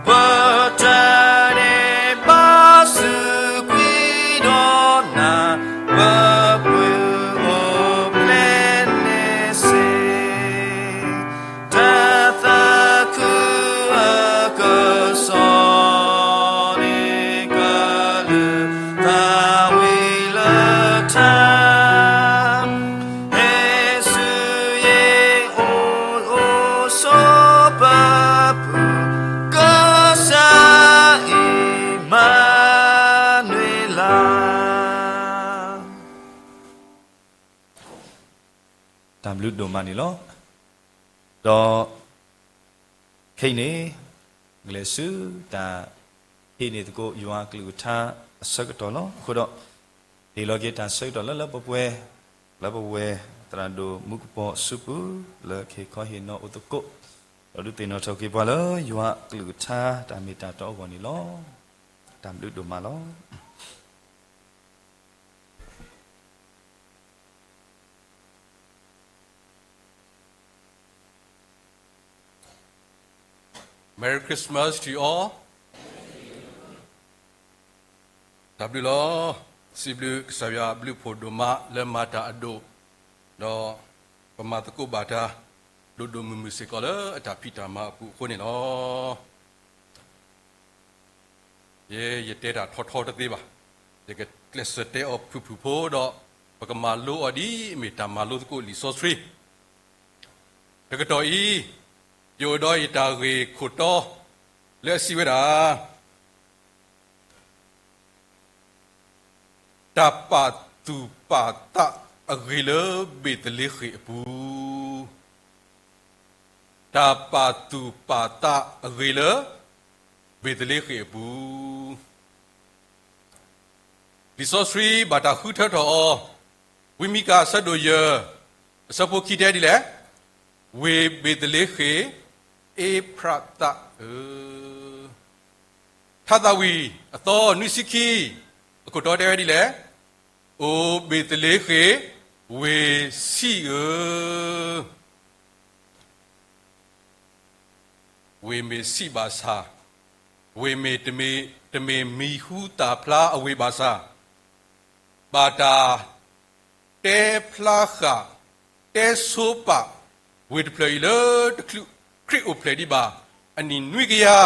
ပတၢ်န့ၣ်ဘၣ်စူးကွံာ်ဒီးနၤ, ပပှ့ၤအိၣ်ဖျဲၣ်န့ၣ်စ့ၢ် တၢ်သးခုအကစီၣ်န့ၣ် ကလုၢ်သးဝံၣ်လၢထါ, ဟဲဆူယ့ၣ်အိၣ်အိၣ်ဆိးပပူၤ, ကစၢ်အံၤမၤနွံလၤ တၢ်ဘျုးဒိၣ်မးန့ၣ်လီၤ. ဒီး ခဲအံၤန့ၣ် ကလဲၤဆူတၢ်ဟ့ၣ်န့ၢ်သကိးယွၤအကလုၢ်ကထါအဆၢကတီၢ်လီၤ. အဃိဒီး ဟ့ၣ်လီၤက့ၤတၢ်ဆၢကတီၢ်လၢလၢပှဲၤပှဲၤ လၢပဝဲသရၣ်ဒိၣ်မူကပီၤအစုပူၤ လၢကဟ့ၣ်ခီဟ့ၣ်နီၤအိၣ်သကိး ဒီးဒုးသ့ၣ်နီၣ်ထီၣ်က့ၤပှၤလၢယွၤအကလုၢ်ကထါတၢ်မ့ၢ်တၢ်တီအဂီၢ်န့ၣ်လီၤ. တၢ်ဘျုးဒိၣ်မးလီၤ. Merry Christmas to you all. တၢ်ဘျုးလီၤ. စံးဘျုးကစၢ်ယွၤအဘျုးအဖှိၣ်ဒိၣ်မးလၢမၤတၢ်အဒိၣ်, ဒီးပမၤသကိးဘၣ်တၢ် ဒိၣ်ဒိၣ်မုၢ်မုၢ်စ့ၢ်ကီးလၢအတၢ်ဖံးတၢ်မၤအပူၤအဃိန့ၣ်လီၤ. ယဲ ယတဲတၢ်ထီထီတသ့ဘၣ်. ယကကျဲးစၢးတဲအီၤဖုၣ်ဖုၣ်ဖိဒီး ပကမၤလိအီၤဒ်အမ့ၢ်တၢ်မၤလိသကိးလံာ်စီဆှံ. တကတီၢ်အံၤ ယအိၣ်ဒီးယတၢ်ဂ့ၢ်ခိၣ်တီ လၢအစံးဝဲဒၣ် တၢ်ပာ်သူၣ်ပာ်သးအဂ့ၤလၢဘ့းသလ့ဃ့ၣ်အပူၤ, တၢ်ပာ်သူၣ်ပာ်သးအဂ့ၤလၢ ဘ့းသလ့ဃ့ၣ်အပူၤ. လံာ်စီဆှံဘၣ်တၢ်ဃုထၢထီၣ်အီၤ, ဝံမံကၤအဆၢဒိၣ်ယဲၢ် အဆၢဖိခံတဲဒ်လဲၣ်, ဝ့ၢ်ဘ့းသလ့ဃ့ၣ်, အ့ဖရးသးဧၢ. ထါသးဝံၣ်အသီနွံဆံခံ အခိၣ်တီတဲဝဲဒ်လဲၣ်, အိၣ်ဘ့းသလ့ဃ့ၣ်, ဝ့ၢ်ဆံးဧၢ. ဝ့ၢ်မ့ၢ်ဆံးဘၣ်ဆၣ်, ဝ့ၢ်မ့ၢ်တမ့ၢ်, တမ့ၢ်မံၤဟူသၣ်ဖျါအဝ့ၢ်ဘၣ်ဆၣ်, ဘၣ်တၢ်တဲဖျါဃာ်, တဲဆိပာ်ဝ့ၢ်တဖျၢၣ်အံၤလၢတချုး ခရံာ်အိၣ်ဖျဲၣ်ဒံးဘၣ် အနံၣ်နွံကယၤ,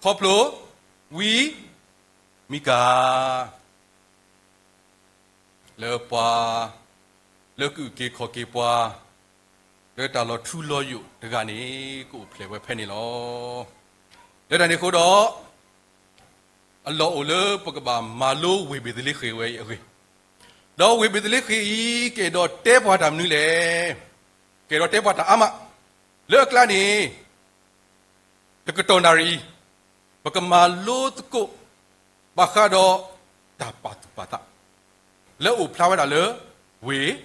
ခီဖျိ ဝံမံကၤ လၢပှၤ လၢကအုၣ်က့ၤခီၣ်က့ၤပှၤ လၢတၢ်လီၤထူလီၤယိာ်တဂၤန့ၣ် ကအိၣ်ဖျဲၣ်ဝဲဖဲန့ၣ်လီၤ. လၢတၢ်န့ၣ်အဃိဒီး အလီၢ်အိၣ်လၢပကဘၣ်မၤလိဝ့ၢ်ဘ့းသလ့ဃ့ၣ်ဝဲအံၤအဂ့ၢ်, ဒီးဝ့ၢ်ဘ့းသလ့ဃ့ၣ်အံၤ ကအဲၣ်ဒိးတဲပှၤတၢ်မနုၤလဲၣ်. ကအဲၣ်ဒိးတဲပှၤတၢ်အါမး, လၢအကျါန့ၣ် တကတီၢ်နၣ်ရံၣ်အံၤ ပကမၤလိသကိး ဘၣ်ဃးဒီးတၢ်ပာ်သူၣ်ပာ်သး လၢအအိၣ်ဖျါဝဲဒၣ်လၢ ဝ့ၢ်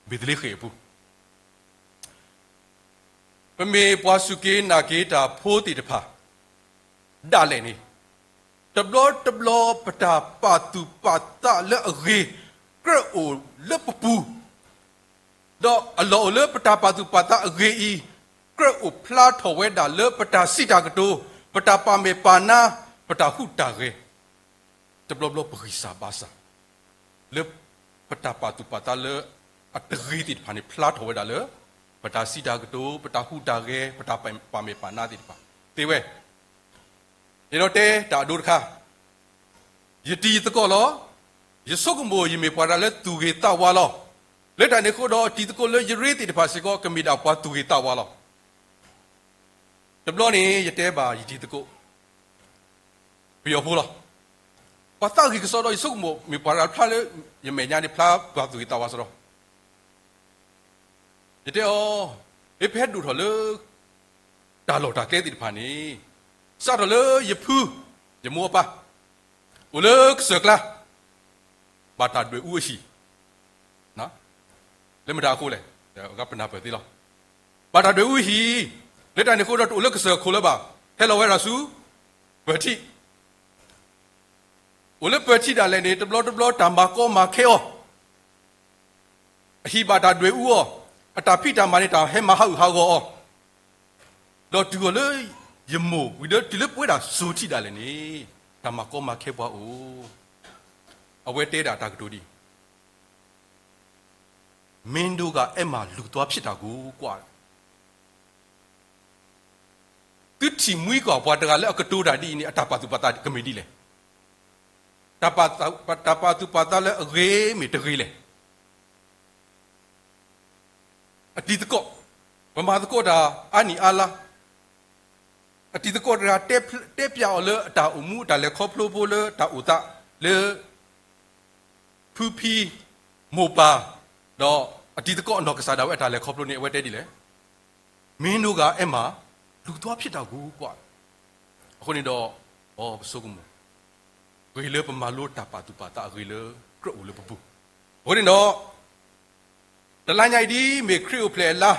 ဘ့းသလ့ဃ့ၣ်အပူၤ ပမ့ၢ်ပှၤစူၢ်က့ၤနာ်က့ၤတၢ်ဖိသ့ၣ်တဖၣ် ဒၣ်လဲာ်န့ၣ်, တဘျီတဘျီပတၢ်ပာ်သူၣ်ပာ်သးလၢအဂ့ၤ ကြၢးအိၣ်လၢပပူၤ, ဒီးအလီၢ်အိၣ်လၢပတၢ်ပာ်သူၣ်ပာ်သးအဂ့ၤအံၤ ကြၢးအိၣ်ဖျါထီၣ်ဝဲဒၣ်လၢပတၢ်စံးတၢ်ကတိၤ, ပတၢ်ပာ်မဲာ်ပာ်နါ, ပတၢ်ဟူးတၢ်ဂဲၤ, တဘျီဘျီပဂံၢ်စၢ်ဘါစၢ် လၢပတၢ်ပာ်သူၣ်ပာ်သးလၢအတဂ့ၤသ့ၣ်တဖၣ်န့ၣ် ဖျါထီၣ်ဝဲဒၣ်လၢ ပတၢ်စံးတၢ်ကတိၤ, ပတၢ်ဟူးတၢ်ဂဲၤ, ပတၢ်ပာ်မဲာ်ပာ်နါသ့ၣ်တဖၣ် သ့ဝဲ. ယအဲၣ်ဒိးတဲတၢ်အဒိတခါ, ယတံၤသကိးလီၤ. ယဆိကမိၣ်ယမ့ၢ်ပှၤတဂၤလၢသူၣ်ဂ့ၤသးဝါလီၤ. လၢတၢ်န့ၣ်အဃိဒီး တံၤသကိးလၢယရ့သ့ၣ်တဖၣ်စ့ၢ်ကီး ကမ့ၢ်ဒၣ်ပှၤသူၣ်ဂ့ၤသးဝါလီၤ. တဘျီန့ၣ် ယတဲဘၣ်ယတံၤသကိး ပယီၤဖိလီၤ. ပှၤသးဂ့ၤကစီဒီး ယဆိကမိၣ်မ့ၢ်ပှၤတဂၤဖျါလၢ ယမဲာ်ညါန့ၣ် ဖျါပှၤသူၣ်ဂ့ၤသးဝါစရီ ယတဲအီၤ, မ့ၢ်ဖဲဒိၣ်ထီၣ်လၢ တၢ်လီၢ်တၢ်ကျဲသ့ၣ်တဖၣ်န့ၣ်, စးထီၣ်လၢယဖု, ယမိၢ်အပၢ်, အိၣ်လၢကစၢၢ်ကျါ, ဘၣ်တၢ်ဒွဲၣ်အူအဟံၣ်, လၢမတၤအဃိလဲၣ်, ပနၢ်ပၢၢ်သ့လီၤ. ဘၣ်တၢ်ဒွဲၣ်အူအဟံၣ်, လၢတၢ်န့ၣ်အဃိဒီး တအိၣ်လၢကစၢၢ်ခိၣ်လၢၤဘၣ်, ဟဲလီၤဝဲဒၣ်ဆူ ပၢၤထံး အိၣ်လၢပၢၤထံးဒၣ်လဲာ်န့ၣ် တဘျီတဘျီတၢ်မၤကီမၤခဲအီၤ, အဟံၣ်ဘၣ်တၢ်ဒွဲၣ်အူအီၤ, အတၢ်ဖံးတၢ်မၤန့ၣ် တၢ်ဟဲမၤဟးဂူာ်ဟးဂီၤအီၤ, ဒီးတုၤအီၤလၢယမိၢ်ဝံၤဒီး တုၤလၢပဝဲဒၣ်စိၤထံးဒၣ်လဲာ်န့ၣ်, တၢ်မၤကီမၤခဲပှၤအိၣ်, အဝဲတဲဒၣ်တၢ်ကတိၤဒ်အံၤ မင်းတို့က အဲမှာ လူသွားဖြစ်တာကို ကွၢ် သုထံၣ်မှံကီၢ်ပှၤတဂၤလၢအကတိၤတၢ်ဒ်အံၤန့ၣ် အတၢ်ပာ်သူၣ်ပာ်သးကမ့ၢ်ဒ်လဲၣ်. တၢ်ပာ်သူၣ်ပာ်သးလၢအဂ့ၤမ့ၢ်တဂ့ၤလဲၣ်. အတံၤသကိး, ပမၤသကိးတၢ်အါနံၣ်အါလါ, အတံၤသကိးတဂၤ တဲပျးအီၤလၢအတၢ်အိၣ်မူအတၢ်လဲၤခီဖျိဖိလၢတၢ်အိၣ်သး လၢ ဖုဖံ, မိၢ်ပၢ်, ဒီးအတံၤသကိးအနီၢ်ကစၢ်ဒၣ်ဝဲအတၢ်လဲၤခီဖျိန့ၣ် အဝဲတဲဒ်လဲၣ်. မင်းတို့က အဲမှာ လူၤသွါဖျဲးတၢ်ဂူကွၢ်. အဃိန့ၣ်ဒီး အီ ပဆိကမိၣ် ဂ့ၤလၢပမၤလိတၢ်ပာ်သူၣ်ပာ်သးအဂ့ၤလၢကြၢးအိၣ်လၢပပူၤ. အဃိန့ၣ်ဒီး တလါညါအံၤဒ်မ့ၢ်ခရံာ်အိၣ်ဖျဲၣ်အလါ,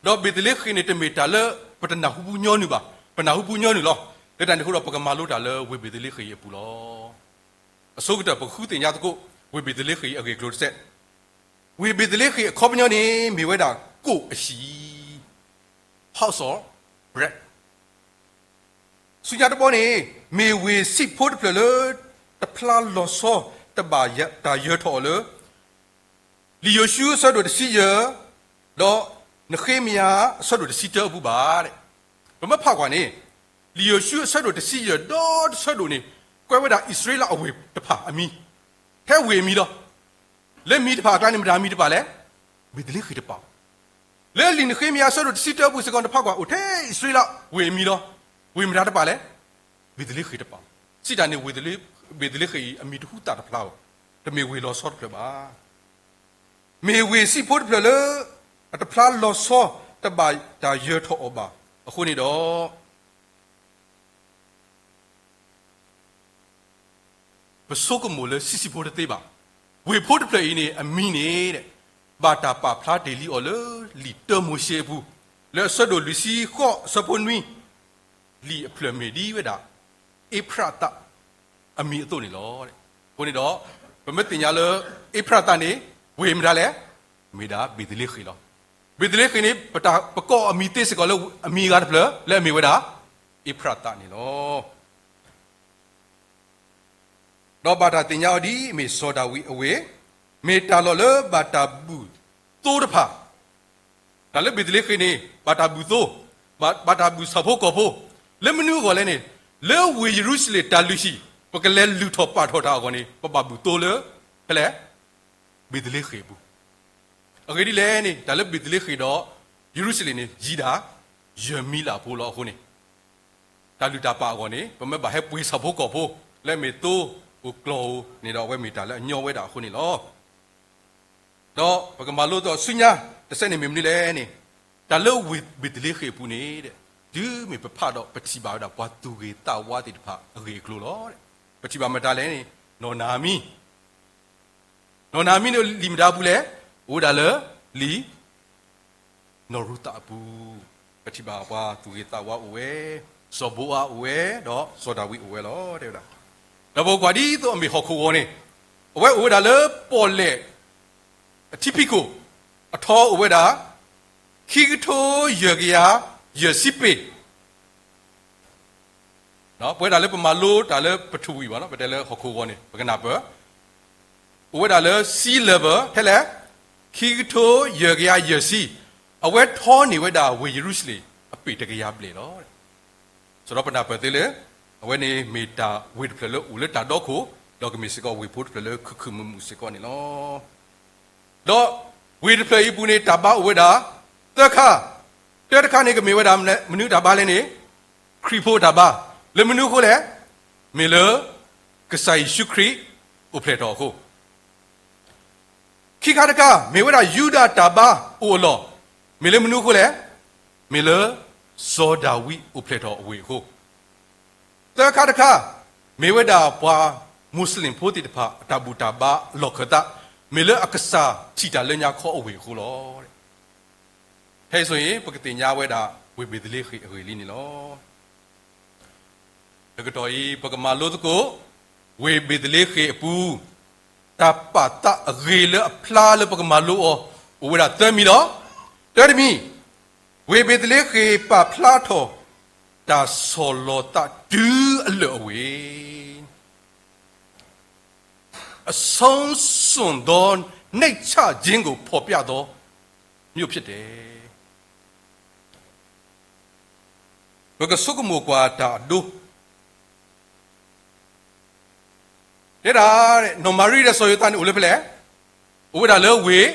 ဒီးဘ့းသလ့ဃ့ၣ်န့ၣ် တမ့ၢ်တၢ်လၢပတနၢ်ဟူပူၤညီနုၢ်ဘၣ်, ပနၢ်ဟူပူၤညီနုၢ်လီၤ. လၢတၢ်န့ၣ်အဃိဒီး ပကမၤလိတၢ်လၢဝ့ၢ်ဘ့းသလ့ဃ့ၣ်အံၤအပူၤလီၤ. အဆိကတၢၢ် ပကဃုသ့ၣ်ညါသကိး ဝ့ၢ်ဘ့းသလ့ဃ့ၣ်အံၤအဂ့ၢ်အကျိၤတစဲး. ဝ့ၢ်ဘ့းသလ့ဃ့ၣ်အခီပညီန့ၣ် မ့ၢ်ဝဲဒၣ်ကိၣ်အဟံၣ်, house of bread. ဆူညါတဘီန့ၣ် မ့ၢ်ဝ့ၢ်စံၣ်ဖိတဖျၢၣ်လၢ တဖျါလီၤဆီ တဘၣ်တၢ်ယၢၤထီၣ်အီၤလၢ လံာ်ယိၤၡူအဆၢဒိၣ်တဆံယဲၢ်, ဒီးနဃ့မယၤအဆၢဒိၣ်တဆံတၢအပူၤဘၣ်. ပမ့ၢ်ဖးကွၢ်န့ၣ် လံာ်ယိၤၡူအဆၢဒိၣ်တဆံယဲၢ်ဒီတဆၢဒိၣ်န့ၣ် ကွဲးဝဲဒၣ်အံၣ်စရ့လးအဝ့ၢ်တဖၣ်အမံၤ, ထဲဝ့ၢ်အမံၤလီၤ. လၢမံၤတဖၣ်အကျါန့ၣ် မတၤမံၤတဖၣ်လဲၣ်, ဘ့းသလ့ဃ့ၣ်တဖၣ်. လၢလံာ်နဃ့မယၤအဆၢဒိၣ်တဆံတၢအပူၤစ့ၢ်ကီး နဖးကွၢ် အိၣ်ထဲအံၣ်စရ့လးဝ့ၢ်အမံၤလီၤ. ဝ့ၢ်မတၤတဖၣ်လဲၣ်, ဘ့းသလ့ဃ့ၣ်တဖၣ်. စံးတၢ်န့ၣ် ဘ့းသလ့ဃ့ၣ်အံၤအမံၤတဟူသၣ်တဖျါဧိၤ, တမ့ၢ်ဝ့ၢ်လီၤဆီတဖျၢၣ်ဘၣ်. မ့ၢ်ဝ့ၢ်စံၣ်ဖိတဖျၢၣ်လၢ အတဖျါလီၤဆီ တဘၣ်တၢ်ယၢၤထီၣ်အီၤဘၣ်. အဃိန့ၣ်ဒီး ပဆိကမိၣ်လၢစံၣ်စံၣ်ဖိတသ့ဘၣ်. ဝ့ၢ်ဖိတဖျၢၣ်အံၤန့ၣ် အမံၤန့ၣ် ဘၣ်တၢ်ပာ်ဖျါတ့ၢ်လံအီၤလၢလံာ်တၢမိၤၡ့အပူၤ, လၢအဆၢဒိၣ်လွံၢ်ဆံဃိးအဆၢဖိနွံ, လံာ်အဖျၢၣ်မ့ၢ်ဒ်ဝဲဒၣ် အ့ဖရသး အမံၤအသိးန့ၣ်လီၤ. အဃိန့ၣ်ဒီး ပမ့ၢ်သ့ၣ်ညါလၢ အ့ဖရသးန့ၣ် ဝ့ၢ်မတၤလဲၣ်, မ့ၢ်ဒၣ်ဘ့းသလ့ဃ့ၣ်လီၤ. ဘ့းသလ့ဃ့ၣ်န့ၣ် ပတၢ်ပကိးအမံၤသ့စ့ၢ်ကီးလၢအမံၤအဂၤတဖျၢၣ် လၢအမ့ၢ်ဝဲဒၣ် အ့ဖရသးန့ၣ်လီၤ. ဒီးဘၣ်တၢ်သ့ၣ်ညါအီၤဒ်အမ့ၢ်စီၤဒၤဝံးအဝ့ၢ်, မ့ၢ်တၢ်လီၢ်လၢဘၣ်တၢ်ဘူၣ်သိတဖၣ်, တၢ်လၢဘ့းသလ့ဃ့ၣ်န့ၣ် ဘၣ်တၢ်ဘူၣ်သိ, ဘၣ်တၢ်ဘူၣ်ဆၣ်ဖိကီၢ်ဖိ, လၢမနုၤအဂီၢ်လဲၣ်န့ၣ်, လၢဝ့ၢ်ယရူၤၡလ့ၣ်တၢ်လုၢ်ဟံၣ် ပကလဲၤလုၢ်ထီၣ်ပာ်ထီၣ်တၢ်အဂီၢ်န့ၣ် ပဘၣ်ဘူၣ်သိလၢ ဖဲလဲၣ် ဘ့းသလ့ဃ့ၣ်အပူၤ. အဂ့ၢ်ဒ်လဲၣ်န့ၣ် တၢ်လၢဘ့းသလ့ဃ့ၣ်ဒီး ယရူၤၡလ့ၣ်န့ၣ် ယံၤဒၣ် ယဲၢ်မံလးဖိလီၤ. အဃိန့ၣ် တၢ်လုၢ်တၢ်ပာ်အဂီၢ်န့ၣ် ပမ့ၢ်ဘၣ်ဟဲပှ့ၤဆၣ်ဖိကီၢ်ဖိ လၢအမ့ၢ်သိဧိၤကျီၢ်ဧိၤန့ၣ်ဒီး အဝဲမ့ၢ်တၢ်လၢအညီဝဲဒၣ်အဃိန့ၣ်လီၤ. ဒီးပကမၤလိသးဆူညါတစဲးန့ၣ်မ့ၢ်မနုၤလဲၣ်န့ၣ်, တၢ်လၢဝ့ၢ်ဘ့းသလ့ဃ့ၣ်အပူၤန့ၣ် တုၤမ့ၢ်ပဖးဒီးပထံၣ်ဘၣ်ဝဲဒၣ်ပှၤသူၣ်ဂ့ၤသးဝါသ့ၣ်တဖၣ်အဂ့ၢ်အကျိၤလီၤ. ပထံၣ်ဘၣ်မတၤလဲၣ်န့ၣ် နီၢ်နၤအမံၤ နီၢ်နၤအမံၤန့ၣ်လံာ်မတၤအပူၤလဲၣ်, အိၣ်ဝဲဒၣ်လၢလံာ် နီၢ်ရူၤသးအပူၤ, ပထံၣ်ဘၣ်ပှၤသူၣ်ဂ့ၤသးဝါအိၣ်ဝဲ, စီၤဘိအါအိၣ်ဝဲ, ဒီးစီၤဒၤဝံးအိၣ်ဝဲလီၤ တဲဝဲဒၣ်. ဒီးပကွၢ်ဒ်သိးအမ့ၢ်ဟီၣ်ခိၣ်ဂီၤန့ၣ်, အဝဲအိၣ်ဝဲဒၣ်လၢပီၣ်လဲၣ်အထံဖံးခိၣ်, အထီအိၣ်ဝဲဒၣ် ခံကထိယဲၢ်ကယၤယဲၢ်ဆံပ့ၤ ပဝဲဒၣ်လၢပမၤလိတၢ်လၢပထဝီၤဘၣ်နီၤ, ပတဲလၢဟီၣ်ခိၣ်ဂီၤန့ၣ် ပကနၢ်ပၢၢ်, အိၣ်ဝဲဒၣ်လၢ sea level ထဲလဲၣ်, ခံကထိယဲၢ်ကယၤယဲၢ်ဆံ, အဝဲထီန့ၢ်ဝဲဒၣ်ဝ့ၢ်ယရူၤၡလ့ၣ်အပ့ၢ်တကယၤဘျဲၣ်လီၤ. စးထီၣ်ပနၢ်ပၢၢ်သ့လၢ အဝဲန့ၣ်မ့ၢ်တၢ်ဝ့ၢ်တဖျၢၣ်လၢအိၣ်လၢတၢ်ဒီခိၣ်, ဒီးကမ့ၢ်စ့ၢ်ကီးဝ့ၢ်ဖိတဖျၢၣ်လၢခုၣ်ခုၣ်မုာ်မုာ်စ့ၢ်ကီးန့ၣ်လီၤ. ဒီးဝ့ၢ်တဖျၢၣ်အံၤအပူၤန့ၣ် တၢ်ဘါအိၣ်ဝဲဒၣ် သၢခါ, တၢတခါန့ၣ် ကမ့ၢ်ဝဲဒၣ်မနုၤတၢ်ဘါလဲၣ်န့ၣ်, ခရံာ်ဖိတၢ်ဘါ, လၢမနုၤအဃိလဲၣ်, မ့ၢ်လၢ ကစၢ်ယ့ၣ်ၡူးခရံာ်အိၣ်ဖျဲၣ်ထီၣ်အဃိ. ခံခါတခါ မ့ၢ်ဝဲဒၣ်ယူဒၤတၢ်ဘါအိၣ်အလီၢ်, မ့ၢ်လၢမနုၤအဃိလဲၣ်, မ့ၢ်လၢ စီၤဒၤဝံးအိၣ်ဖျဲၣ်ထီၣ်အဝ့ၢ်အဃိ. သၢခါတခါ မ့ၢ်ဝဲဒၣ်ပှၤမူးစလ့ၣ်ဖိသ့ၣ်တဖၣ်အတၢ်ဘူၣ်တၢ်ဘါအလီၢ်ခၢၣ်သး, မ့ၢ်လၢအကစၢ်ထံၣ်တၢ်လၢညါခီအဝ့ၢ်အဃိလီၤ. ဖဲအံၤအသိးန့ၣ် ပကသ့ၣ်ညါဝဲဒၣ်ဝ့ၢ်ဘ့းသလ့ဃ့ၣ်အဂ့ၢ်လံန့ၣ်လီၤ. တကတီၢ်အံၤ ပကမၤလိသကိး ဝ့ၢ်ဘ့းသလ့ဃ့ၣ်အပူၤ တၢ်ပာ်သးအဂ့ၤလၢအဖျါလၢပကမၤလိအီၤ အိၣ်ဝဲဒၣ်သၢမံၤလီၤ. တၢတမံၤ, ဝ့ၢ်ဘ့းသလ့ဃ့ၣ်ပာ်ဖျါထီၣ် တၢ်ဆီၣ်လီၤသးတုၤအလၢာ်အဝ့ၢ် အဆုံးစွန့်သော နှိမ့်ချခြင်းကို ဖော်ပြသောမြို့ဖြစ်တယ်. ပကဆိကမိၣ်ကွၢ်တၢ်အဒိ တဲဒၣ် နီၢ်မၤရံဒီးစီၤယိၤသးန့ၣ်အိၣ်လၢဖဲလဲၣ်, အိၣ်ဝဲဒၣ်လၢဝ့ၢ်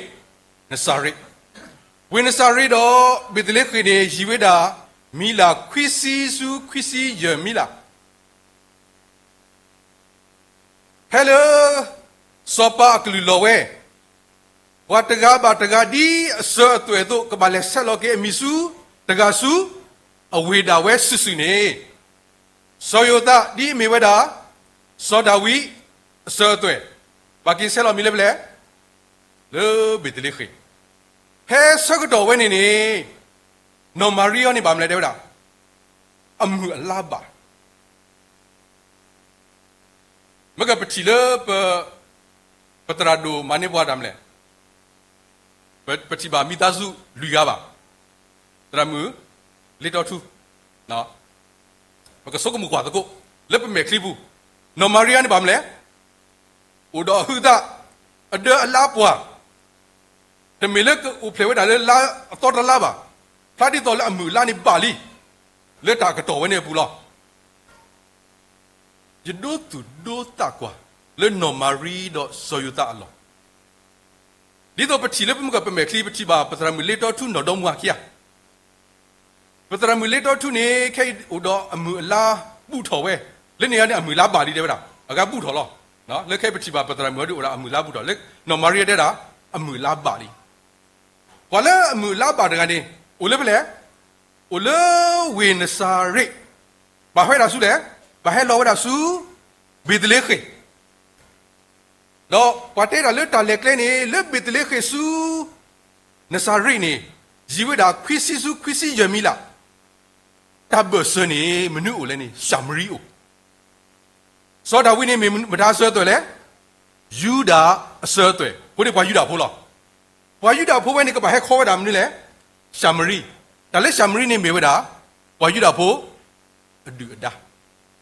နစၤရ့း, ဝ့ၢ်နစၤရ့းဒီး ဘ့းသလ့ဃ့ၣ်န့ၣ် ယံၤဝဲဒၣ် မံလးခွံဆံဆူခွံဆံယဲၢ်မံလး ဖဲလၢ စီၤပၤအကလုၢ်လီၤဝဲ, ပှၤတဂၤဘၣ်တဂၤဒ်အစၢၤအသွဲၣ်အသိး ကဘၣ်လဲၤဆဲးလီၤက့ၤအမံၤဆူ တဂၤဆူ အဝ့ၢ်ဒၣ်ဝဲစုာ်စုာ်န့ၣ်, စီၤယိၤသးဒ်အမ့ၢ်ဝဲဒၣ် စီၤဒၤဝံးအစၢၤအသွဲၣ်, ဘၣ်က့ၤဆဲးလီၤမံၤလၢဖဲလဲၣ်, လၢဘ့းသလ့ဃ့ၣ်. ဖဲဆၢကတီၢ်ဝဲန့ၣ်န့ၣ်, နီၢ်မၤရံအံၤန့ၣ်ဘၣ်မနုၤလဲၣ်တဲဝဲဒၣ်, အမုၢ်အလါဘၣ် မ့ၢ်ကပထံၣ်လၢပ, ပသရၣ်ဒိၣ်မၤန့ၢ်ပှၤတၢ်မနုၤလဲၣ်, ပ, ပထံၣ်ဘၣ်မိသားစုလွံၢ်ဂၤဘၣ်, သရၣ်မုၣ်လ့တီထူ, ပကဆိကမိၣ်ကွၢ်သကိး, လၢပမဲာ်ချံပူၤ, နီၢ်မၤရံအံၤန့ၣ်ဘၣ်မနုၤလဲၣ်, အိၣ်ဒီးအဟုးအသး, အဒၢအလါပှၢ်, တမ့ၢ်လၢကအိၣ်ဖျဲၣ်ဝဲဒၣ်လၢလါအသီတလါဘၣ်, ဖျါဒ်သိးလၢအမုၢ်အလါန့ၣ်ဘၣ်လံ, လၢတၢ်ကတီၢ်ဝဲန့ၣ်အပူၤလီၤ. ယဒိသူၣ်ဒိသးကွၢ်လၢနီၢ်မၤရံဒီးစီၤယိၤသးအလီၢ်, ဒ်သိးပထံၣ်လၢပမုၢ်ကပမဲာ်ချံ ပထံၣ်ဘၣ်ပသရၣ်မုၣ်လ့တီထူနီၢ်ဒီမါဝၤခံဂၤ, ပသရၣ်မုၣ်လ့တီထူန့ၣ် ခဲအံၤအိၣ်ဒီးအမုၢ်အလါဘူၣ်ထီၣ်ဝဲ, လၢန့ၣ်အံၤန့ၣ် အမုၢ်အလါဘၣ်လံတဲဝဲဒၣ်, အဂၤဘူၣ်ထီၣ်လီၤ. လၢခဲအံၤပထံၣ်ဘၣ်ပသရၣ်မုၣ်အံၤဒ်အိၣ်ဒီးအမုၢ်အလါဘူၣ်ထီၣ်, လၢနီၢ်မၤရံတဲဒၣ်, အမုၢ်အလါဘၣ်လံ. ပှၤလၢအမုၢ်အလါဘၣ်တဂၤန့ၣ်, အိၣ်လၢဖဲလဲၣ်, အိၣ်လၢဝ့ၢ်နစၤရ့း, ဘၣ်ဟဲဒၣ်ဆူလဲၣ်, ဘၣ်ဟဲလီၤဝဲဒၣ်ဆူ, ဘ့းသလ့ဃ့ၣ် ဒီးပှၤတဲဒၣ်လၢတၢ်လဲၤကျဲန့ၣ် လၢဘ့းသလ့ဃ့ၣ်ဆူ, နစၤရ့းန့ၣ်, ယံာ်ဝဲဒၣ်ခွံဆံဆူခွံဆံယဲၢ်မံလး, တၢ်ဘၢၣ်စၢၤန့ၣ် မနုၤအိၣ်လဲၣ်န့ၣ် ၡၤမရံအိၣ်. စီၤဒၤဝံးန့ၣ်မ့ၢ်မတၤအစၢၤအသွဲၣ်လဲၣ်, ယူဒၤအစၢၤအသွဲၣ်, အဃိန့ၣ်ပှၤယူဒၤဖိလီၤ. ပှၤယူဒၤဖိဝဲန့ၣ် ကဘၣ်ဟဲခီဝဲဒၣ်မနုၤလဲၣ်, ၡၤမရံ, တၢ်လၢၡၤမရံန့ၣ်မ့ၢ်ဝဲဒၣ်, ပှၤယူဒၤဖိ, အဒုၣ်အဒါ,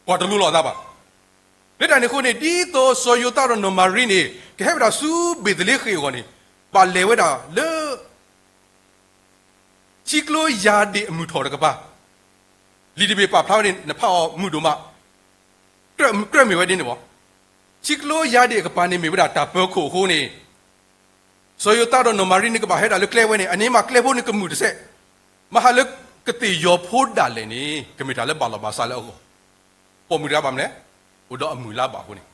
ပှၤတလိၤလီၤအသးဘၣ်. လၢတၢ်န့ၣ်အဃိန့ၣ် ဒ်သိးစီၤယိၤသးဒီးနီၢ်မၤရံန့ၣ် ကဟဲဝဲဒၣ်ဆူဘ့းသလ့ဃ့ၣ်အဂီၢ်န့ၣ်, ဘၣ်လဲၤဝဲဒၣ်လၢ ထံကျိယၤဒ့ၣ်အမုၢ်ထီၣ်တကပၤ, လံာ်တဘ့ၣ်ပာ်ဖျါဝဲန့ၣ် နဖးအီၤမုာ်ဒိၣ်မး, ကြၢးမ့ၢ်ဝဲဒ်န့ၣ်ဘၣ်. ထံကျိယၤဒ့ၣ်အကပၤန့ၣ်မ့ၢ်ဝဲဒၣ်တၢ်ပၢၤခိၣ်အဃိန့ၣ်, စီၤယိၤသးဒီးနီၢ်မၤရံန့ၣ် ကဘၣ်ဟဲဒၣ်လၢကျဲဝဲန့ၣ် အန့ၣ်မးကျဲဖိန့ၣ်ကမုာ်တစဲး, မဟါလၢကသ့ၣ်ယီၤဖိဒၣ်လဲာ်န့ၣ် ကမ့ၢ်တၢ်လၢဘၣ်လီၤဘၣ်စးလၢအဂီၢ်, ပိာ်မုၣ်တဂၤဘၣ်မနုၤလဲၣ်, အိၣ်ဒီးအမုၢ်လါဘၣ်အဃိန့ၣ်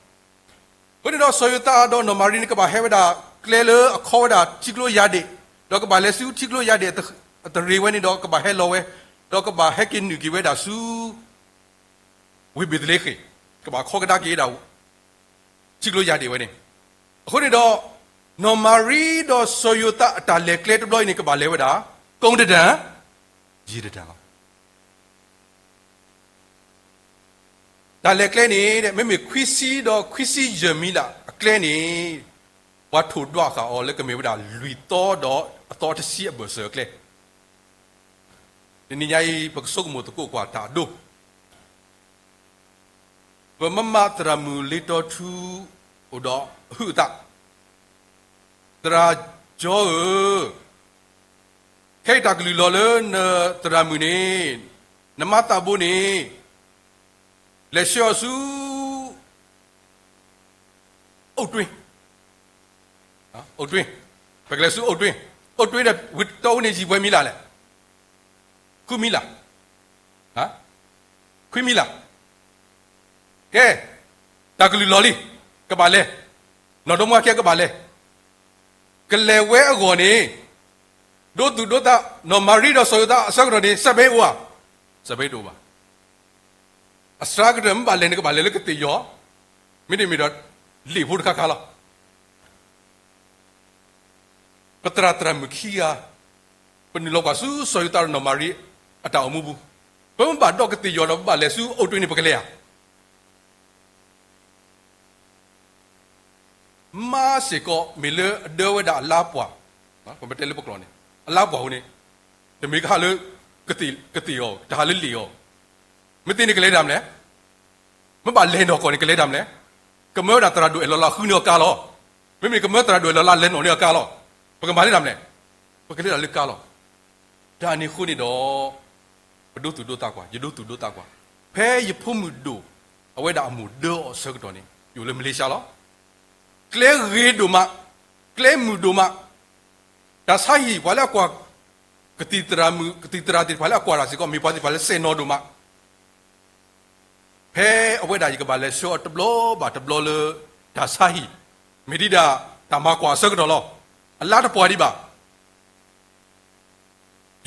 အဃိန့ၣ်ဒီးစီၤယိၤသးဒီးနီၢ်မၤရံန့ၣ် ကဘၣ်ဟဲဝဲဒၣ်ကျဲလၢအခီဝဲဒၣ်ထံကျိယၤဒ့ၣ်, ဒီးကဘၣ်လဲၤဆူထံကျိယၤဒ့ၣ်အတရံးဝဲန့ၣ်ဒီးကဘၣ်ဟဲလီၤဝဲ, ဒီးကဘၣ်ဟဲက့ၤနုာ်က့ၤဝဲဒၣ်ဆူ ဝ့ၢ်ဘ့းသလ့ဃ့ၣ်, ကဘၣ်ခီကဒါက့ၤဝဲဒၣ် ထံကျိယၤဒ့ၣ်ဝဲန့ၣ်. အဃိန့ၣ်ဒီး နီၢ်မၤရံဒီးစီၤယိၤသးအတၢ်လဲၤကျဲတဘျီအံၤန့ၣ် ကဘၣ်လဲၤဝဲဒၣ် ကိးတဒၢၣ်, ယံာ်တဒၢၣ်လီၤ. တၢ်လဲၤကျဲန့ၣ် မ့မ့ၢ်ခွံဆံဒီးခွံဆံယဲၢ်မံလးအကျဲန့ၣ်, ပှၤထိၣ်ဒွးဃာ်အီၤလၢကမ့ၢ်ဝဲဒၣ်လွံၢ်သီဒီးအသီတဆံအဘၢၣ်စၢၤအကျဲ. တနံၤညါအံၤ ပကဆိကမိၣ်သကိးကွၢ်တၢ်အဒိ ပမၤမၤသရၣ်မုၣ်လ့တီထူ အိၣ်ဒီးအဟုးအသး, သရၣ်ကၠီဧၢ, ခဲအံၤတၢ်ကလုၢ်လီၤလၢနသရၣ်မုၣ်န့ၣ်, နမါသးဘိန့ၣ်, လဲၤဆှၢအီၤဆူ အိၣ်တွ့, အိၣ်တွ့, ပကလဲၤဆူအိၣ်တွ့, အိၣ်တွ့ဒီးဝ့ၢ်တီအူန့ၣ် ယံာ်ပှဲၤမံလၢ်လဲၣ်, ခွံမံလၢ်, ခွံမံလၢ်, ကဲ, တၢ်ကလုၢ်လီၤလံ, ကဘၣ်လဲၤ, နီၢ်ဒီမါဝၤခံဂၤကဘၣ်လဲၤ, ကလဲၤဝဲအဂီၢ်န့ၣ်, ဒိသူၣ်ဒိသး, နီၢ်မၤရံဒီးစီၤယိၤသးအဆၢကတီၢ်န့ၣ် စဲးဘဲအိၣ်ဧါ, စဲးဘဲတအိၣ်ဘၣ်. အစှၤကတၢၢ်မ့ၢ်ဘၣ်လဲၤန့ၣ် ကဘၣ်လဲၤလၢကသ့ၣ်ယီၤ, မ့တမ့ၢ်ဒီး လ့ၣ်ဖိတခါခါလီၤ. ပသရၣ်သရၣ်မုၣ်ခံဂၤ, ပနုာ်လီၤကွၢ်ဆူစီၤယိၤသးဒီးနီၢ်မၤရံအတၢ်အိၣ်မူပူၤ, ပမ့ၢ်ဘၣ်ဒီးကသ့ၣ်ယီၤဒီးပဘၣ်လဲၤဆူအိၣ်တွ့န့ၣ် ပကလဲၤဧါ. မါစ့ၢ်ကီး မ့ၢ်လၢအဒၢဝဲဒၣ်အလါပှၢ်, ပတဲလၢပကျိာ်န့ၣ်, အလါပှၢ်အဃိန့ၣ်, တမ့ၢ်ကဟးလၢ ကသ့ၣ်အီၤ, တဟးလၢလ့ၣ်အီၤ, မ့ၢ်သ့န့ၣ်ကလဲၤဒၣ်မလဲၣ်, မ့ၢ်ဘၣ်လဲၤနီၢ်ကီၢ်န့ၣ်ကလဲၤဒၣ်မလဲၣ်, ကမၢဝဲဒၣ်သရၣ်ဒိၣ်အဲၣ်လီၤလၢအဃုန့ၢ်အီၤကါလီၤ, မ့မ့ၢ်ကမၢသရၣ်ဒိၣ်အဲၣ်လီၤလၢအလဲၤနီၣ်န့ၢ်အီၤကါလီၤ, ပကမၤလၢဒၣ်မလဲၣ်, ပကလဲၤဒၣ်လၢကါလီၤ. တၢ်န့ၣ်အဃိန့ၣ်ဒီး ပဒိသူၣ်ဒိသးကွၢ်, ယဒိသူၣ်ဒိသးကွၢ်, ဖဲယဖိမုၣ်ဒိၣ်, အဝဲဒၣ်အမိၢ်ဒၢအီၤအဆၢကတီၢ်န့ၣ် ယအိၣ်လၢမလ့ၤၡါလီၤ. ကျဲဂ့ၤဒိၣ်မး, ကျဲမုာ်ဒိၣ်မး, တၢ်ဆါဟံၣ်ပှၤလၢအကွၢ်, ကသံၣ်သရၣ်မုၣ်, ကသံၣ်သရၣ်သ့ၣ်တဖၣ်လၢအကွၢ်တၢ်စ့ၢ်ကီး မ့ၢ်ပှၤသ့ၣ်တဖၣ်လၢစဲၣ်နီၤဒိၣ်မး. ဖဲအဝဲဒၣ်ယကဘၣ်လဲၤဆှၢအီၤတဘျီဘၣ်တဘျီလၢတၢ်ဆါဟံၣ်, မ့ၢ်ဒ်ဒၣ်တၢ်မၤကွၢ်အဆၢကတီၢ်လီၤ. အလါတပှၢ်ဒံးဘၣ်.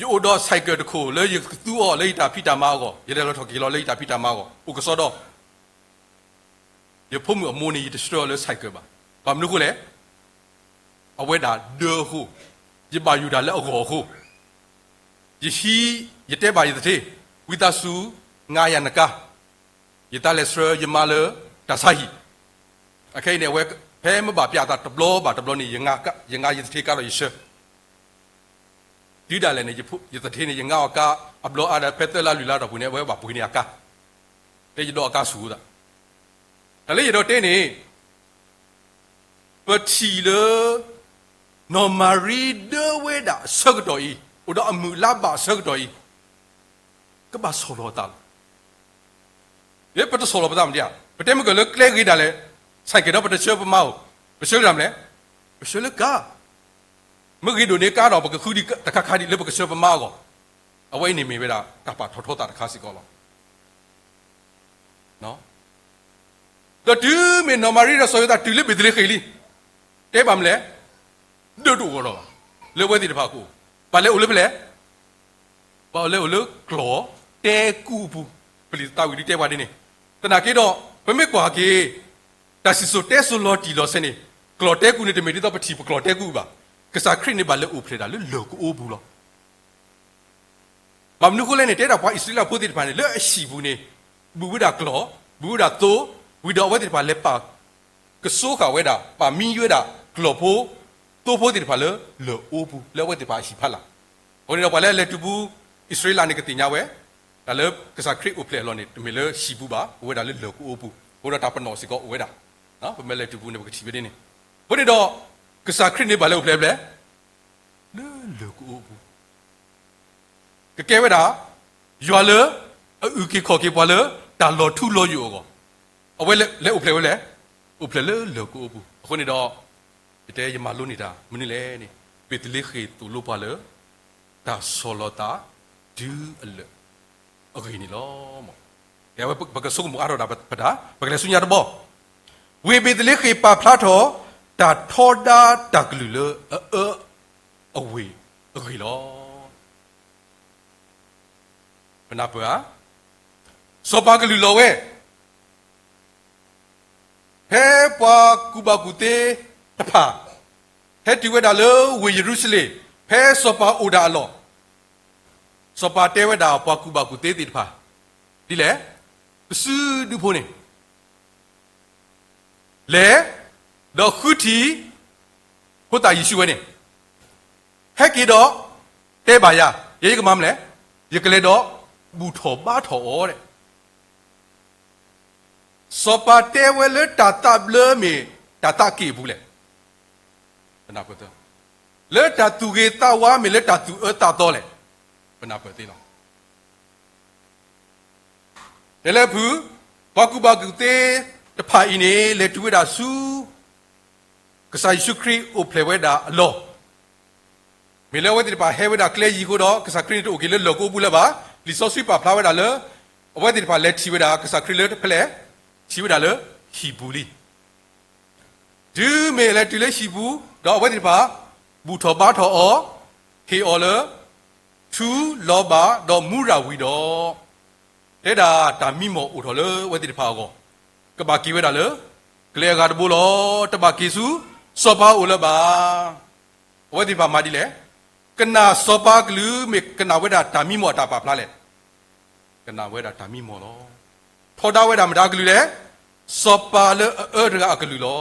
ယအိၣ်ဒီး cycle တခိၣ်လၢယကသူအီၤလၢယတၢ်ဖံးတၢ်မၤအဂီၢ်, ယလဲၤလီၤထီၣ်က့ၤလီၤလၢယတၢ်ဖံးတၢ်မၤအဂီၢ်, အိၣ်ကစီဒီ, ယဖိမုၣ်အမိၢ်န့ၣ် ယတဆှၢအီၤလၢ cycle ဘၣ်. ဘၣ်မနုၤအဃိလဲၣ်, အဝဲဒၣ်ဒၢအဃိ, ယဘၣ်ယိၣ်တၢ်လၢအဂီၢ်အဃိ, ယဟံး, ယတဲဘၣ်ယသထ့, ဝံသးစူၤ ငါယၤနကါ, ယသးလဲၤဆှၢယမါလၢတၢ်ဆါဟံၣ်. အခဲအံၤန့ၣ် အဝဲဖဲမ့ၢ်ဘၣ်ပျးအသးတဘျီဘၣ်တဘျီန့ၣ် ယငါယသထ့ကါဒီးယဆှၢ တုၤဒၣ်လဲာ်န့ၣ် ယသထ့န့ၣ် ယငါအီၤကါအဘျီအါဒီး ဖဲသၢလါလွံၢ်လါတီၢ်ပူၤန့ၣ် အဝဲဘၣ်ပှ့ၤန့ၢ်အကါ, တဲယဒီးအကါဆူၣ်အသး. တၢ်လၢယအဲၣ်ဒိးတဲန့ၣ်, ပထံၣ်လၢ နီၢ်မၤရံဒၢဝဲဒၣ်အဆၢကတီၢ်အံၤ, အိၣ်ဒီးအမုာ်လါဘၣ်အဆၢကတီၢ်အံၤ, ကဘၣ်ဆီၣ်လီၤအသးလီၤ. ပတဆီၣ်လီၤပသးမနုၤဧါ, ပတဲမ့ၢ်ကလၢကျဲဂ့ၤဒၣ်လဲာ်, ဆဲးကဲဒီးပတဆှၢပမါဧိၤ, ပဆှၢလၢတၢ်မနုၤလဲၣ်, ပဆှၢလၢကါ, မ့ၢ်ဂ့ၤဒိၣ်န့ၣ်ကါဒီး ပကဃုဒံးတခါခါဒံးလၢပကဆှၢပမါအဂီၢ်, အဝဲအံၤန့ၣ်မ့ၢ်ဝဲဒၣ်တၢ်ပာ်ထီၣ်ထီသးတခါစ့ၢ်ကီးလီၤ. ဒီးတုၤမ့ၢ်နီၢ်မၤရံဒီးစီၤယိၤသးတုၤလၢဘ့းသလ့ဃ့ၣ်လံ, တဲဘၣ်မနုၤလဲၣ်, ဒၢတအိၣ်ဂီၢ်ဒီးဘၣ်, လၢအဝဲသ့ၣ်တဖၣ်ကအိၣ်, ဘၣ်လဲၤအိၣ်လၢဖဲလဲၣ်, ဘၣ်လဲၤအိၣ်လၢကျီၢ်တဲကူအပူၤ, ပလံာ်သးဝံၣ်ဒုးတဲပှၤဒ်န့ၣ်, သနာ်က့ဒီး ပမ့ၢ်ကွၢ်က့ၤ တၢ်စံၣ်စိၤတဲစိၤလီၤတံၢ်လီၤဆဲးန့ၣ်, ကျီၢ်တဲကူန့ၣ် တမ့ၢ်ဒ်သိးပထံၣ်ပကျီၢ်တဲကူဘၣ်, ကစၢ်ခရံာ်န့ၣ်ဘၣ်လဲၤအိၣ်ဖျဲၣ်ဒၣ်လၢလၢၢ်ကအိပူၤလီၤ. ဘၣ်မနုၤအဃိလဲၣ်န့ၣ် တဲဒၣ်ပှၤအံၣ်စရ့လးဖိသ့ၣ်တဖၣ်န့ၣ် လၢအဟံၣ်ပူၤန့ၣ် ဘုးဝဲဒၣ်ကျီၢ်, ဘုးဝဲဒၣ်သိ, ဝံၤဒီးအဝဲသ့ၣ်တဖၣ်လဲၤပာ်ကစိဃာ်ဝဲဒၣ်, ပာ်မံဝဲဒၣ်ကျီၢ်ဖိ, သိဖိသ့ၣ်တဖၣ်လၢလၢၢ်အိပူၤ လၢအဝဲသ့ၣ်တဖၣ်အဟံၣ်ဖးလာ်. အဃိန့ၣ်ဒီး ပှၤလၢအလဲၤတုၤပူၤ အံၣ်စရ့လးန့ၣ် ကသ့ၣ်ညါဝဲ, တၢ်လၢကစၢ်ခရံာ်အိၣ်ဖျဲၣ်အလီၢ်န့ၣ် တမ့ၢ်လၢဟံၣ်ပူၤဘၣ်, အိၣ်ဝဲဒၣ်လၢလၢၢ်ကအိပူၤ, အိၣ်ဒီးတၢ်ပနီၣ်စ့ၢ်ကီးအိၣ်ဝဲဒၣ်, ပမ့ၢ်လဲၤတုၤပူၤန့ၣ် ပကထံၣ်ဝဲဒ်န့ၣ်. အဃိန့ၣ်ဒီး ကစၢ်ခရံာ်န့ၣ်ဘၣ်လဲၤအိၣ်ဖျဲၣ်ဖဲလဲၣ်, လၢလၢၢ်ကအိပူၤ ကကဲဝဲဒၣ် ယွၤလၢအအုၣ်က့ၤခီၣ်က့ၤပှၤလၢတၢ်လီၤထူလီၤယိာ်အဂီၢ်, အဝဲလဲၤအိၣ်ဖျဲၣ်ဝဲလဲၣ်, အိၣ်ဖျဲၣ်လၢလၢၢ်ကအိပူၤ. အဃိန့ၣ်ဒီး ယတဲယမၤလိန့ၢ်တၢ်မနုၤလဲၣ်န့ၣ်, ဘ့းသလ့ဃ့ၣ်သိၣ်လိပှၤလၢ တၢ်ဆီၣ်လီၤသးတုၤအလၢာ်အဂ့ၢ်န့ၣ်လီၤ. ပကဆိကမိၣ်အါထီၣ်တၢ်ပတၢ်, ပကလဲၤဆူညါတဘီ, ဝ့ၢ်ဘ့းသလ့ဃ့ၣ်ပာ်ဖျါထီၣ် တၢ်ထီဒါတၢ်ကလုၢ်လၢအအၢအဝ့ၢ်အဂ့ၢ်လီၤ. ပနၢ်ပၢၢ်ဧါ, စီၤပၤကလုၢ်လီၤဝဲ, ဖဲပှၤကူၣ်ဘၣ်ကူၣ်သ့တဖၣ် ဟဲတုၤဝဲဒၣ်လၢဝ့ၢ်ယရူၤၡလ့ၣ်, ဖဲစီၤပၤအိၣ်ဒၣ်အလီၢ်, စီၤပၤတဲဝဲဒၣ်ပှၤကူၣ်ဘၣ်ကူၣ်သ့သ့ၣ်တဖၣ်, ဒ်လဲၣ်, ပစုဒုဖိန့ၣ် လဲၤ, ဒီးဃုထံၣ်ဖိသၣ်ယ့ၣ်ၡူးဝဲန့ၣ်, ဟဲက့ၤဒီး တဲဘၣ်ယၤ, ယဲယကမၤမနုၤလဲၣ်, ယကလဲၤဒီး ဘူၣ်ထီၣ်ဘါထီၣ်အီၤဒဲး. စီၤပၤတဲဝဲလၢတၢ်သးဘျၢမ့ၢ်တၢ်သးက့ၣ်အပူၤလဲၣ်. ပနၢ်ပၢၢ်သ့, လၢတၢ်သူၣ်ဂ့ၤသးဝါမ့ၢ်လၢတၢ်သူၣ်အၢသးသီလဲၣ်. ပနၢ်ပၢၢ်သ့လီၤ. တဲလၢဖု, ပှၤကူၣ်ဘၣ်ကူၣ်သ့တဖၣ်အံၤန့ၣ် လဲၤတုၤဝဲဒၣ်ဆူ ကစၢ်ယ့ၣ်ၡူးခရံာ်အိၣ်ဖျဲၣ်ဝဲဒၣ်အလီၢ်, မ့ၢ်လၢအဝဲသ့ၣ်တဖၣ်ဟဲဝဲဒၣ်ကျဲယံၤအဃိဒီး ကစၢ်ခရံာ်န့ၣ်တအိၣ်က့ၤလၢလၢၢ်ကအိပူၤလၢၤဘၣ်. လံာ်စီဆှံပာ်ဖျါဝဲဒၣ်လၢ အဝဲသ့ၣ်တဖၣ်လဲၤထံၣ်ဝဲဒၣ် ကစၢ်ခရံာ်လၢဖဲလဲၣ်, ထံၣ်ဝဲဒၣ်လၢဟံၣ်ပူၤလံ. တုၤမ့ၢ်လဲၤတုၤလၢဟံၣ်ပူၤ, ဒီးအဝဲသ့ၣ်တဖၣ် ဘူၣ်ထီၣ်ဘါထီၣ်အီၤ, ဟ့ၣ်အီၤလၢ ထူလီၤဘၣ်ဒီးမူရၤဝံၤဒီး, တဲဒၣ်တၢ်မံမီၢ်အိၣ်ထီၣ်လၢအဝဲသ့ၣ်တဖၣ်အဂီၢ်, ကဘၣ်က့ၤဝဲဒၣ်လၢ ကျဲအဂၤတဘိလီၤ. တဘၣ်က့ၤဆူ စီၤပၤအအိၣ်လၢၤဘၣ်. အဝဲသ့ၣ်တဖၣ်မၤဒ်လဲၣ်. ကနၣ်စီၤပၤအကလုၢ် မ့ၢ်ကနၣ်ဝဲဒၣ်တၢ်မံမီၢ်အတၢ်ပာ်ဖျါလဲၣ်. ကနၣ်ဝဲဒၣ်တၢ်မံမီၢ်လီၤ. ထီဒါဝဲဒၣ်မတၤအကလုၢ်လဲၣ်. စီၤပၤလၢအအၢတဂၤအကလုၢ်လီၤ.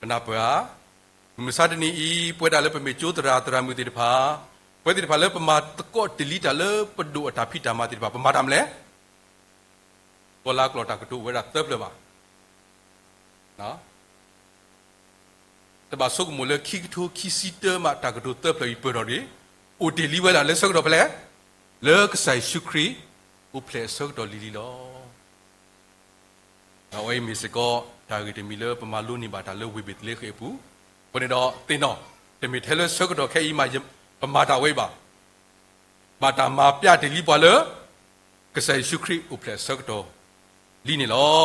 ပနၢ်ပၢၢ်ဧါ. မုၢ်မဆါတနံၤအံၤ ပဝဲဒၣ်လၢပမ့ၢ်ကၠိသရၣ်သရၣ်မုၣ်သ့ၣ်တဖၣ်, ပဝဲသ့ၣ်တဖၣ်လၢပမၤသကိးတ့ၢ်လံတၢ်လၢပဒိၣ်အတၢ်ဖံးတၢ်မၤသ့ၣ်တဖၣ် ပမၤတၢ်မနုၤလဲၣ်. ကီၤလၤကျိာ်တၢ်ကတိၤအိၣ်ဝဲဒၣ်သၢဖျၢၣ်ဘၣ်. တဘၣ်ဆိကမိၣ်လၢခံကထိခံဆံတၢမးတၢ်ကတိၤသၢဖျၢၣ်အံၤပၢၢ်ထီၣ်တဂ့ၤ, အိၣ်တ့ၢ်လံဝဲဒၣ်လၢဆၢကတီၢ်ဖဲလဲၣ်, လၢကစၢ်ယ့ၣ်ၡူးခရံာ်အိၣ်ဖျဲၣ်အဆၢကတီၢ်လံၤလံၤလီၤ. ဒီးအဝဲအံၤမ့ၢ်စ့ၢ်ကီး တၢ်ဂ့ၢ်တမံၤလၢပမၤလိန့ၢ်ဘၣ်တၢ်လၢဝ့ၢ်ဘ့းသလ့ဃ့ၣ်အပူၤ, အဃိန့ၣ်ဒီးသ့ၣ်နီၣ်, တမ့ၢ်ထဲလၢဆၢကတီၢ်ခဲအံၤမး ပမၤတၢ်ဝဲအံၤဘၣ်. ဘၣ်တၢ်မၤပျးတ့ၢ်လံပှၤလၢ ကစၢ်ယ့ၣ်ၡူးခရံာ်အိၣ်ဖျဲၣ်အဆၢကတီၢ်လံန့ၣ်လီၤ.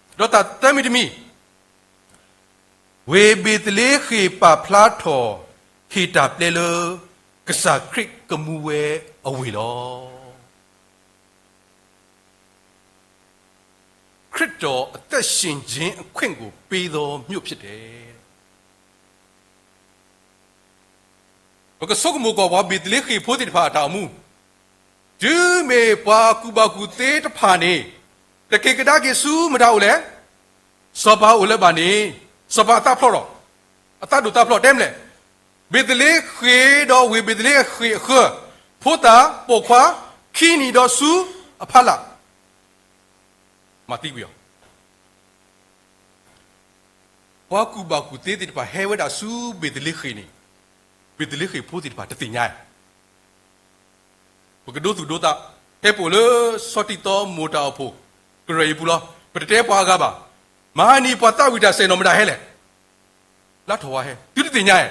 ဒီးတၢ်သၢမံၤတမံၤ, ဝ့ၢ်ဘ့းသလ့ဃ့ၣ်ပာ်ဖျါထီၣ် ဟ့ၣ်တၢ်ပျဲလၢ ကစၢ်ခရံာ်ကမူဝဲအဝ့ၢ်လီၤ. ခရစ်တော်အသက်ရှင်ခြင်းအခွင့်ကို ပေးသောမြို့ဖြစ်တယ်. ပကဆိကမိၣ်ကွၢ် ပှၤဘ့းသလ့ဃ့ၣ်ဖိသ့ၣ်တဖၣ်အတၢ်အိၣ်မူ, တုၤမ့ၢ်ပှၤကူၣ်ဘၣ်ကူၣ်သ့တဖၣ်န့ၣ် တက့ၤကဒါက့ၤဆူမတၤအိၣ်လဲၣ်. စီၤပၤအိၣ်လၢၤဘၣ်န့ၣ်, စီၤပၤအသးဖျိးဒီး, အသးဒိၣ်သးဖျိး တဲမလဲၣ်. ဘ့းသလ့ဃ့ၣ်ဒီးဝ့ၢ်ဘ့းသလ့ဃ့ၣ်အဃၢၤ, ဖိသၣ်ပိာ်ခွါခံနံၣ်ဒီးဆူအဖီလာ် မၤသံကွံာ်အီၤ. ပှၤကူၣ်ဘၣ်ကူၣ်သ့သ့ၣ်တဖၣ်ဟဲဝဲဒၣ်ဆူဘ့းသလ့ဃ့ၣ်န့ၣ်, ဘ့းသလ့ဃ့ၣ်ဖိသ့ၣ်တဖၣ်တသ့ၣ်ညါဧါ. ပကဒိသူၣ်ဒိသး, ဟဲပအိၣ်လၢစီၤတံၢ်သီမိၢ်တၢ်အိၣ်ဖှိၣ်ကရၢၢ်အံၤပူၤလီၤ. ပတတဲပှၤအဂၤဘၣ်. မဟါနံၤပှၤသးဝံၣ်တၢ်စဲၣ်နီၤမတၤဟဲလဲၣ်. လါထီၣ်ဝါဟဲ, သုတသ့ၣ်ညါဧါ.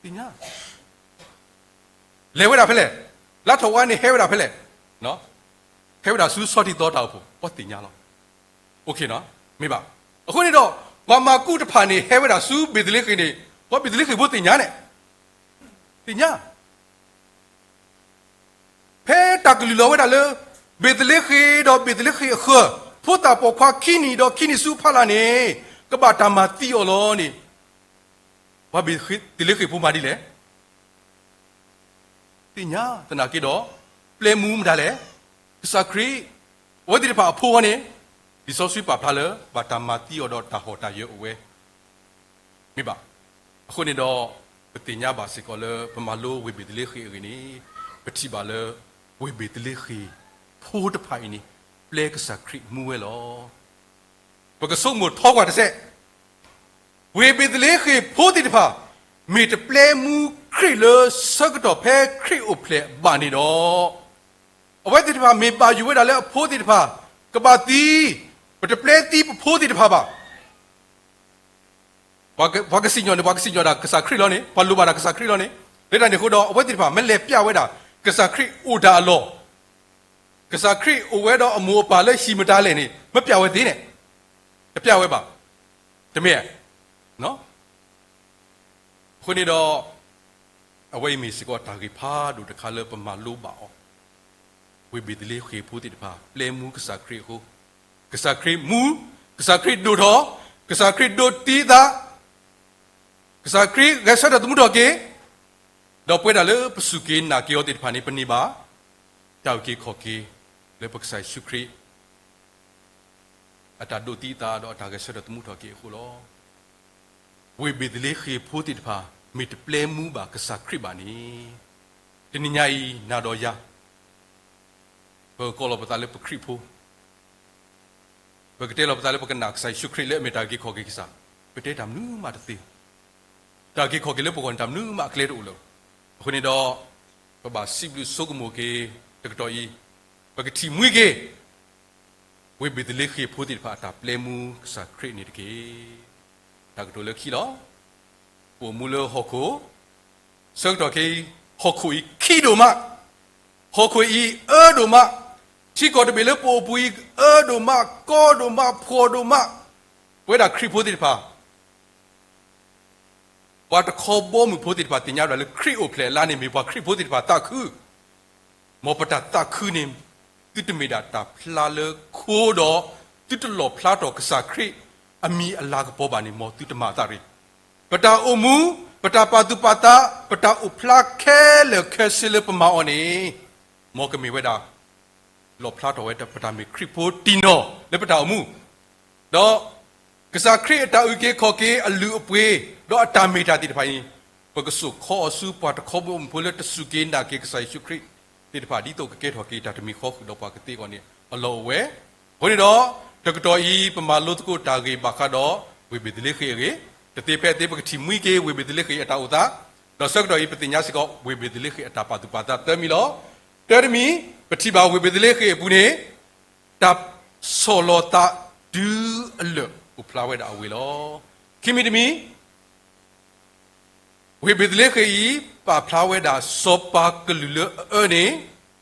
သ့ၣ်ညါ လဲၤဝဲဒၣ်ဖဲလဲၣ်. လါထီၣ်ဝါန့ၣ်ဟဲဝဲဒၣ်ဖဲလဲၣ်. ဟဲဝဲဒၣ်ဆူစီၤတံၢ်သီတၢ်အိၣ်ဖှိၣ်, ပှၤသ့ၣ်ညါလီၤ. မ့ၢ်ဘၣ်. အဃိန့ၣ်ဒီး ပှၤမၤကူတဖၣ်န့ၣ် ဟဲဝဲဒၣ်ဆူဘ့းသလ့ဃ့ၣ်န့ၣ်, ပှၤဘ့းသလ့ဃ့ၣ်ဖိသ့ၣ်ညါန့ၣ်, သ့ၣ်ညါ ဖဲတၢ်ကလုၢ်လီၤဝဲဒၣ်လၢ ဘ့းသလ့ဃ့ၣ်ဒီးဘ့းသလ့ဃ့ၣ်အဃၢၤ, ဖိသၣ်ပိာ်ခွါခံနံၣ်ဒီးခံနံၣ်ဆူအဖီလာ်န့ၣ်, ကဘၣ်တၢ်မၤသံအီၤလီၤန့ၣ်, ပှၤဘ့းသလ့ဃ့ၣ်ဖိမၤဒ်လဲၣ်. သ့ၣ်ညါသနာ်က့ဒီး, ပျဲမူမတၤလဲၣ်. ကစၢ်ခရံာ်, အဝဲသ့ၣ်တဖၣ်အဖိအဃိန့ၣ်, လံာ်စီဆှံပာ်ဖျါလၢ ဘၣ်တၢ်မၤသံအီၤဒီးတၢ်ဟီၣ်တၢ်ယၢၤအိၣ်ဝဲ မ့ၢ်ဘၣ်. အဃိန့ၣ်ဒီး, ပသ့ၣ်ညါဘၣ်စ့ၢ်ကီးလၢပမၤလိဝ့ၢ်ဘ့းသလ့ဃ့ၣ်အဂ့ၢ်န့ၣ်, ပထံၣ်ဘၣ်လၢ ဝ့ၢ်ဘ့းသလ့ဃ့ၣ်ဖိတဖၣ်အံၤန့ၣ်, ပျဲကစၢ်ခရံာ်မူဝဲလီၤ. ပကဆိကမိၣ်ထီကွၢ်တစဲး, ဝ့ၢ်ဘ့းသလ့ဃ့ၣ်ဖိသ့ၣ်တဖၣ် မ့ၢ်တပျဲမူခရံာ်လၢဆၢကတီၢ်ဖဲခရံာ်အိၣ်ဖျဲၣ်ဘၣ်န့ၣ်ဒီး, အဝဲသ့ၣ်တဖၣ်မ့ၢ်ဘၣ်ယိၣ်ဝဲဒၣ်လၢအဖိသ့ၣ်တဖၣ် ကဘၣ်သံ, ပတပျဲသံပဖိသ့ၣ်တဖၣ်ဘၣ်. ပှၤကစံၣ်ညီၣ်န့ၣ် ပှၤကစံၣ်ညီၣ်ဒၣ်ကစၢ်ခရံာ်လီၤန့ၣ်, ပှၤလိၣ်ဘၣ်ဒၣ်ကစၢ်ခရံာ်လီၤန့ၣ်, လၢတၢ်န့ၣ်အဃိဒီး အဝဲသ့ၣ်တဖၣ်မ့ၢ်လဲၤပျဲဝဲဒၣ် ကစၢ်ခရံာ်အိၣ်တၢ်အလီၢ်, ကစၢ်ခရံာ်အိၣ်ဝဲဒီးအမိၢ်အပၢ်လၢဟံၣ်မတၤလဲၣ်န့ၣ် မ့ၢ်ပျဲဝဲသ့န့ၣ်, တပျဲဝဲဘၣ်. တမ့ၢ်ဧါ. အဃိန့ၣ်ဒီး, အဝဲအံၤမ့ၢ်စ့ၢ်ကီးတၢ်ဂ့ၢ်ဖးဒိၣ်တခါလၢပမၤလိဘၣ်အီၤ, ဝ့ၢ်ဘ့းသလ့ဃ့ၣ်ဖိသ့ၣ်တဖၣ် ပျဲမူကစၢ်ခရံာ်အဃိ, ကစၢ်ခရံာ်မူ, ကစၢ်ခရံာ်ဒိၣ်ထီၣ်, ကစၢ်ခရံာ်ဒိးတံၤသး, ကစၢ်ခရံာ်ဂဲၤဆၢထၢၣ်သမူထီၣ်က့ၤ, ဒီးပဝဲဒၣ်လၢပစူၢ်က့ၤနာ်က့ၤအီၤသ့ၣ်တဖၣ်န့ၣ် ပန့ၢ်ဘၣ် တၢ်အုၣ်က့ၤခီၣ်က့ၤ လၢပကစၢ်ယ့ၣ်ၡူးခရံာ် အတၢ်ဒိးတံၤသးဒီးအတၢ်ဂဲၤဆၢထၢၣ်သမူထီၣ်က့ၤအဃိလီၤ. ဝ့ၢ်ဘ့းသလ့ဃ့ၣ်ဖိသ့ၣ်တဖၣ် မ့ၢ်တပျဲမူဘၣ်ကစၢ်ခရံာ်ဘၣ်န့ၣ်, တနံၤညါအံၤနၤဒီးယၤ ပကကိးလီၤပသးလၢပခရံာ်ဖိ, ပကတဲလီၤပသးလၢပကနာ်ကစၢ်ယ့ၣ်ၡူးခရံာ်လၢအမ့ၢ်တၢ်အုၣ်က့ၤခီၣ်က့ၤကစၢ်, ပတဲတၢ်မနုၤမးတသ့, တၢ်အုၣ်က့ၤခီၣ်က့ၤလၢပဂီၢ်န့ၣ် တၢ်မနုၤမးအကျဲတအိၣ်လၢၤ. အဃိန့ၣ်ဒီး, ပဘၣ်စံးဘျုးဆိကမိၣ်က့ၤ တကတီၢ်အံၤ, ပကထံၣ်မှံက့ၤ ဝ့ၢ်ဘ့းသလ့ဃ့ၣ်ဖိသ့ၣ်တဖၣ်အတၢ်ပျဲမူကစၢ်ခရံာ်န့ၣ်တက့ၢ်. တၢ်ကတိၤလၢခံလီၤ. ပအိၣ်မူလၢဟီၣ်ခိၣ်, ဆၢကတီၢ်ခဲအံၤ ဟီၣ်ခိၣ်အံၤခံဒိၣ်မး, ဟီၣ်ခိၣ်အံၤအၢဒိၣ်မး, ထံကီၢ်တဘ့ၣ်လၢပအိၣ်ပူၤအံၤ အၢဒိၣ်မး ကီဒိၣ်မး ဖှီၣ်ဒိၣ်မး, ပဝဲဒၣ်ခရံာ်ဖိသ့ၣ်တဖၣ် ပှၤတခီဘီမုၢ်ဖိသ့ၣ်တဖၣ်သ့ၣ်ညါဝဲဒၣ်လၢခရံာ်အိၣ်ဖျဲၣ်အလါန့ၣ် မ့ၢ်ပှၤခရံာ်ဖိသ့ၣ်တဖၣ်သးခု, မ်ပတၢ်သးခုန့ၣ် သုတမ့ၢ်ဒၣ်တၢ်ဖျါလၢခိဒီး သုတလီၣ်ဖျါထီၣ်ကစၢ်ခရံာ်အမံၤအလၤကပီၤဘၣ်န့ၣ် မ်သုတမၤအသးရ့ၣ်. ပတၢ်အိၣ်မူ, ပတၢ်ပာ်သူၣ်ပာ်သး, ပတၢ်အိၣ်ဖျါခဲလၢာ်ခဲဆ့လၢပမၤအီၤန့ၣ်, မ်ကမ့ၢ်ဝဲဒၣ် လီၣ်ဖျါထီၣ်ဝဲဒၣ်ပတၢ်မ့ၢ်ခရံာ်ဖိတံၢ်နီၢ်လၢပတၢ်အိၣ်မူ, ဒီးကစၢ်ခရံာ်အတၢ်အုၣ်က့ၤခီၣ်က့ၤအလုၢ်အပှ့ၤ, ဒီးအတၢ်မ့ၢ်တၢ်သ့ၣ်တဖၣ်အံၤ, ပကစိာ်ခီအီၤဆူပှၤတခီဘီမုၢ်ဖိလၢတစူၢ်က့ၤနာ်က့ၤကစၢ်ယ့ၣ်ၡူးခရံာ်သ့ၣ်တဖၣ် ဒ်သိးကကဲထီၣ်က့ၤတၢ်တမံၤဃီဃုာ်ဒီးပှၤကသ့အဂီၢ်န့ၣ် အလီၢ်အိၣ်ဝဲ. အဃိန့ၣ်ဒီး, တကတီၢ်အံၤ ပမၤလိသကိးတၢ်ဂ့ၢ်ဘၣ်ဃးဒီး ဝ့ၢ်ဘ့းသလ့ဃ့ၣ်အဂ့ၢ်, တသ့ဖဲအသ့ ပကထံၣ်မှံက့ၤ ဝ့ၢ်ဘ့းသလ့ဃ့ၣ်အတၢ်အိၣ်သး, ဒီးဆၢကတီၢ်အံၤ ပသ့ၣ်ညါစ့ၢ်ကီး ဝ့ၢ်ဘ့းသလ့ဃ့ၣ်အတၢ်ပာ်သူၣ်ပာ်သးသၢမံၤလီၤ. တၢတမံၤ, ပထံၣ်ဘၣ်ဝ့ၢ်ဘ့းသလ့ဃ့ၣ်အပူၤန့ၣ် တၢ်ဆီၣ်လီၤသးတုၤအလၢာ်အိၣ်ဖျါဝဲဒၣ်အဝ့ၢ်လီၤ. ခံမံၤတမံၤ, ဝ့ၢ်ဘ့းသလ့ဃ့ၣ်အံၤ ပာ်ဖျါဝဲဒၣ် စီၤပၤကလုာ်လၢအအၢန့ၣ်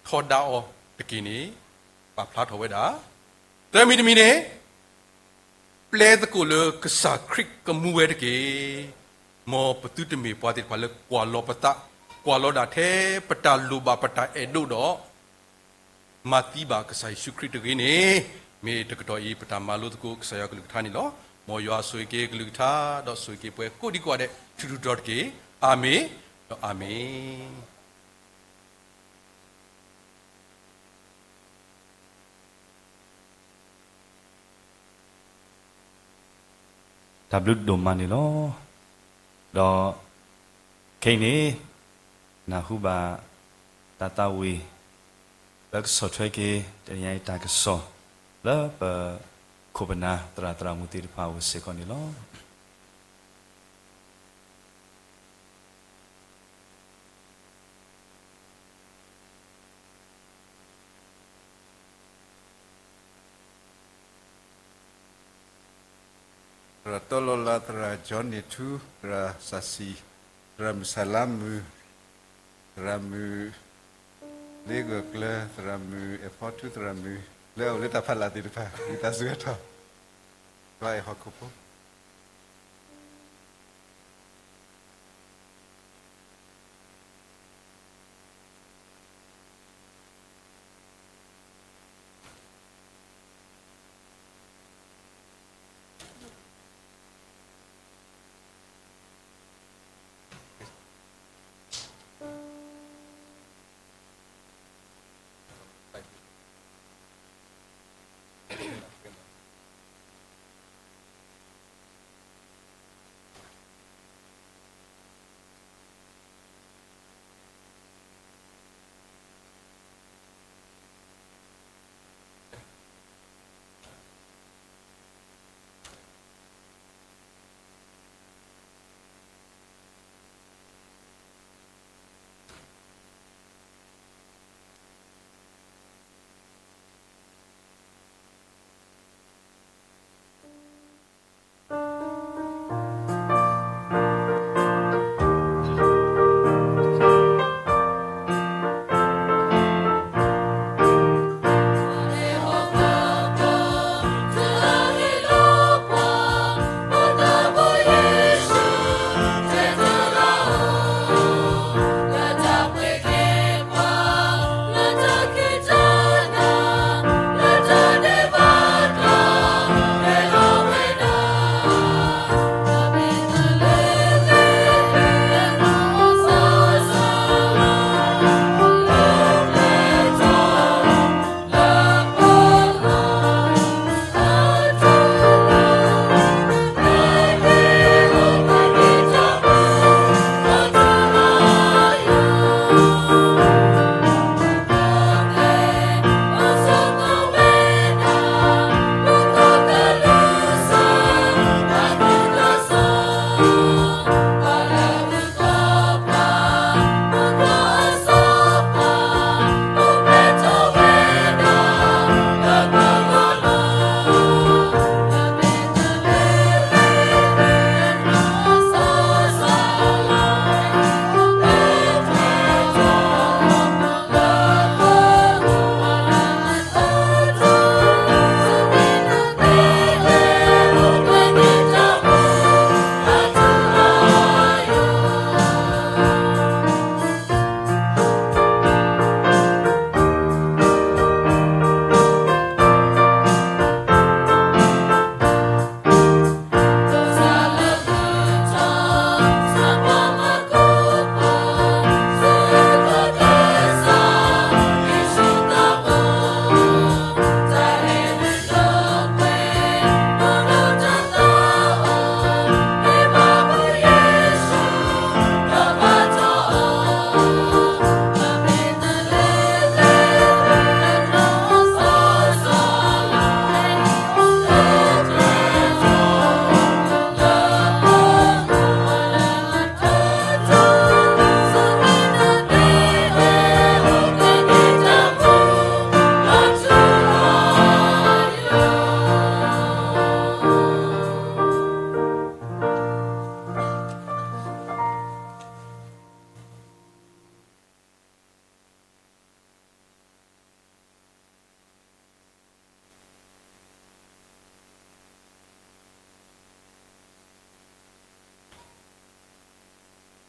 ထီဒါအီၤတက့ၢ်န့ၣ် ပာ်ဖျါထီၣ်ဝဲဒၣ်. သၢမံၤတမံၤန့ၣ်, ပျဲသကိးလၢကစၢ်ခရံာ်ကမူဝဲတက့ၢ်. မ်ပသုတမ့ၢ်ပှၤသ့ၣ်တဖၣ်လၢကွၢ်လီၤပသး ကွၢ်လီၤဒၣ်ထဲပတၢ်လိၣ်ဘၣ်ပတၢ်အဲၣ်ဒိၣ်ဒီး မၤသံဘၣ်ကစၢ်ယ့ၣ်ၡူးခရံာ်တဂ့ၤန့ၣ်, မ့ၢ်တကတီၢ်အံၤ ပတၢ်မၤလိသကိးကစၢ်ယွၤကလုၢ်ကထါန့ၣ်လီၤ. မ်ယွၤဆိၣ်ဂ့ၤက့ၤကလုၢ်ကထါ, ဒီးဆိၣ်ဂ့ၤက့ၤပှၤကိးဒံကိးဂၤဒဲး ထူးထူးတီၤတီၤတက့ၢ်. အၤမ့ၣ်, ဒီးအၤမ့ၣ်. တၢ်ဘျုးဒိၣ်မးန့ၣ်လီၤ. ဒီးခဲအံၤန့ၣ် နၢ်ဟူဘၣ်တၢ်သးဝံၣ် လၢကဆီၣ်ထွဲက့ၤ တနံၤအံၤတၢ်ကစီၣ် လၢပခိၣ်ပနၢ်သရၣ်သရၣ်မုၣ်သ့ၣ်တဖၣ်အအိၣ်စ့ၢ်ကီးန့ၣ်လီၤ. သရၣ်တီလီၤလး, သရၣ်ကၠီန့ၣ်ထူ, သရၣ်စၢ်စံၣ်, သရၣ်မုၣ်စၢ်လါမုၣ်, သရၣ်မုၣ်လ့ဂၢၢ်ကျၢၤ, သရၣ်မုၣ်အဲၣ်ဖီထူ, သရၣ်မုၣ်လၢအအိၣ်လၢတၢ်ဖးလၢ်သ့ၣ်တဖၣ် ဝံသးစူၤဟဲထီၣ်, ပအဲၣ်ဟီၣ်ခိၣ်ဖိ.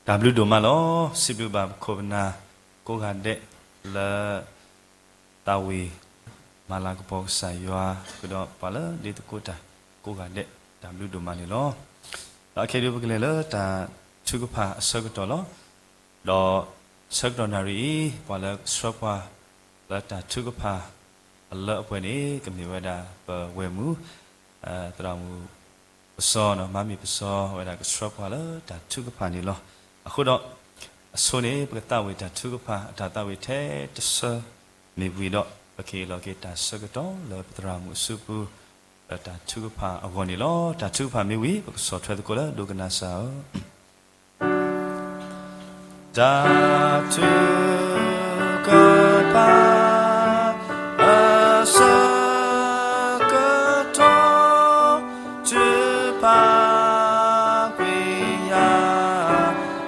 တၢ်ဘျုးဒိၣ်မးလီၤ. စံးဘျုးဘၣ်ပခိၣ်ပနၢ်ကိးဂၤဒဲးလၢ သးဝံၣ်မၤလၤကပီၤကစၢ်ယွၤ ဃုာ်ဒီးပှၤလၢဒ့သကိးတၢ်ကိးဂၤဒဲး တၢ်ဘျုးဒိၣ်မးန့ၣ်လီၤ. ဒီးခဲအံၤဒုးပကလဲၤလၢတၢ်ထုကဖၣ်အဆၢကတီၢ်လီၤ. ဒီးဆၢကတီၢ်နၣ်ရံၣ်အံၤ ပှၤလၢဆှၢပှၤလၢတၢ်ထုကဖၣ်အလၢအပှဲၤန့ၣ် ကမ့ၢ်ဝဲဒၣ်ပဝဲၢ်မုၣ် သရၣ်မုၣ်ပစီ, မါမ့ၢ်ပစီဝဲဒၣ်ကဆှၢပှၤလၢတၢ်ထုကဖၣ်န့ၣ်လီၤ. အဃိဒီး အဆိန့ၣ် ပကသးဝံၣ်တၢ်ထုကဖၣ် အတၢ်သးဝံၣ်ထဲတဆၢမ့ၢ်ဝံၤဒီး ပကဟ့ၣ်လီၤက့ၤတၢ်ဆၢကတီၢ်လၢပသရၣ်မုၣ်အစုပူၤ လၢတၢ်ထုကဖၣ်အဂီၢ်န့ၣ်လီၤ. တၢ်ထုကဖၣ်မ့ၢ်ဝံၤ ပကဆီၣ်ထွဲသကိးလၢဒိကနၣ်စၢ်ဧၢ တၢ်ထုကဖၣ် အဆၢကတီၢ် ထုကဖၣ်ကွံာ်ယၤ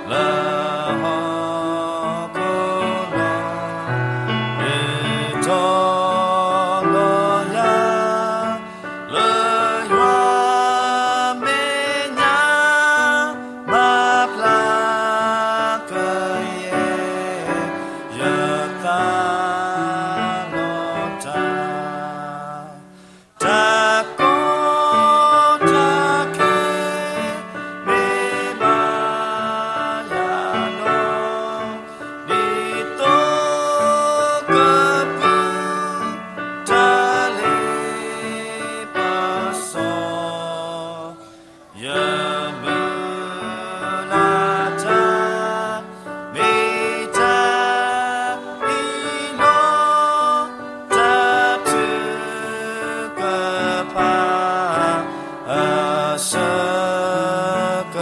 လၢဟီၣ်ခိၣ်လီၤ, ဒုးတီၤလီၤယၤ လၢယွၤမဲာ်ညါ မၤဖျါကယဲၢ် ယသးလီၤတၢ်, တၢ်ကီတၢ်ခဲ မ့ၢ်ဘၣ်ယၤဒီး ဒ်သိးကပုၢ် တၢ်လ့ပစီ ယမုၢ်လၢ်တၢ် မ့ၢ်တၢ်အံၤလီၤ, တၢ်ထုကဖၣ် အဆၢက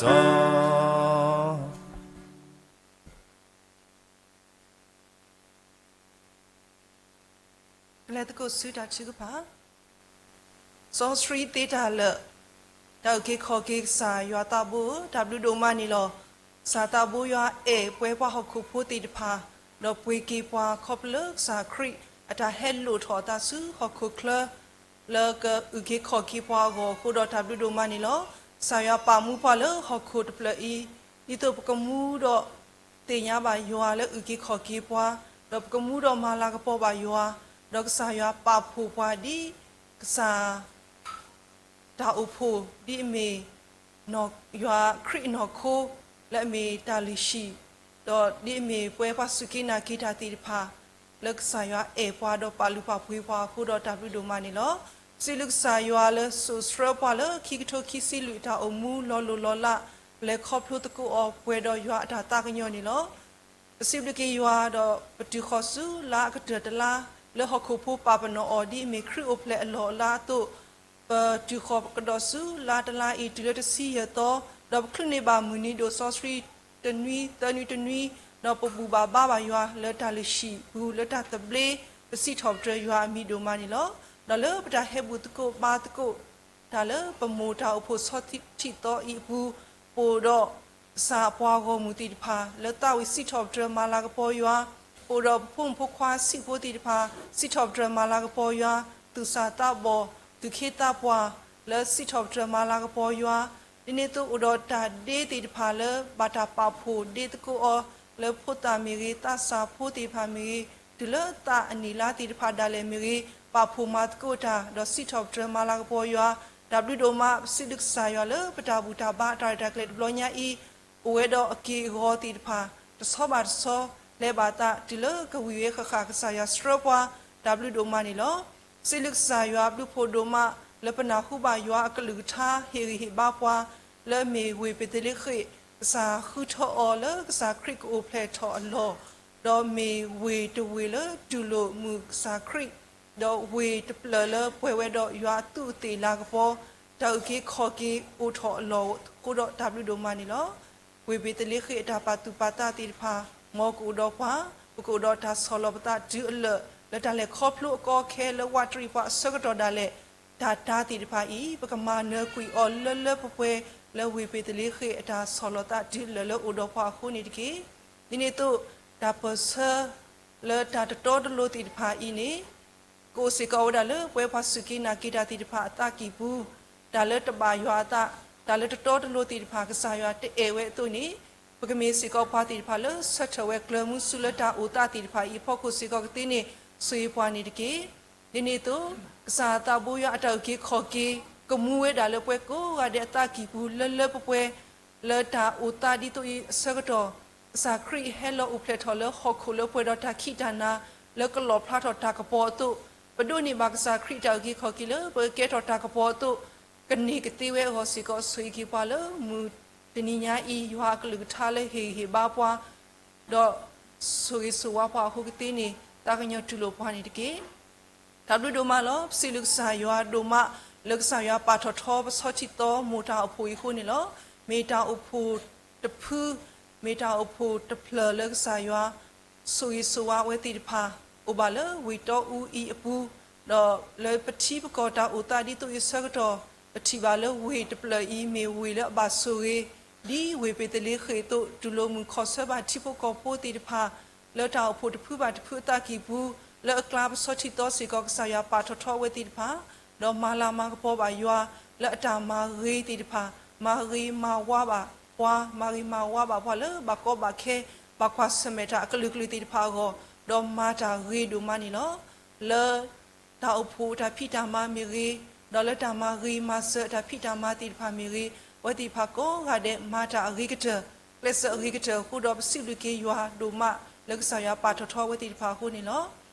တီၢ် ပလဲၤသကိးဆူတၢ်ထုကဖၣ်, စီဆှံသ့တၢ်လၢာ်, တၢ်အုၣ်က့ၤခီၣ်က့ၤကစၢ်ယွၤသးဘိဧၢ, တၢ်ဘျုးဒိၣ်မးန့ၣ်လီၤ. ကစၢ်သးဘိယွၤအဲၣ်ပှဲၤပှၤဟီၣ်ခိၣ်ဖိသ့ၣ်တဖၣ်, ဒီးပှ့ၤက့ၤပှၤခီဖျိလၢကစၢ်ခရံာ် အတၢ်ဟဲလိၣ်ထီၣ်အသးဆူဟီၣ်ခိၣ်ချၢ လၢကအုၣ်က့ၤခီၣ်က့ၤပှၤအဂီၢ်အဃိဒီး တၢ်ဘျုးဒိၣ်မးန့ၣ်လီၤ. ကစၢ်ယွၤပာ်မူပှၤလၢဟီၣ်ခိၣ်တဖျၢၣ်အံၤ, ဒ်သိးပကမူဒီးသ့ၣ်ညါဘၣ်ယွၤလၢအုၣ်က့ၤခီၣ်က့ၤပှၤ, ဒီးပကမူဒီးမၤလၤကပီၤဘၣ်ယွၤ, ဒီးကစၢ်ယွၤပာ်ဖှိၣ်ပှၤဒ်ကစၢ် တၢ်အိၣ်ဖှိၣ် ဒ်အမ့ၢ် ယွၤခရံာ်အနီၢ်ခိ လၢအမ့ၢ်တၢ်လုၢ်ဟံၣ်, ဒီးဒ်အမ့ၢ်ပဝဲပှၤစူၢ်က့ၤနာ်က့ၤတၢ်သ့ၣ်တဖၣ် လၢကစၢ်ယွၤအဲၣ်ပှၤဒီးပာ်လုၢ်ပာ်ပှ့ၤပှၤအဃိဒီး တၢ်ဘျုးဒိၣ်မးန့ၣ်လီၤ. စံးဘျုးကစၢ်ယွၤလၢစိာ်ဆှၢပှၤလၢခံကထိခံဆံလွံၢ်အတၢ်အိၣ်မူလီၤလိၤလီၤလး ပလဲၤခီဖျိသကိးအီၤပှဲၤဒီးယွၤအတၢ်သးကညီၤန့ၣ်လီၤ. ပစံးဘျုးက့ၤယွၤဒီးပတုၤဃီၤဆူလါအကတၢၢ်တလါ လၢဟီၣ်ခိၣ်ဖိပာ်ပနီၣ်အီၤဒ်အမ့ၢ်ခရံာ်အိၣ်ဖျဲၣ်အလီၢ်အလါအသိး, ပတုၤဃီၤကဒီးဆူလါတလါအံၤ တုၤလၢတဆံယဲၢ်သီ, ဒီးပချုးန့ၢ်ဘၣ်မုၢ်နံၤဒိၣ်စီဆှံတနွံသၢနွံတနွံ, ဒီးပဘူၣ်ဘၣ်ဘါဘၣ်ယွၤလၢတၢ်လုၢ်ဟံၣ်ပူၤ လၢတၢ်သဘျ့, ပစံးထီၣ်ပတြၢၤယွၤအမံၤဒိၣ်မးန့ၣ်လီၤ. ဒီးလၢပတၢ်ဟဲဘူၣ်သကိးဘါသကိး တၢ်လၢပမိၢ်တၢ်အိၣ်ဖှိၣ်ဆီထံသီအံၤအပူၤ, ပအိၣ်ဒီးကစၢ်အပှၤဂီၢ်မုၢ်သ့ၣ်တဖၣ် လၢသးဝံၣ်စံးထီၣ်ပတြၢၤမၤလၤကပီၤယွၤ, ပအိၣ်ဒီးပဖိမုၣ်ဖိခွါဆံးဖိသ့ၣ်တဖၣ် စံးထီၣ်ပတြၢၤမၤလၤကပီၤယွၤ, သူၣ်စၢ်သးဘီၣ် သူၣ်ခ့သးပှၢ် လၢစံးထီၣ်ပတြၢၤမၤလၤကပီၤယွၤ, ဒ်န့ၣ်အသိးအိၣ်ဒီးတၢ်ဒ့သ့ၣ်တဖၣ်လၢဘၣ်တၢ်ပာ်ဖှိၣ်ဒ့သကိးအီၤ လၢဖိသၣ်မ့ၢ်ဂ့ၤ သးစၢ်ဖိသ့ၣ်တဖၣ်မ့ၢ်ဂ့ၤ, တုၤလၢသးအနံၣ်လါသ့ၣ်တဖၣ်ဒၣ်လဲာ်မ့ၢ်ဂ့ၤ, ပာ်ဖှိၣ်မၤသကိးတၢ် ဒီးစံးထီၣ်ပတြၢၤမၤလၤကပီၤယွၤ, တၢ်ဘျုးဒိၣ်မး ပစံးဘျုးကစၢ်ယွၤလၢပတၢ်ဘူၣ်တၢ်ဘါအတၢ်ရဲၣ်တၢ်ကျဲၤတဘျီညါအံၤ, အိၣ်ဝဲဒီးအက့ၢ်အဂီၤသ့ၣ်တဖၣ် တဆီဘၣ်တဆီ လဲၤဘၣ်သး တုၤလၢကဝံၤဝဲဃၣ်ဃၣ် ကစၢ်ယွၤဆှၢပှၤ တၢ်ဘျုးဒိၣ်မးန့ၣ်လီၤ. စံးဘျုးကစၢ်ယွၤဘျုးဖှိၣ်ဒိၣ်မး လၢပနၢ်ဟူဘၣ်ယွၤအကလုၢ်ကထါ ဟ့ၣ်ဂံၢ်ဟ့ၣ်ဘါပှၤ လၢအမ့ၢ်ဝ့ၢ်ဘ့ၤသလ့ဃ့ၣ် ကစၢ်ဃုထၢအီၤလၢကစၢ်ခရံာ်ကအိၣ်ဖျဲၣ်ထီၣ်အလီၢ်, ဒီးမ့ၢ်ဝ့ၢ်တဝ့ၢ်လၢတူၢ်လိာ်မုာ်ကစၢ်ခရံာ်, ဒီးဝ့ၢ်တဖျၢၣ်လၢပှဲၤဝဲဒီးယွၤအသူးအသ့ၣ်လၤကပီၤ, တၢ်အုၣ်က့ၤခီၣ်က့ၤအိၣ်ထီၣ်အလီၢ်အဃိဒီးတၢ်ဘျုးဒိၣ်မးန့ၣ်လီၤ. ဝ့ၢ်ဘ့ၤသလ့ဃ့ၣ်အတၢ်ပာ်သူၣ်ပာ်သးသ့ၣ်တဖၣ် မ်ကအိၣ်ဒီးပှၤ, ပကအိၣ်ဒီးတၢ်ဆီၣ်လီၤပသးတုၤအလၢာ် လၢတၢ်လဲၤခီဖျိအကီအခဲလၢဝးတရံးပှၤအဆၢကတီၢ်ဒၣ်လဲာ်, တၢ်တၢ်သ့ၣ်တဖၣ်အံၤ ပကမၤနၢၤကွံာ်အီၤလၢလၢပှဲၤပှဲၤ လၢဝ့ၢ်ဘ့ၤသလ့ဃ့ၣ်အတၢ်ဆီၣ်လီၤသးတုၤအလၢာ်လၢအိၣ်ဒီးပှၤအဃိန့ၣ်တက့ၢ်. ဒ်န့ၣ်အသိး တၢ်ပၢၢ်ဆၢ လၢတၢ်တတီတလိၤသ့ၣ်တဖၣ်အံၤန့ၣ် ကအိၣ်စ့ၢ်ကီးဝဲဒၣ်လၢပဝဲပှၤစူၢ်က့ၤနာ်က့ၤတၢ်သ့ၣ်တဖၣ်အသးကံၢ်ပူၤ, တၢ်လၢတဘၣ်ယွၤအသး တၢ်လၢတတီတလိၤသ့ၣ်တဖၣ် ကစၢ်ယွၤတအဲၣ်ဝဲအသိးန့ၣ်, ပကမ့ၢ်စ့ၢ်ကီးပှၤသ့ၣ်တဖၣ်လၢဆၢထၢၣ်ဝဲကျၢၤမူဆူလၢတၢ်အိၣ်သးသ့ၣ်တဖၣ်အံၤအဖီခိၣ်စ့ၢ်ကီးကသ့န့ၣ် ဆိၣ်ဂ့ၤပှၤန့ၣ်တက့ၢ်. ဒ်န့ၣ်အသိး, ကစၢ်သးဘိယွၤအတၢ်အုၣ်က့ၤခီၣ်က့ၤ ကမူဝဲဒၣ်လၢပှၤကိးဂၤဒဲးအသးကံၢ်ပူၤလၢလၢပှဲၤပှဲၤ လၢတၢ်အိၣ်သးဒ်သိးအံၤအဆၢကတီၢ်, ကစၢ်ခရံာ်ဟဲလီၤအိၣ်ဖျဲၣ်ထီၣ်လၢဟီၣ်ခိၣ်လၢပှဲၤဒီးတၢ်ခံးတၢ်နၤ လၢကလီၣ်ဖျါထီၣ်တၢ်ကပီၤအသိး, ပဒိးန့ၢ်ဘၣ်ကစၢ်ခရံာ်တၢ်အုၣ်က့ၤခီၣ်က့ၤလၢပကကဲထီၣ်တၢ်ကပီၤအသိး ကန့ၢ်ကသ့ဝဲအဂီၢ်စ့ၢ်ကီး ဆိၣ်ဂ့ၤက့ၤပှၤလၢမုၢ်တနံၤညါအံၤ ယွၤအကလုၢ်ကထါလၢဟ့ၣ်ဂံၢ်ဟ့ၣ်ဘါပှၤ ဒီးဆိၣ်ဂ့ၤဆိၣ်ဝါပှၤအဃိကသ့န့ၣ် သးကညီၤတူၢ်လိာ်ပှၤန့ၣ်တက့ၢ်. တၢ်ဘျုးဒိၣ်မးလီၤ. ပစံးဘျုးကစၢ်ယွၤဒိၣ်မး လၢကစၢ်ယွၤပာ်ထီၣ်ထီပဆီထံသီမိၢ်တၢ်အိၣ်ဖှိၣ်အံၤအဃိန့ၣ်လီၤ. မ့ၢ်တၢ်အိၣ်ဖှိၣ်တဖု, မ့ၢ်တၢ်အိၣ်ဖှိၣ်တဖျၢၣ်လၢကစၢ်ယွၤ ဆိၣ်ဂ့ၤဆိၣ်ဝါအဝဲသ့ၣ်တဖၣ် အိၣ်ဘၣ်လၢဝ့ၢ်တီအူအံၤအပူၤ, ဒီးလၢပထံပကီၢ်တၢ်အိၣ်သးဒ်သိးအံၤအဆၢကတီၢ်, ပထံၣ်ဘၣ်လၢဝ့ၢ်တဖျၢၣ်အံၤ မ့ၢ်ဝ့ၢ်လၢအဘၣ်ဆိၣ်ဂ့ၤ, ဒ်ဝ့ၢ်ဘ့းသလ့ဃ့ၣ်အသိး တူၢ်လိာ်မုာ်ခီၣ်ဆၢဘၣ်ထံဖိကီၢ်ဖိသ့ၣ်တဖၣ် လၢတၢ်အိၣ်ဖှိၣ်တဖုဘၣ်တဖုအသးကံၢ်ပူၤ, လၢအကျါပဆီထံသီစ့ၢ်ကီး ကစၢ်ယွၤပာ်ထီၣ်ထီအဝဲသ့ၣ်တဖၣ်, ဒီးမၤလၤမၤကပီၤဘၣ်ယွၤ လၢအတၢ်မၤဂ့ၤသ့ၣ်တဖၣ်, မၤဂ့ၤမၤဝါဘၣ်ပှၤ, မၤဂ့ၤမၤဝါဘၣ်ပှၤလၢဘၣ်ကီဘၣ်ခဲ, ဘၣ်ကွၢ်ဆၢၣ်မဲာ်တၢ်အကလုာ်ကလုာ်သ့ၣ်တဖၣ်အဂီၢ်, ဒီးမၤတၢ်ဂ့ၤဒိၣ်မးန့ၣ်လီၤ. လၢ တၢ်အိၣ်ဖှိၣ်အတၢ်ဖံးတၢ်မၤမ့ၢ်ဂ့ၤ, ဒီးလၢတၢ်မၤဂ့ၤမၤစၢၤအတၢ်ဖံးတၢ်မၤသ့ၣ်တဖၣ်မ့ၢ်ဂ့ၤ, အဝဲသ့ၣ်တဖၣ်ကိးဂၤဒဲးမၤတၢ်အဂ့ၤကတၢၢ်, ကျဲးစၢးအဂ့ၤကတၢၢ်အဃိဒီး ပစံးဘျုးက့ၤယွၤဒိၣ်မး လၢကစၢ်ယွၤပာ်ထီၣ်ထီအဝဲသ့ၣ်တဖၣ်အဃိန့ၣ်လီၤ.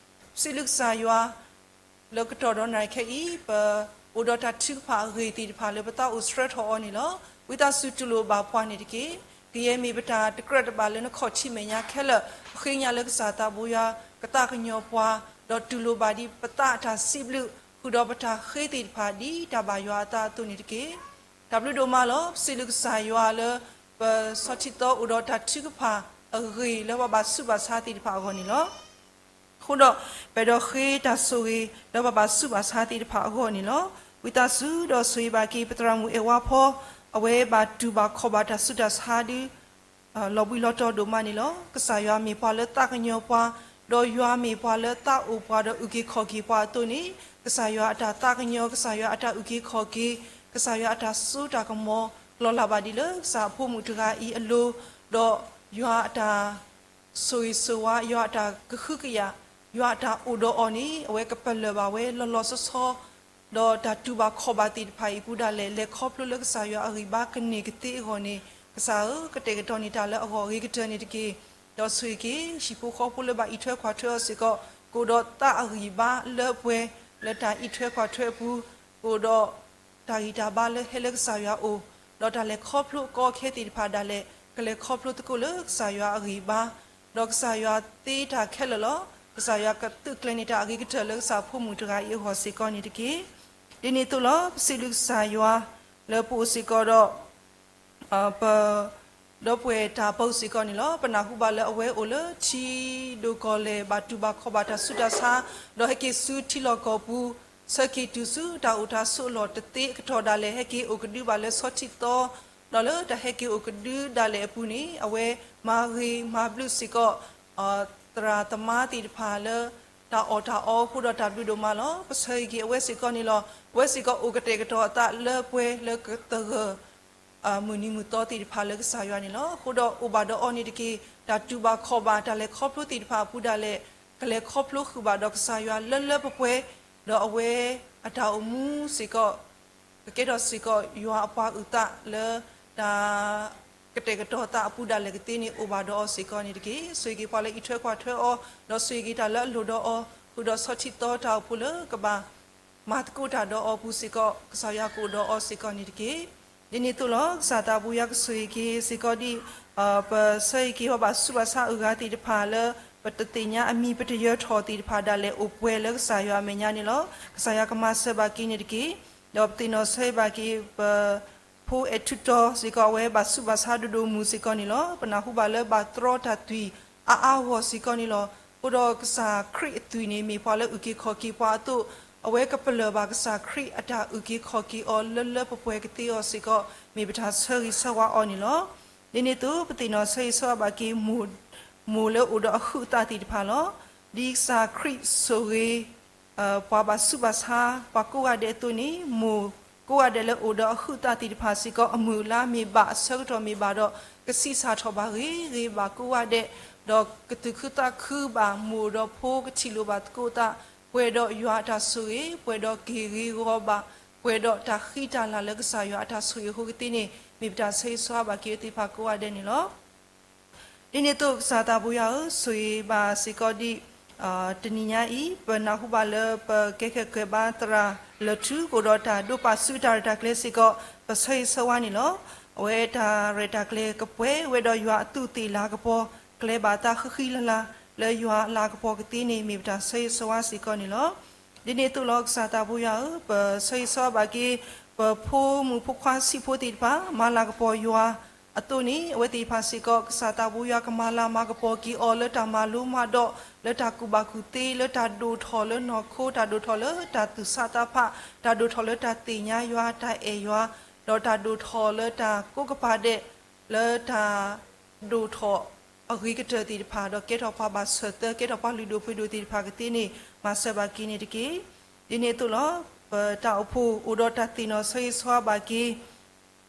ပစံးဘျုးကစၢ်ယွၤ လၢကတီၢ်ဒီးနၤခဲအံၤ ပအိၣ်ဒီးတၢ်ထုကဖၣ်အဂ့ၢ်သ့ၣ်တဖၣ်လၢပသးအိၣ်ဆှၢထီၣ်အီၤန့ၣ်လီၤ. ဝံသးစူၤတူၢ်လိာ်ဘၣ်ပှၤန့ၣ်တက့ၢ်. ကယဲၢ်မ့ၢ်ပတၢ်တကြၢးတဘၣ်လၢနခီၣ်ထံးမဲာ်ညါခဲလၢာ်, ပဃ့ညါလၢကစၢ်သးဘိယွၤ ကသးကညီၤပှၤ, ဒီးတူၢ်လိာ်ဘၣ်ဒ်ပသးအတၢ်စံးဘျုး ဃုာ်ဒီးပတၢ်ဃ့သ့ၣ်တဖၣ်ဒ်တၢ်ဘၣ်ယွၤအသးအသိးန့ၣ်တက့ၢ်. တၢ်ဘျုးဒိၣ်မးလီၤ. ပစံးဘျုးကစၢ်ယွၤလၢ ပဆီထံသီအိၣ်ဒီးတၢ်ထုကဖၣ်အဂ့ၢ်လၢပှၤဘၣ်ဆူးဘၣ်ဆါသ့ၣ်တဖၣ်အဂီၢ်န့ၣ်လီၤ. အဃိဒီး ပအဲၣ်ဒိးဃ့တၢ်ဆိၣ်ဂ့ၤ လၢပှၤဘၣ်ဆူးဘၣ်ဆါသ့ၣ်တဖၣ်အဂီၢ်န့ၣ်လီၤ. ဝံသးစူၤဒီးဆိၣ်ဂ့ၤဘၣ်က့ၤ ပသရၣ်မုၣ်အဲၣ်ဝါဖီ, အဝဲဘၣ်တူၢ်ဘၣ်ခီၣ်ဘၣ်တၢ်ဆူးတၢ်ဆါဒု လီၤဘှံးလီၤတီၤဒိၣ်မးန့ၣ်လီၤ. ကစၢ်ယွၤမ့ၢ်ပှၤလၢသးကညီၤပှၤ, ဒီးယွၤမ့ၢ်ပှၤလၢသးအိၣ်ပှၤဒီးအုၣ်က့ၤခီၣ်က့ၤပှၤအသိးန့ၣ်, ကစၢ်ယွၤအတၢ်သးကညီၤ, ကစၢ်ယွၤအတၢ်အုၣ်က့ၤခီၣ်က့ၤ, ကစၢ်ယွၤအတၢ်စိတၢ်ကမီၤ လီၤလးဘၣ်ဒ်လၢကစၢ်အဖိမုၣ်တဂၤအံၤအလိၤ, ဒီးယွၤအတၢ် ဆိၣ်ဂ့ၤဆိၣ်ဝါ, ယွၤအတၢ်ကဟုကယာ်, ယွၤအတၢ်အိၣ်ဒီးအီၤန့ၣ် အဝဲကပလၢၢ်ဘၣ်ဝဲလီၤလီၤဆီဆီ, ဒီးတၢ်တူၢ်ဘၣ်ခီၣ်ဘၣ်သ့ၣ်တဖၣ်အံၤအပူၤဒၣ်လဲာ် လဲၤခီဖျိလၢကစၢ်ယွၤအဂံၢ်ဘါကန့ၢ်ကသ့အဂီၢ်န့ၣ်, ကစၢ်ဧၢ, ကတဲာ်ကတီၤန့ၢ်တၢ်လၢအဂီၢ်အဂ့ၤကတၢၢ်န့ၣ်တက့ၢ်. ဒီးဆိၣ်ဂ့ၤက့ၤ ဟံၣ်ဖိဃီဖိလၢဘၣ်အံးထွဲကွၢ်ထွဲအီၤစ့ၢ်ကီး, ကအိၣ်ဒီးသးအဂံၢ်ဘါလၢပှဲၤလၢတၢ်အံးထွဲကွၢ်ထွဲအပူၤ, ကအိၣ်ဒီး တၢ်ဂံၢ်တၢ်ဘါလၢဟဲလၢကစၢ်ယွၤအအိၣ်, ဒီးတၢ်လဲၤခီဖျိအကီအခဲသ့ၣ်တဖၣ်ဒၣ်လဲာ် ကလဲၤခီဖျိသကိးလၢကစၢ်ယွၤအဂံၢ်အဘါ, ဒီးကစၢ်ယွၤသ့တၢ်ခဲလၢာ်လီၤ. ကစၢ်ယွၤကသုးကျဲၤန့ၢ်တၢ်အဂ့ၤကတၢၢ်လၢကစၢ်ဖိမုၣ်တဂၤအံၤအဂီၢ်စ့ၢ်ကီးန့ၣ်တက့ၢ်. ဒ်န့ၣ်အသိးလီၤ. ပစံးဘျုးကစၢ်ယွၤ လၢပအိၣ်စ့ၢ်ကီးဒီး ပ ဒီပုၢ်ဝဲၢ်တၢ်ပၢစ့ၢ်ကီးန့ၣ်လီၤ. ပနၢ်ဟူဘၣ်လၢအဝဲအိၣ်လၢထံဒိၣ်ကီၢ်လဲၢ် ဘၣ်တူၢ်ဘၣ်ခီၣ်ဘၣ်တၢ်ဆူးတၢ်ဆါ, ဒီးဟဲက့ၤဆူထံလီၢ်ကီၢ်ပူၤ, ဆၢက့ၤတုၤဆူတၢ်အိၣ်တၢ်ဆိးအလီၢ်တသ့အကတီၢ်ဒၣ်လဲာ် ဟဲက့ၤအိၣ်ကဒုဘၣ်လၢဆီထံသီ, ဒီးလၢတၢ်ဟဲက့ၤအိၣ်ကဒုဒၣ်လဲာ်အပူၤန့ၣ် အဝဲမၤဂ့ၤမၤဘျုးစ့ၢ်ကီး သရၣ်သမါသ့ၣ်တဖၣ်လၢ တၢ်အီၣ်တၢ်အီအဃိဒီးတၢ်ဘျုးဒိၣ်မးလီၤ. ပဆၢဂ့ၤက့ၤအဝဲစ့ၢ်ကီးန့ၣ်လီၤ. အဝဲစ့ၢ်ကီးအိၣ်ကတဲာ်ကတီၤအသးလၢပှဲၤလၢကသဂၢၢ် မုၢ်နံၤမုၢ်သီသ့ၣ်တဖၣ်လၢကစၢ်ယွၤန့ၣ်လီၤ. အဃိဒီးအိၣ်ဘၣ်ဒီးအီၤန့ၣ်တက့ၢ်. တၢ်တူၢ်ဘၣ်ခီၣ်ဘၣ် တၢ်လဲၤခီဖျိသ့ၣ်တဖၣ်အပူၤဒၣ်လဲာ် ကလဲၤခီဖျိဃုာ်ဘၣ်ဒီးကစၢ်ယွၤလၢလၢပှဲၤပှဲၤ, ဒီးအဝဲအတၢ်အိၣ်မူစ့ၢ်ကီး ကကဲထီၣ်စ့ၢ်ကီးယွၤအပှၤအုၣ်သးလၢ တၢ်ကတဲာ်ကတီၤသးအပူၤဒၣ်လဲာ်ကသ့န့ၣ် အိၣ်ဘၣ်ဒီးအီၤစ့ၢ်ကီးန့ၣ်တက့ၢ်. ဆိၣ်ဂ့ၤက့ၤပှၤလၢအံးထွဲကွၢ်ထွဲအီၤ, ဒီးဆိၣ်ဂ့ၤက့ၤတၢ်လၢအလိၣ်ဒီးအီၤ, ဃုာ်ဒီးဆီထံသီတၢ်အိၣ်ဖှိၣ်လၢကဘၣ် မၤသကိးတၢ်ဒီးအီၤအပူၤစ့ၢ်ကီး ကစၢ်ယွၤကအိၣ်ဒီးအီၤစ့ၢ်ကီးန့ၣ်တက့ၢ်. ဒ်န့ၣ်အသိးလီၤ. ကစၢ်သးပူၤယွၤကဆိၣ်ဂ့ၤက့ၤစ့ၢ်ကီးဒ် ပဆၢဂ့ၤက့ၤပှၤဘၣ်ဆူးဘၣ်ဆါအဂၤသ့ၣ်တဖၣ်လၢ ပတသ့ၣ်ညါအမံၤပတယၢၤထီၣ်သ့ၣ်တဖၣ်ဒၣ်လဲာ်အိၣ်ပှဲၤလၢကစၢ်ယွၤအမဲာ်ညါန့ၣ်လီၤ. ကစၢ်ယွၤကမၤစၢၤဘၣ်က့ၤန့ၣ်တက့ၢ်. ဒီးပသ့ၣ်နီၣ်ဆၢဂ့ၤဘၣ်က့ၤပ ဖိအဲၣ်ထူးတီၤစ့ၢ်ကီး အဝဲဘၣ်ဆူးဘၣ်ဆါဒိၣ်ဒိၣ်မုၢ်စ့ၢ်ကီးန့ၣ်လီၤ. ပနၢ်ဟူဘၣ်လၢဘၣ်တြီတၢ်သွံၣ်အါအါဂီၢ်စ့ၢ်ကီးန့ၣ်လီၤ. အဃိဒီးကစၢ်ခရံာ်အသွံၣ်န့ၣ် မ့ၢ်ပှၤလၢအုၣ်က့ၤခီၣ်က့ၤပှၤအသိး, အဝဲကပလၢၢ်ဘၣ်ကစၢ်ခရံာ်အတၢ်အုၣ်က့ၤခီၣ်က့ၤအီၤလၢလၢပှဲၤပှဲၤကသ့အီၤစ့ၢ်ကီး မ့ၢ်ပတၢ်ဆၢဂ့ၤဆၢဝါအီၤန့ၣ်လီၤ. ဒ်န့ၣ်အသိး ပသ့ၣ်နီၣ်ဆၢဂ့ၤဆၢဝါဘၣ်က့ၤ မိၢ်လၢအိၣ်ဒီးအဟုးအသးသ့ၣ်တဖၣ်လီၤ. ဒ်ကစၢ်ခရံာ်ဆိၣ်ဂ့ၤ ပှၤဘၣ်ဆူးဘၣ်ဆါ ပှၤကိးဂၤဒဲးအသိးန့ၣ် မိၢ် ကိးဂၤဒဲးလၢအိၣ်ဒီးအဟုးအသးသ့ၣ်တဖၣ်စ့ၢ်ကီး အမုၢ်အလါမ့ၢ်ဘၣ် အဆၢကတီၢ်မ့ၢ်ဘၣ်ဒီး ကဆံးစၢ်ထီၣ်ဘၣ်ဂ့ၤဂ့ၤဘၣ်ကိးဂၤဒဲး, ဒီးကသူၣ်ခုသးခုဘၣ် မုၢ်အိၣ်ဒီးဖိကထံၣ်လိာ်ဘၣ်သကိးသး, ပှဲၤဒီးယွၤအတၢ်ဆိၣ်ဂ့ၤ, ပှဲၤဒီးက့ၢ်ဂ့ၤဂီၤဘၣ်, ပှဲၤဒီးတၢ်ဃံတၢ်လၤလၢကစၢ်ယွၤအတၢ်ဆိၣ်ဂ့ၤအဃိကသ့န့ၣ် မ့ၢ်ပတၢ်ဆၢဂ့ၤဆၢဝါဘၣ်က့ၤအဝဲသ့ၣ်တဖၣ်ကိးဂၤဒဲးန့ၣ်လီၤ. ဒ်န့ၣ်အသိး ကစၢ်သးပူၤယွၤဧၢ, ဆိၣ်ဂ့ၤဘၣ်စ့ၢ်ကီးဒ် တနံၤညါအံၤ ပနၢ်ဟူဘၣ်လၢပကဲခဲကဲဘါသရၣ်လၢၢ်ထူ ကအိၣ်ဒီးတၢ်ဒိးပာ်စုတၢ်ရဲၣ်တၢ်ကျဲၤစ့ၢ်ကီး ပဆၢဂ့ၤဆၢဝါန့ၣ်လီၤ. အဝဲတၢ်ရဲၣ်တၢ်ကျဲၤကပှဲၤဝဲဒီးယွၤအသူးအသ့ၣ်လၤကပီၤ ကျဲၤဘၣ်သးဃံဃံလၤလၤ လၢယွၤအလၤကပီၤကသ့န့ၣ် မ့ၢ်ပတၢ်ဆၢဂ့ၤဆၢဝါစ့ၢ်ကီးန့ၣ်လီၤ. ဒ်န့ၣ်အသိးလီၤ ကစၢ်သးပူၤယွၤဧၢ, ပဆၢဂ့ၤဆၢဝါဘၣ်က့ၤ ပဖိမုၣ်ဖိခွါဆံးဖိသ့ၣ်တဖၣ် မၤလၤကပီၤယွၤအသိးန့ၣ် အဝဲသ့ၣ်တဖၣ်စ့ၢ်ကီး ကစၢ်သးပူၤယွၤကမၤလၤမၤကပီၤက့ၤအီၤ လၢတၢ်မၤလိမၤဒိး လၢတၢ်ကူၣ်ဘၣ်ကူၣ်သ့ လၢတၢ်ဒိၣ်ထီၣ်လၢနီၢ်ခိ တၢ်ဒိၣ်ထီၣ်လၢတၢ်သူၣ်ဆးသးဖး တၢ်ဒိၣ်ထီၣ်လၢတၢ်သ့ၣ်ညါယွၤ တၢ်အဲၣ်ယွၤ ဒီးတၢ်ဒိၣ်ထီၣ်လၢတၢ်ကိးကပၤဒဲး လၢတၢ်ဒိၣ်ထီၣ်အဂ့ၤကတၢၢ်သ့ၣ်တဖၣ် ဒီးကဲထီၣ်ပှၤဘၣ်ဆၢၣ်သၢ ကဲထီၣ်ပှၤလုၢ်ဒိၣ်ပှ့ၤဒိၣ်သ့ၣ်တဖၣ်ကသ့န့ၣ် မၤစၢၤဘၣ်က့ၤန့ၣ်တက့ၢ်. ဒ်န့ၣ်အသိးလီၤ ပတၢ်အိၣ်ဖှိၣ်အိၣ်ဒီးတၢ်သ့ၣ်နီၣ်ဆၢဂ့ၤဆၢဝါဘၣ်က့ၤ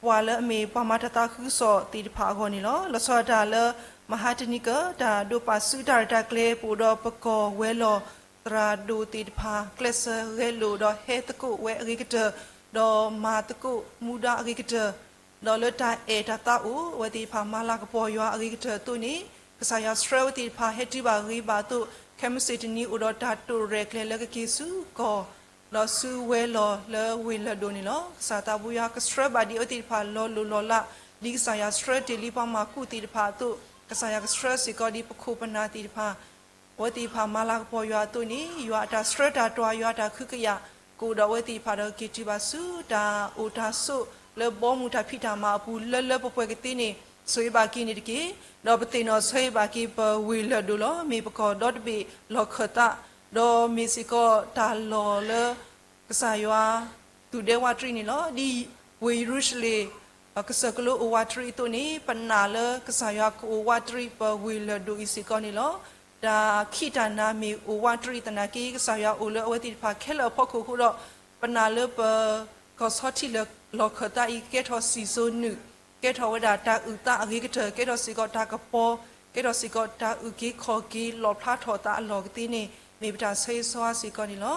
ပှၤလၢအမ့ၢ်ပှၤမၤတၢ်သးခုကစီၣ်သ့ၣ်တဖၣ်အဂီၢ်န့ၣ်လီၤ. လီၤဆီဒၣ်တၢ်လၢ မဟါတနံၤကၢ တၢ်ဒိးပာ်စုတၢ်ရဲၣ်တၢ်ကျဲၤ ပအိၣ်ဒီးပကီၢ်ဝဲၤလီၢ်သရၣ်ဒိၣ်သ့ၣ်တဖၣ် ကျဲးစၢးဂဲၤလိာ်ဒီးဟဲသကိးဝဲအဂ့ၤကတၢၢ် ဒီးမၤသကိးမူဒါအဂ့ၤကတၢၢ် ဒီးလၢတၢ်အဲၣ်တၢ်သးအိၣ် အဝဲသ့ၣ်တဖၣ်မၤလၤကပီၤယွၤအဂ့ၤကတၢၢ်အသိးန့ၣ် ကစၢ်ယွၤဆှၢဝဲသ့ၣ်တဖၣ်ဟဲတုၤဘၣ်ဂ့ၤဘၣ်အသိး ခဲမုၢ်ဆ့ၣ်တနံၤအိၣ်ဒီးတၢ်တိာ်ရဲၣ်ကျဲၤလၢကက့ၤဆူကီၢ် ဒီးဆူဝဲၤလီၢ်လၢဝ့ၢ်လၢၢ်ဒိၣ်န့ၣ်လီၤ. ကစၢ်သးပူၤယွၤကဆှၢဘၣ်ဒံးအဝဲသ့ၣ်တဖၣ်လီၤလိၢ်လီၤလး ဒ်ကစၢ်ယွၤဆှၢတ့ၢ်လံပှၤမၤကူၣ်သ့ၣ်တဖၣ်အသိး ကစၢ်ယွၤကဆှၢစ့ၢ်ကီးဒ်ပခိၣ်ပနၢ်သ့ၣ်တဖၣ် အဝဲသ့ၣ်တဖၣ်မၤလၤကပီၤယွၤအသိးန့ၣ် ယွၤအတၢ်ဆှၢတၢ်တွၤ ယွၤအတၢ်ကဟုကယာ် ကအိၣ်ဒီးအဝဲသ့ၣ်တဖၣ်ဒီးကက့ၤတုၤဘၣ်ဆူတၢ်အိၣ်တၢ်ဆိးလၢဘီမုၢ်တၢ်ဖံးတၢ်မၤအပူၤ လၢလၢပှဲၤပှဲၤကသ့န့ၣ် ဆိၣ်ဂ့ၤဘၣ်က့ၤန့ၣ်တက့ၢ်. ဒီးပသ့ၣ်နီၣ်ဆၢဂ့ၤဘၣ်က့ၤပဝ့ၢ်လၢၢ်ဒိၣ်လီၤ. မ့ၢ်ပကီၢ်ဒီတဘ့ၣ်လီၢ်ခၢၣ်သး ဒီးမ့ၢ်စ့ၢ်ကီးတၢ်လီၢ်လၢ ကစၢ်ယွၤသူၣ်ဒဲဝးတရံးန့ၣ်လီၤ. ဒ်ဝ့ၢ်ယရူၤၡလ့ၣ် ကစၢၢ်ကလိအိၣ်ဝးတရံးအသိးန့ၣ် ပနာ်လၢကစၢ်ယွၤကအိၣ်ဝးတရံးပဝ့ၢ်လၢၢ်ဒိၣ်အံၤစ့ၢ်ကီးန့ၣ်လီၤ. တၢ်ခံးတၢ်နၤမ့ၢ်အိၣ်ဝးတရံးသနာ်က့ ကစၢ်ယွၤအိၣ်လၢအဝဲသ့ၣ်တဖၣ်ခဲလၢာ်အဖီခိၣ်အဃိဒီး ပနာ်လၢပ ကီၢ်ဆီထံးလၢလီၢ်ခၢၣ်သးအံၤ ကဲထီၣ်စံၣ်စိၤနုာ်, ကဲထီၣ်ဝဲဒၣ်တၢ်အုၣ်သးအဂ့ၤကတၢၢ်, ကဲထီၣ်စ့ၢ်ကီးတၢ်ကပီၤ, ကဲထီၣ်စ့ၢ်ကီးတၢ်အုၣ်က့ၤခီၣ်က့ၤလီၣ်ဖျါထီၣ်သးအလီၢ်ကသ့န့ၣ် မ့ၢ်ပတၢ်ဆၢဂ့ၤဆၢဝါစ့ၢ်ကီးန့ၣ်လီၤ.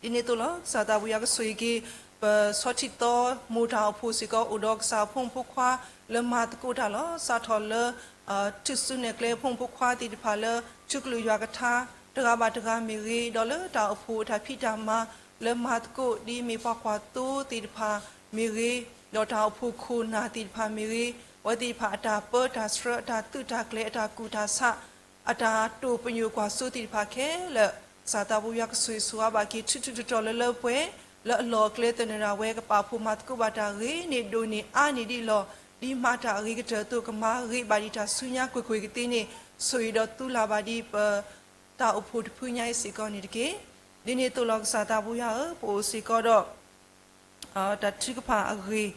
ဒ်န့ၣ်အသိးလီၤ. ကစၢ်သးပူၤယွၤကဆိၣ်ဂ့ၤက့ၤ ပဆီထံးသီမိၢ်တၢ်အိၣ်ဖှိၣ်စ့ၢ်ကီး အိၣ်ဒီးကစၢ်ဖိမုၣ်ဖိခွါလၢမၤသကိးတၢ်လီၤ. စးထီၣ်လၢ ထူၣ်စုနဲၣ်ကျဲဖိမုၣ်ဖိခွါသ့ၣ်တဖၣ်လၢ ထူကလုာ်ယွၤကထါ တဂၤဘၣ်တဂၤမ့ၢ်ဂ့ၤ, ဒီးလၢတၢ်အိၣ်ဖှိၣ်အတၢ်ဖံးတၢ်မၤလၢမၤသကိး ဒ်မ့ၢ်ပှၤကွၢ်သိသ့ၣ်တဖၣ်မ့ၢ်ဂ့ၤ, ဒီးတၢ်အိၣ်ဖှိၣ်ခိၣ်နၢ်သ့ၣ်တဖၣ်မ့ၢ်ဂ့ၤ, အဝဲသ့ၣ်တဖၣ်အတၢ်ပၢတၢ်ဆှၢ အတၢ်သုးတၢ်ကျဲၤ အတၢ်ကူၣ်တၢ်ဆး အတၢ်တိာ်ပညိၣ်ကွၢ်စိသ့ၣ်တဖၣ်ခဲလၢာ် ကစၢ်သးပူၤယွၤကဆိၣ်ဂ့ၤဆိၣ်ဝါဘၣ်က့ၤ ထူးထူးတီၤတီၤလၢလၢပှဲၤပှဲၤ လၢအလီၢ်အကျဲသနၢၣ်ဒၣ်ဝဲ ကပာ်ဖှိၣ်မၤသကိးဘၣ်တၢ်ဂ့ၤန့ၢ်ဒိၣ်န့ၢ်အါန့ၢ်ဒ်အလီၢ် ဒ်မၤတၢ်အဂ့ၤကတၢၢ်အသိး ကမၤဂ့ၤဘၣ်ဒံးတၢ်ဆူညါကွ့ၢ်ကွ့ၢ်ကသ့န့ၣ် ဆိၣ်ဂ့ၤဒီးသူလၢ်ဘၣ်ဒံးပတၢ်အိၣ်ဖှိၣ်တဖုညါအံၤစ့ၢ်ကီးန့ၣ်တက့ၢ်. ဒ်န့ၣ်အသိးလီၤ ကစၢ်သးပူၤယွၤဧၢ, ပအိၣ်စ့ၢ်ကီးဒီး တၢ်ထုကဖၣ်အဂ့ၢ်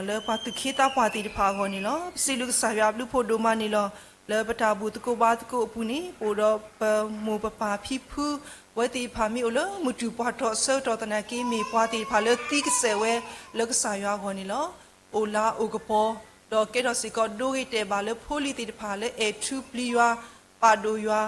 လၢပှၤသူၣ်က့သးပှၢ်သ့ၣ်တဖၣ်အဂီၢ်န့ၣ်လီၤ. ပစံးဘျုးကစၢ်ယွၤအဘျုးဖှိၣ်ဒိၣ်မးန့ၣ်လီၤ. လၢပတၢ်ဘူၣ်သကိးဘါသကိးအပူၤန့ၣ် ပအိၣ်ဒီးပမိၢ်ပပၢ်ဖံဖု အဝဲသ့ၣ်တဖၣ်မ့ၢ်အိၣ်လၢမုၢ်တူၢ်ပှၢ်ထီၣ်ဆၢကတီၢ်သနာ်က့ မ့ၢ်ပှၤသ့ၣ်တဖၣ်လၢသံကစဲးဝဲလၢကစၢ်ယွၤအဂီၢ်န့ၣ်လီၤ. အိၣ်လၤအိၣ်ကပီၤ ဒီးကဲထီၣ်စ့ၢ်ကီးဒိဂ့ၤတဲာ်ဘၣ်လၢဖိလံၤသ့ၣ်တဖၣ်လၢအဲၣ်ထူပျံၤယွၤ ပာ်ဒိၣ်ယွၤ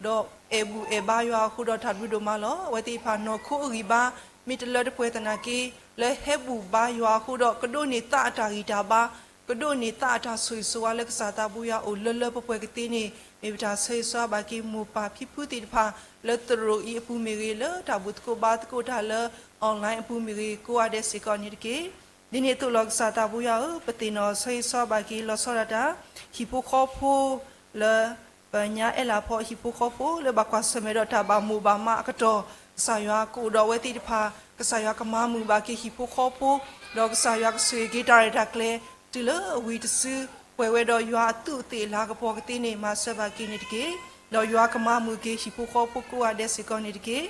ဒီးအဲၣ်ဘူၣ်အဲၣ်ဘါယွၤအဃိဒီးတၢ်ဘျုးဒိၣ်မးလီၤ. အဝဲသ့ၣ်တဖၣ်နီၢ်ခိအဂံၢ်ဘါ မ့ၢ်တလၢတပှဲၤသနာ်က့ လၢဟဲဘူၣ်ဘါယွၤအဃိဒီး ကဒိးန့ၢ်သးအတၢ်ဂံၢ်တၢ်ဘါ ကဒိးန့ၢ်သးအတၢ်ဆိၣ်ဂ့ၤဆိၣ်ဝါလၢကစၢ်သးပူၤယွၤအိၣ်လၢလၢပှဲၤပှဲၤကသ့န့ၣ် မ့ၢ်ပတၢ်ဆၢဂ့ၤဆၢဝါဘၣ်က့ၤမိၢ်ပၢ်ဖံဖုသ့ၣ်တဖၣ် လၢသရိာ်အံၤအပူၤမ့ၢ်ဂ့ၤ လၢတၢ်ဘူၣ်သကိးဘါသကိးတၢ်လၢ online အပူၤမ့ၢ်ဂ့ၤ ကိးဂၤဒဲးစ့ၢ်ကီးန့ၣ်တက့ၢ်. ဒ်န့ၣ်အသိးလီၤ ကစၢ်သးပူၤယွၤဧၢ, ပသ့ၣ်နီၣ်ဆၢဂ့ၤဆၢဝါဘၣ်က့ၤ လီၤဆီဒၣ်တၢ် ဟံၣ်ဖိဃီဖိ လၢ ပညါအဲၣ်လၤဖီဟံၣ်ဖိဃီဖိ လၢဘၣ်ကွၢ်ဆၢၣ်မဲာ်ဒီးတၢ်ဘၣ်မိၣ်ဘၣ်မးအကတီၢ် ကစၢ်ယွၤကအိၣ်ဒီးအဝဲသ့ၣ်တဖၣ် ကစၢ်ယွၤကမၤမုာ်ဘၣ်က့ၤဟံၣ်ဖိဃီဖိ ဒီးကစၢ်ယွၤကဆိၣ်ဂ့ၤက့ၤတၢ်ရဲၣ်တၢ်ကျဲၤ တုၤလၢအဝံၤတစု ပှဲၤဝဲဒီးယွၤအသူးအသ့ၣ်အလၤကပီၤကသ့န့ၣ် မၤစၢၤဘၣ်က့ၤန့ၣ်တက့ၢ်. ဒီးယွၤကမၤမုာ်က့ၤဟံၣ်ဖိဃီဖိကိးဂၤဒဲးစ့ၢ်ကီးန့ၣ်တက့ၢ်.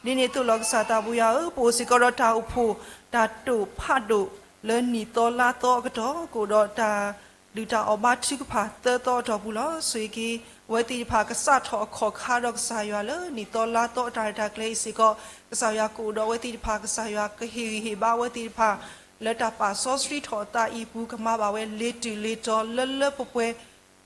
ဒ်န့ၣ်အသိးလီၤ ကစၢ်သးပူၤယွၤဧၢ, ပအိၣ်စ့ၢ်ကီးဒီးတၢ်အိၣ်ဖှိၣ် တၢ်တိာ်ဖးဒိၣ် လၢနံၣ်သီလါသီအကတီၢ် ကအိၣ်ဒီးတၢ် လုၢ်တၢ်အီၣ်ဘါထုကဖၣ်သၢသီအတီၢ်ပူၤလီၤ. ဆိၣ်ဂ့ၤက့ၤ အဝဲသ့ၣ်တဖၣ်ကစးထီၣ်အခီၣ်ခါဒီးကစၢ်ယွၤလၢနံၣ်သီလါသီအတၢ်ရဲၣ်တၢ်ကျဲၤအံၤစ့ၢ်ကီး, ကစၢ်ယွၤကအိၣ်ဒီးအဝဲသ့ၣ်တဖၣ်, ကစၢ်ယွၤကဟ့ၣ်ဂံၢ်ဟ့ၣ်ဘါအဝဲသ့ၣ်တဖၣ် လၢတၢ်ပာ်စီဆှံထီၣ်အသးအံၤအပူၤ ကမၤဘၣ်ဝဲလ့ၤတုၤလ့ၤတီၤလၢလၢပှဲၤပှဲၤ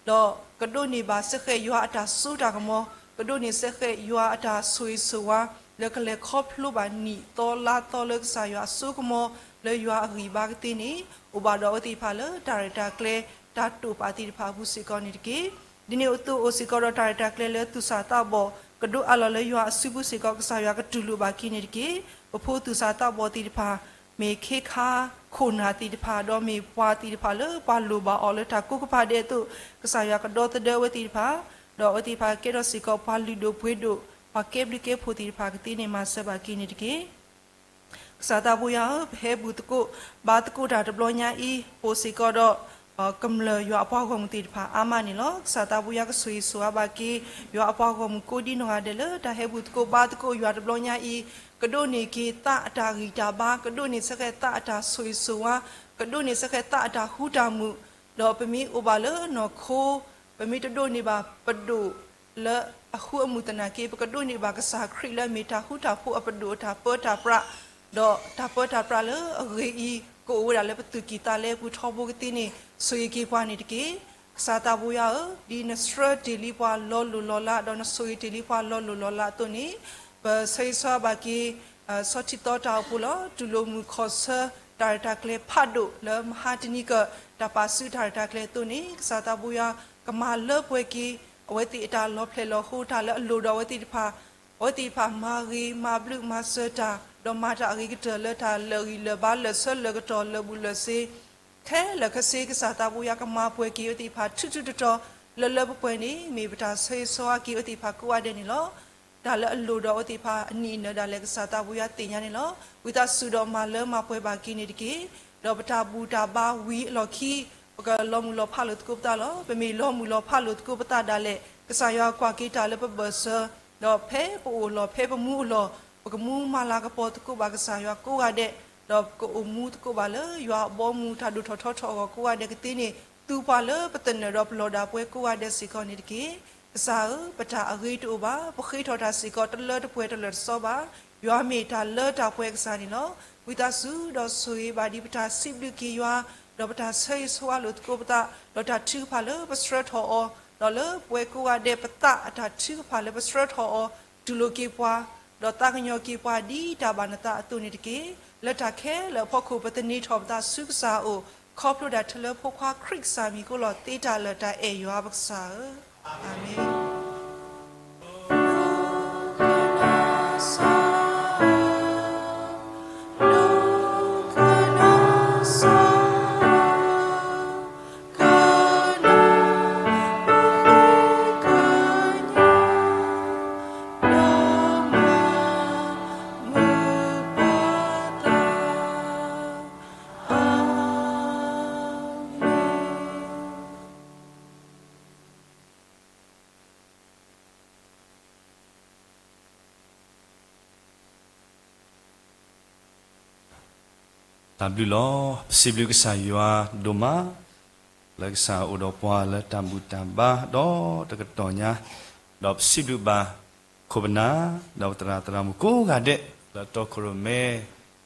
ဒီးကဒိးန့ၢ်ဘၣ်စ့ၢ်ကီးယွၤအတၢ်စိတၢ်ကမီၤ, ကဒိးန့ၢ်စ့ၢ်ကီးယွၤအတၢ်ဆိၣ်ဂ့ၤဆိၣ်ဝါ, လၢကလဲၤခီဖျိဘၣ်နံၣ်သီလါသီလၢကစၢ်ယွၤအစိကမီၤ လၢယွၤအဂံၢ်ဘါကသ့န့ၣ်, အိၣ်ဘၣ်ဒီးအဝဲသ့ၣ်တဖၣ်လၢတၢ်ရဲၣ်တၢ်ကျဲၤ တၢ်တိာ်ပာ်သ့ၣ်တဖၣ်အပူၤစ့ၢ်ကီးန့ၣ်တက့ၢ်. ဒ်န့ၣ်အသိးအိၣ်စ့ၢ်ကီးဒီးတၢ်ရဲၣ်တၢ်ကျဲၤလၢသူၣ်စၢ်သးဘီၣ် ကဒိးအးလီၤလၢယွၤအစုပူၤစ့ၢ်ကီး ကစၢ်ယွၤကတူၢ်လိာ်ဘၣ်က့ၤန့ၣ်တက့ၢ်. ပဖိသူၣ်စၢ်သးဘီၣ်သ့ၣ်တဖၣ် မ့ၢ်ခ့ခါခိၣ်နၢ်သ့ၣ်တဖၣ် ဒီးမ့ၢ်ပှၤသ့ၣ်တဖၣ်လၢပှၤလိၣ်ဘၣ်အီၤလၢတၢ်ကိးကပၤဒဲးအသိး, ကစၢ်ယွၤကဒီသဒၢအဝဲသ့ၣ်တဖၣ်, ဒီးအဝဲသ့ၣ်တဖၣ်ကဲထီၣ်စ့ၢ်ကီးပှၤလုၢ်ဒိၣ်ပှ့ၤဒိၣ်, ပှၤကဲဘျုးကဲဖှိၣ်သ့ၣ်တဖၣ်ကသ့န့ၢ်မၤစၢၤဘၣ်က့ၤန့ၣ်တက့ၢ်. ကစၢ်သးပူၤယွၤဧၢ, ပဟဲဘူၣ်သကိးဘါသကိးတၢ်တဘျီညါအံၤ ပအိၣ်စ့ၢ်ကီးဒီး ကမျၢၢ်ယွၤအပှၤဂီၢ်မုၢ်သ့ၣ်တဖၣ်အါမးန့ၣ်လီၤ. ကစၢ်သးပူၤယွၤကဆိၣ်ဂ့ၤဆိၣ်ဝါဘၣ်က့ၤ ယွၤအပှၤဂီၢ်မုၢ်ကိးဒံနီၢ်ဂၤဒဲးလၢတၢ်ဟဲဘူၣ်သကိးဘါသကိးယွၤတဘျီညါအံၤ, ကဒိးန့ၢ်က့ၤသးအတၢ်ဂံၢ်တၢ်ဘါ, ကဒိးန့ၢ်စ့ၢ်ကီးသးအတၢ်ဆိၣ်ဂ့ၤဆိၣ်ဝါ, ကဒိးန့ၢ်စ့ၢ်ကီးသးအတၢ်ဃူတၢ်မုာ်, ဒီးပမ့ၢ်အိၣ်ဘၣ်လၢနီၢ်ခိ ပမ့ၢ်တဒိးန့ၢ်ဘၣ်ပဒိၣ် လၢအဃူအမုၢ်သနာ်က့ ပကဒိးန့ၢ်ဘၣ်ကစၢ်ခရံာ်လၢအမ့ၢ်တၢ်ဃူတၢ်ဖိးအပဒိၣ်အတၢ်ပၢတၢ်ပြး, ဒီးတၢ်ပၢတၢ်ပြးလၢအဂ့ၤအံၤ ကအိၣ်ဝဲဒၣ်လၢပသူၣ်ကံၢ်သးလဲအပူၤထီဘိကသ့န့ၣ် ဆိၣ်ဂ့ၤက့ၤပှၤန့ၣ်တက့ၢ်. ကစၢ်သးပူၤယွၤဧၢ, ဒ်နဆှၢတ့ၢ်လံပှၤလီၤလိၢ်လီၤလး ဒီးနဆိၣ်ဂ့ၤတ့ၢ်လံပှၤလီၤလိၢ်လီၤလးအသိးန့ၣ်, ပဆၢဂ့ၤဆၢဝါဘၣ်က့ၤ ဆီထံသီတၢ်အိၣ်ဖှိၣ်လီၤ. တူၢ်လိာ်မုာ်ခီၣ်ဆၢ တၢ်ရဲၣ်တၢ်ကျဲၤဖးဒိၣ်လၢမဟါတနံၤက တၢ်ပာ်စုတၢ်ရဲၣ်တၢ်ကျဲၤအသိးန့ၣ်, ကစၢ်သးပူၤယွၤ ကမၤလၢပှဲၤက့ၤ အဝဲသ့ၣ်အတၢ်လီၤဖျဲၣ်လီၤဟိ တၢ်လၢအလိၣ်ဒီးအဝဲသ့ၣ်တဖၣ်, အဝဲသ့ၣ်တဖၣ်မၤဂ့ၤမၤဘျုးမၤစၢၤတၢ် ဒီးမၤတၢ်အဂ့ၤကတၢၢ်လၢတၢ်လၢာ်ဂံၢ်လၢာ်ဘါလၢာ်ဆၢလၢာ်ကတီၢ်လၢာ်ဘူၣ်လၢာ်စ့ ခဲလၢာ်ခဲဆ့ ကစၢ်သးပူၤယွၤကမၤပှဲၤက့ၤအဝဲသ့ၣ်တဖၣ် ထူးထူးတီၤတီၤ လၢလၢပှဲၤပှဲၤန့ၣ် မ့ၢ်ပတၢ်ဆၢဂ့ၤဆၢဝါက့ၤအဝဲသ့ၣ်တဖၣ်ကိးဂၤဒဲးန့ၣ်လီၤ. တၢ်လၢအလိၣ်ဒီးအဝဲသ့ၣ်တဖၣ်အနံၣ်အနၢၤဒၣ်လဲာ် ကစၢ်သးပူၤယွၤသ့ၣ်ညါန့ၣ်လီၤ. ဝံသးစူၤဒီးမၤလၢမၤပှဲၤဘၣ်က့ၤန့ၣ်တက့ၢ်. ဒီးပတၢ်ဘူၣ်တၢ်ဘါဝံၤအလီၢ်ခံ ပကလီၤမုၢ်လီၤဖးလိာ်သကိးပသးလီၤ. ပမ့ၢ်လီၤမုၢ်လီၤဖးလိာ်သကိးပသးဒၣ်လဲာ် ကစၢ်ယွၤကွၢ်က့ၤတၢ်လၢပဘၢၣ်စၢၤ, ဒီးဖဲပအိၣ်အလီၢ် ဖဲပမူအလီၢ် ပကမူမၤလၤကပီၤသကိးဘၣ်ကစၢ်ယွၤကိးဂၤဒဲး, ဒီးပကအိၣ်မူသကိးဘၣ်လၢယွၤအဘီအမုၢ်တၢ်ဒိၣ်ထီၣ်ထီထီၣ်အဂီၢ်ကိးဂၤဒဲးကသ့န့ၣ် သူပှၤလၢပသနၢၣ်ဒီးပလီၢ်ဒၣ်ပှဲၤကိးဂၤဒဲးစ့ၢ်ကီးန့ၣ်တက့ၢ်. ကစၢ်ဧၢ, ပတၢ်အဂ့ၤတအိၣ်ဘၣ်, ပဃ့ထီၣ်တၢ်စ့ၢ်ကီးတလၢတပှဲၤတလၢာ်တစီဘၣ်. ယွၤမ့ၢ်တၢ်လၢတၢ်ပှဲၤကစၢ်န့ၣ်လီၤ. ဝံသးစူၤဒီးဆိၣ်ဂ့ၤဘၣ်ဒ်ပတၢ်စံးဘျုးက့ၤယွၤ, ဒီးပတၢ်ဆၢဂ့ၤဆၢဝါလိာ်သကိးပသး, ဒီးတၢ်ထုကဖၣ်လၢပဆှၢထီၣ်အီၤ, ဒီးလၢပှၤကိးဂၤဒဲးပသးအတၢ်ထုကဖၣ်လၢပဆှၢထီၣ်အီၤ, တူၢ်လိာ်က့ၤပှၤ, ဒီးသးကညီၤက့ၤပှၤဒ်တၢ်ဘၣ်နသးအသိးန့ၣ်တက့ၢ်. လၢတၢ်ခဲလၢာ်အဖီခိၣ်ပသန့ၤထီၣ်ပသးဆူကစၢ်အအိၣ်, ခီဖျိဒၣ်ထဲလၢဖိခွါခရံာ်ကစၢ်မံၤကိးလီၤသ့တၢ်လၢာ်တၢ်အဲၣ်ယွၤပကစၢ်ဧၢ, အၤမ့ၣ်.တၢ်ဘျုးလီၤ. ပစံးဘျုးကစၢ်ယွၤဒိၣ်မး လၢကစၢ်အိၣ်ဒီးပှၤလၢတၢ်ဘူၣ်တၢ်ဘါဒီတကတီၢ်ညါ, ဒီးပစံးဘျုးဘၣ်ခိၣ်ပနၢ် ဒီးပသရၣ်သရၣ်မုၣ်ကိးဂၤဒဲး လၢတီခိၣ်ရိၣ်မဲ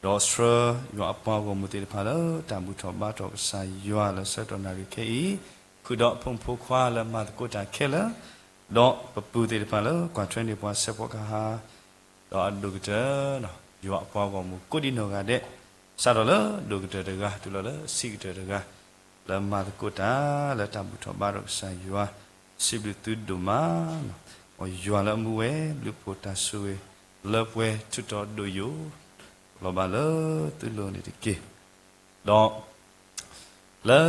ဒီးဆှၢယွၤအပှၤဂီၢ်မုၢ်သ့ၣ်တဖၣ်လၢတၢ်ဘူၣ်ထီၣ်ဘါထီၣ်ကစၢ်ယွၤ လၢဆၢကတီၢ်နၣ်ရံၣ်ခဲအံၤ, ဃုာ်ဒီးဖိမုၣ်ဖိခွါလၢမၤသကိးတၢ်ခဲလၢာ်, ဒီးပပုၢ်သ့ၣ်တဖၣ်လၢကွၢ်ထွဲန့ၢ်ပှၤဆဲးဖီကဟါ ဒီးအဒိၣ်ကတၢၢ် ယွၤအပှၤဂီၢ်မုၢ်ကိးဒံနီၢ်ဂၤဒဲး, စးထီၣ်လၢဒိၣ်ကတၢၢ်တဂၤ တုၤလီၤလၢဆံးကတၢၢ်တဂၤ လၢမၤသကိးတၢ်လၢတၢ်ဘူၣ်ထီၣ်ဘါထီၣ်ကစၢ်ယွၤ, စံးဘျုးသုဒိၣ်မး, မ်ယွၤလၢအမူဝဲ ဘျုးဖှိၣ်တၢ်ဆိၣ်ဂ့ၤ လၢပှဲၤထူးတီၤဒိၣ်ယိာ် လီၤဘၣ်လၢသုလိၤန့ၣ်တက့ၢ်. ဒီး လၢ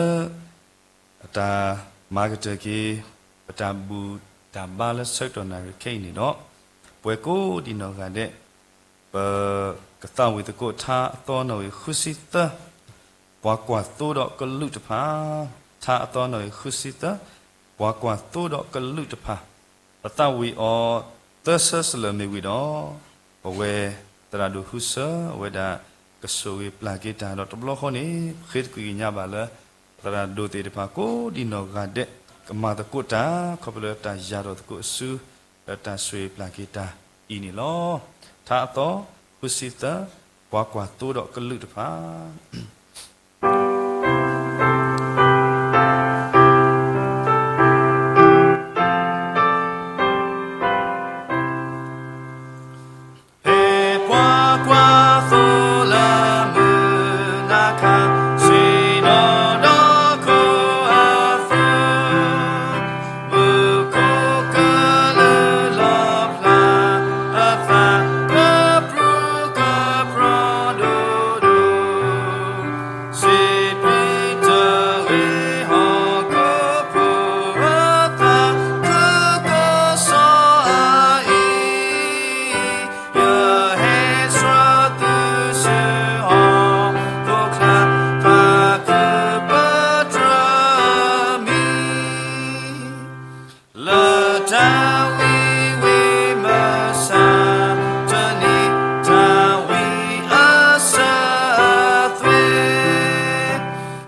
အတၢ်မၤကတၢၢ်က့ၤ ပတၢ်ဘူၣ်တၢ်ဘါလၢဆၢကတီၢ်နၣ်ရံၣ်ခဲအံၤန့ၣ်ဒီး, ပှၤကိးဒံနီၢ်ဂၤဒဲး ပကသးဝံၣ်သကိးထါအသီနီၣ်ဂံၢ်ဃုဆံသၢ, ပှၤကွၢ်သိဒီးကလူးတဖၣ်, ထါအသီနီၣ်ဂံၢ်ဃုဆံသၢ, ပှၤကွၢ်သိဒီးကလူးတဖၣ်, ပသးဝံၣ်အီၤသၢဆၢစလၢာ်မ့ၢ်ဝံၤဒီး, ပဝဲသရၣ်ဒိၣ်ဟူဆၢ အဝဲဒၣ်ကဆိၣ်ဂ့ၤပျၢ်က့ၤတၢ်ဒီးတဘျီဃီန့ၣ် ပဃ့သကွံာ်ကညးဘၣ်လၢ သရၣ်ဒိၣ်သ့ၣ်တဖၣ်ကိးဒံနီၢ်ဂၤဒဲး ကမၤသကိးတၢ် ခီဖျိလၢတၢ်ယၢ်ထီၣ်သကိးအစု လၢတၢ်ဆိၣ်ဂ့ၤပျၢ်က့ၤတၢ်အံၤန့ၣ်လီၤ. ထါအသီ ဃုဆံသၢ, ပှၤကွၢ်သိဒီးကလုာ်တဖၣ် ဖဲပှၤကွၢ်သိလၢမုၢ်နၤခါ ဆ့ၣ်နီၤဒီးခိၣ်အသိး, မုၢ်ခိၣ်ကလုာ်လီၤဖျါအသး ကပြုၢ်ကပြီၤဒိၣ်ဒိၣ် စံးဘျုးတဂ့ၤ ဟီၣ်ခိၣ်ဖိအသး ခုကစီၣ်အအံၤ, ယဟဲဆှၢသုဆူဟီၣ်ခိၣ်ချၢ သးခုပတြၢၤမံၤ လၢတၢ်ဝံဝံမုၢ်ဆါတနံၤ တၢ်ဝံအစၢၤအသွဲၣ်,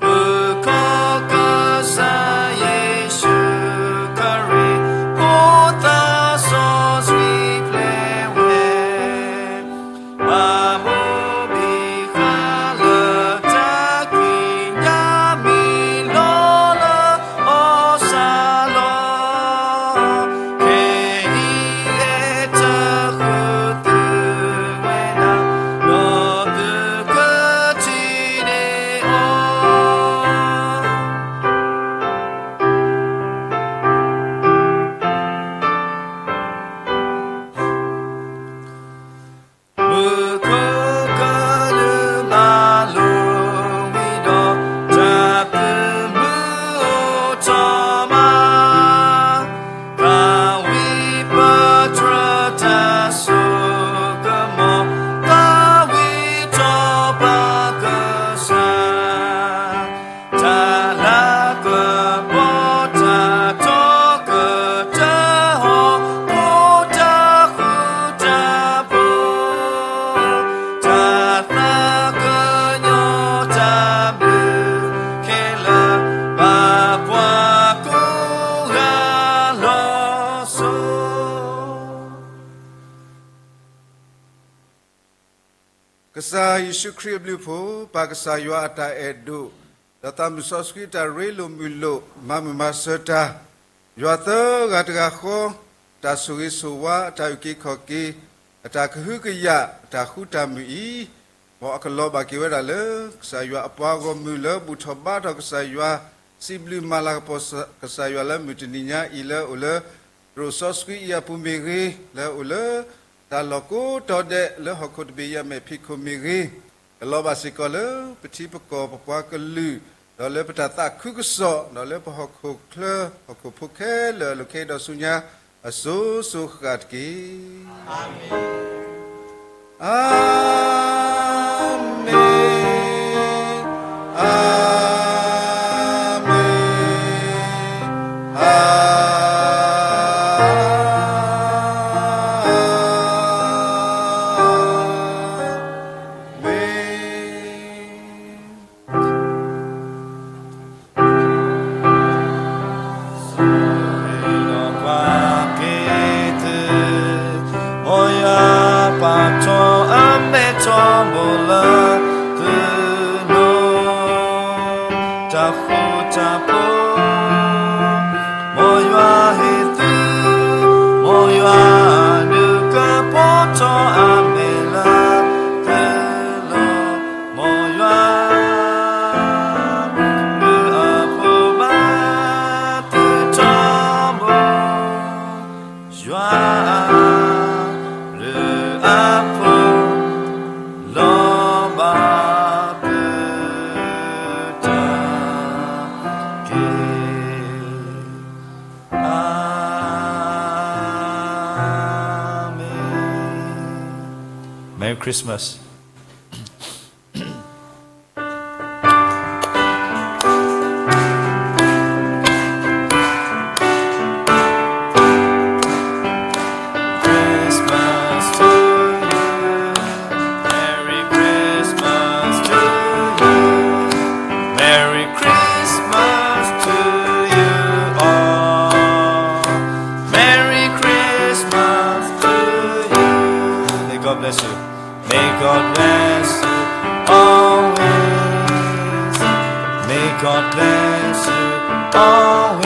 အုၣ်ကီၤကစၢ်ယ့ၣ်ၡူးခရံာ် ဖိသၣ်စီဆှံပျဲဝဲ ဘၣ်မူဘံၣ်ဃာ်လၢတၢ်ကံးညာ်မံၤလီၤလၢအီၣ်စၢ်လီၤ. ခဲအံၤဟဲတဃုာ်သုဝဲဒၣ် ဒီးသုကထံၣ်န့ၢ်အီၤ မုၢ်ခိၣ်ကလုာ်မၤလိဝံၤဒီး တၢ်သုးမုၢ်အိၣ်ထီၣ်မး, သးဝံၣ်ပတြၢၤတၢ်စိကမီၤ, သးဝံၣ်ထီၣ်ပှၤကစၢ် တၢ်လၤကပီၤ တၢ်ထီၣ်ကတၢၢ်ဟီၣ်ခိၣ် တၢ်ဃူတၢ်ဖိး, တၢ်သးကညီၤ တၢ်ဘျုးခဲလၢာ် ဘၣ်ပှၤကိးဂၤလီၤ. ကစၢ်ယ့ၣ်ၡူးခရံာ်အဘျုးအဖှိၣ်, ပၢ်ကစၢ်ယွၤအတၢ်အဲၣ်ဒိၣ်, ဒီးသးမုၢ်စီဆှံအတၢ်ရ့လိာ်မုာ်လိာ် မၤမုာ်မၤစၢၤတၢ်, ယွၤသၢဂၤတဂၤဃီ, တၢ်ဆိၣ်ဂ့ၤဆိၣ်ဝါ, အတၢ်အုၣ်က့ၤခီၣ်က့ၤ, အတၢ်ကဟုကယာ်, အတၢ်ဃူတၢ်မုာ်အံၤ, မ်အကလီၤဘၣ်က့ၤဝဲဒၣ်လၢ ကစၢ်ယွၤအပှၤဂီၢ်မုၢ်လၢဘူၣ်ထီၣ်ဘါထီၣ်ကစၢ်ယွၤ, စံးဘျုးမၤလၤကပီၤကစၢ်ယွၤလၢမုၢ်တနံၤညါအံၤလၢအိၣ်လၢ တရိာ်စီဆှံအံၤအပူၤမ့ၢ်ဂ့ၤ, လၢအိၣ်လၢ တၢ်လီၢ်ကိးတီၤဒဲး လၢဟီၣ်ခိၣ်တဘ့ၣ်ယဲၢ်မဲာ်ဖံးခိၣ်မ့ၢ်ဂ့ၤ, ကလီၤဘၣ်စ့ၢ်ကီးလၢပထံပကီၢ်ပပှၤကလုာ်, ဒီးလၢပတၢ်သးခုကစီၣ်, ဒီးလၢပဟီၣ်ခိၣ်ချၢ ဟီၣ်ခိၣ်ဖိခဲလၢာ်အလိၤခဲအံၤဒီးဆူညါ အစိၤစိၤဃၣ်ဃၣ်တက့ၢ်. အၤမ့ၣ်, အၤမ့ၣ်, အၤမ့ၣ်. Sino kwake tu, မ်ယွၤပာ်ထီၣ်အမဲာ်ထီဘိလၢသုလိၤ, တၢ်ဃူတၢ်ဖိး, မ်ယွၤဟ့ၣ်သု, မ်ယွၤဒုးကပီၤထီၣ်အမဲာ်လၢသုလိၤ, မ်ယွၤ ဘျုးအဖိဘၣ်သုထီဘိ, ယွၤအဘျုးအဖှိၣ် လီၤဘၣ်သုတၢ်က့ၤ. အၤမ့ၣ်. Merry Christmas. Christmas to you. Merry Christmas to you. Merry Christmas. always.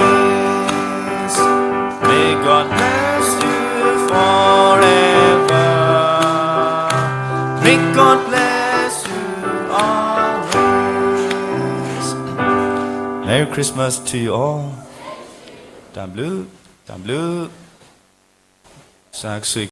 May God bless you forever. May God bless you always. Merry Christmas to you all. တၢ်ဘျုး, တၢ်ဘျုး. စၢ်ကဆိၣ်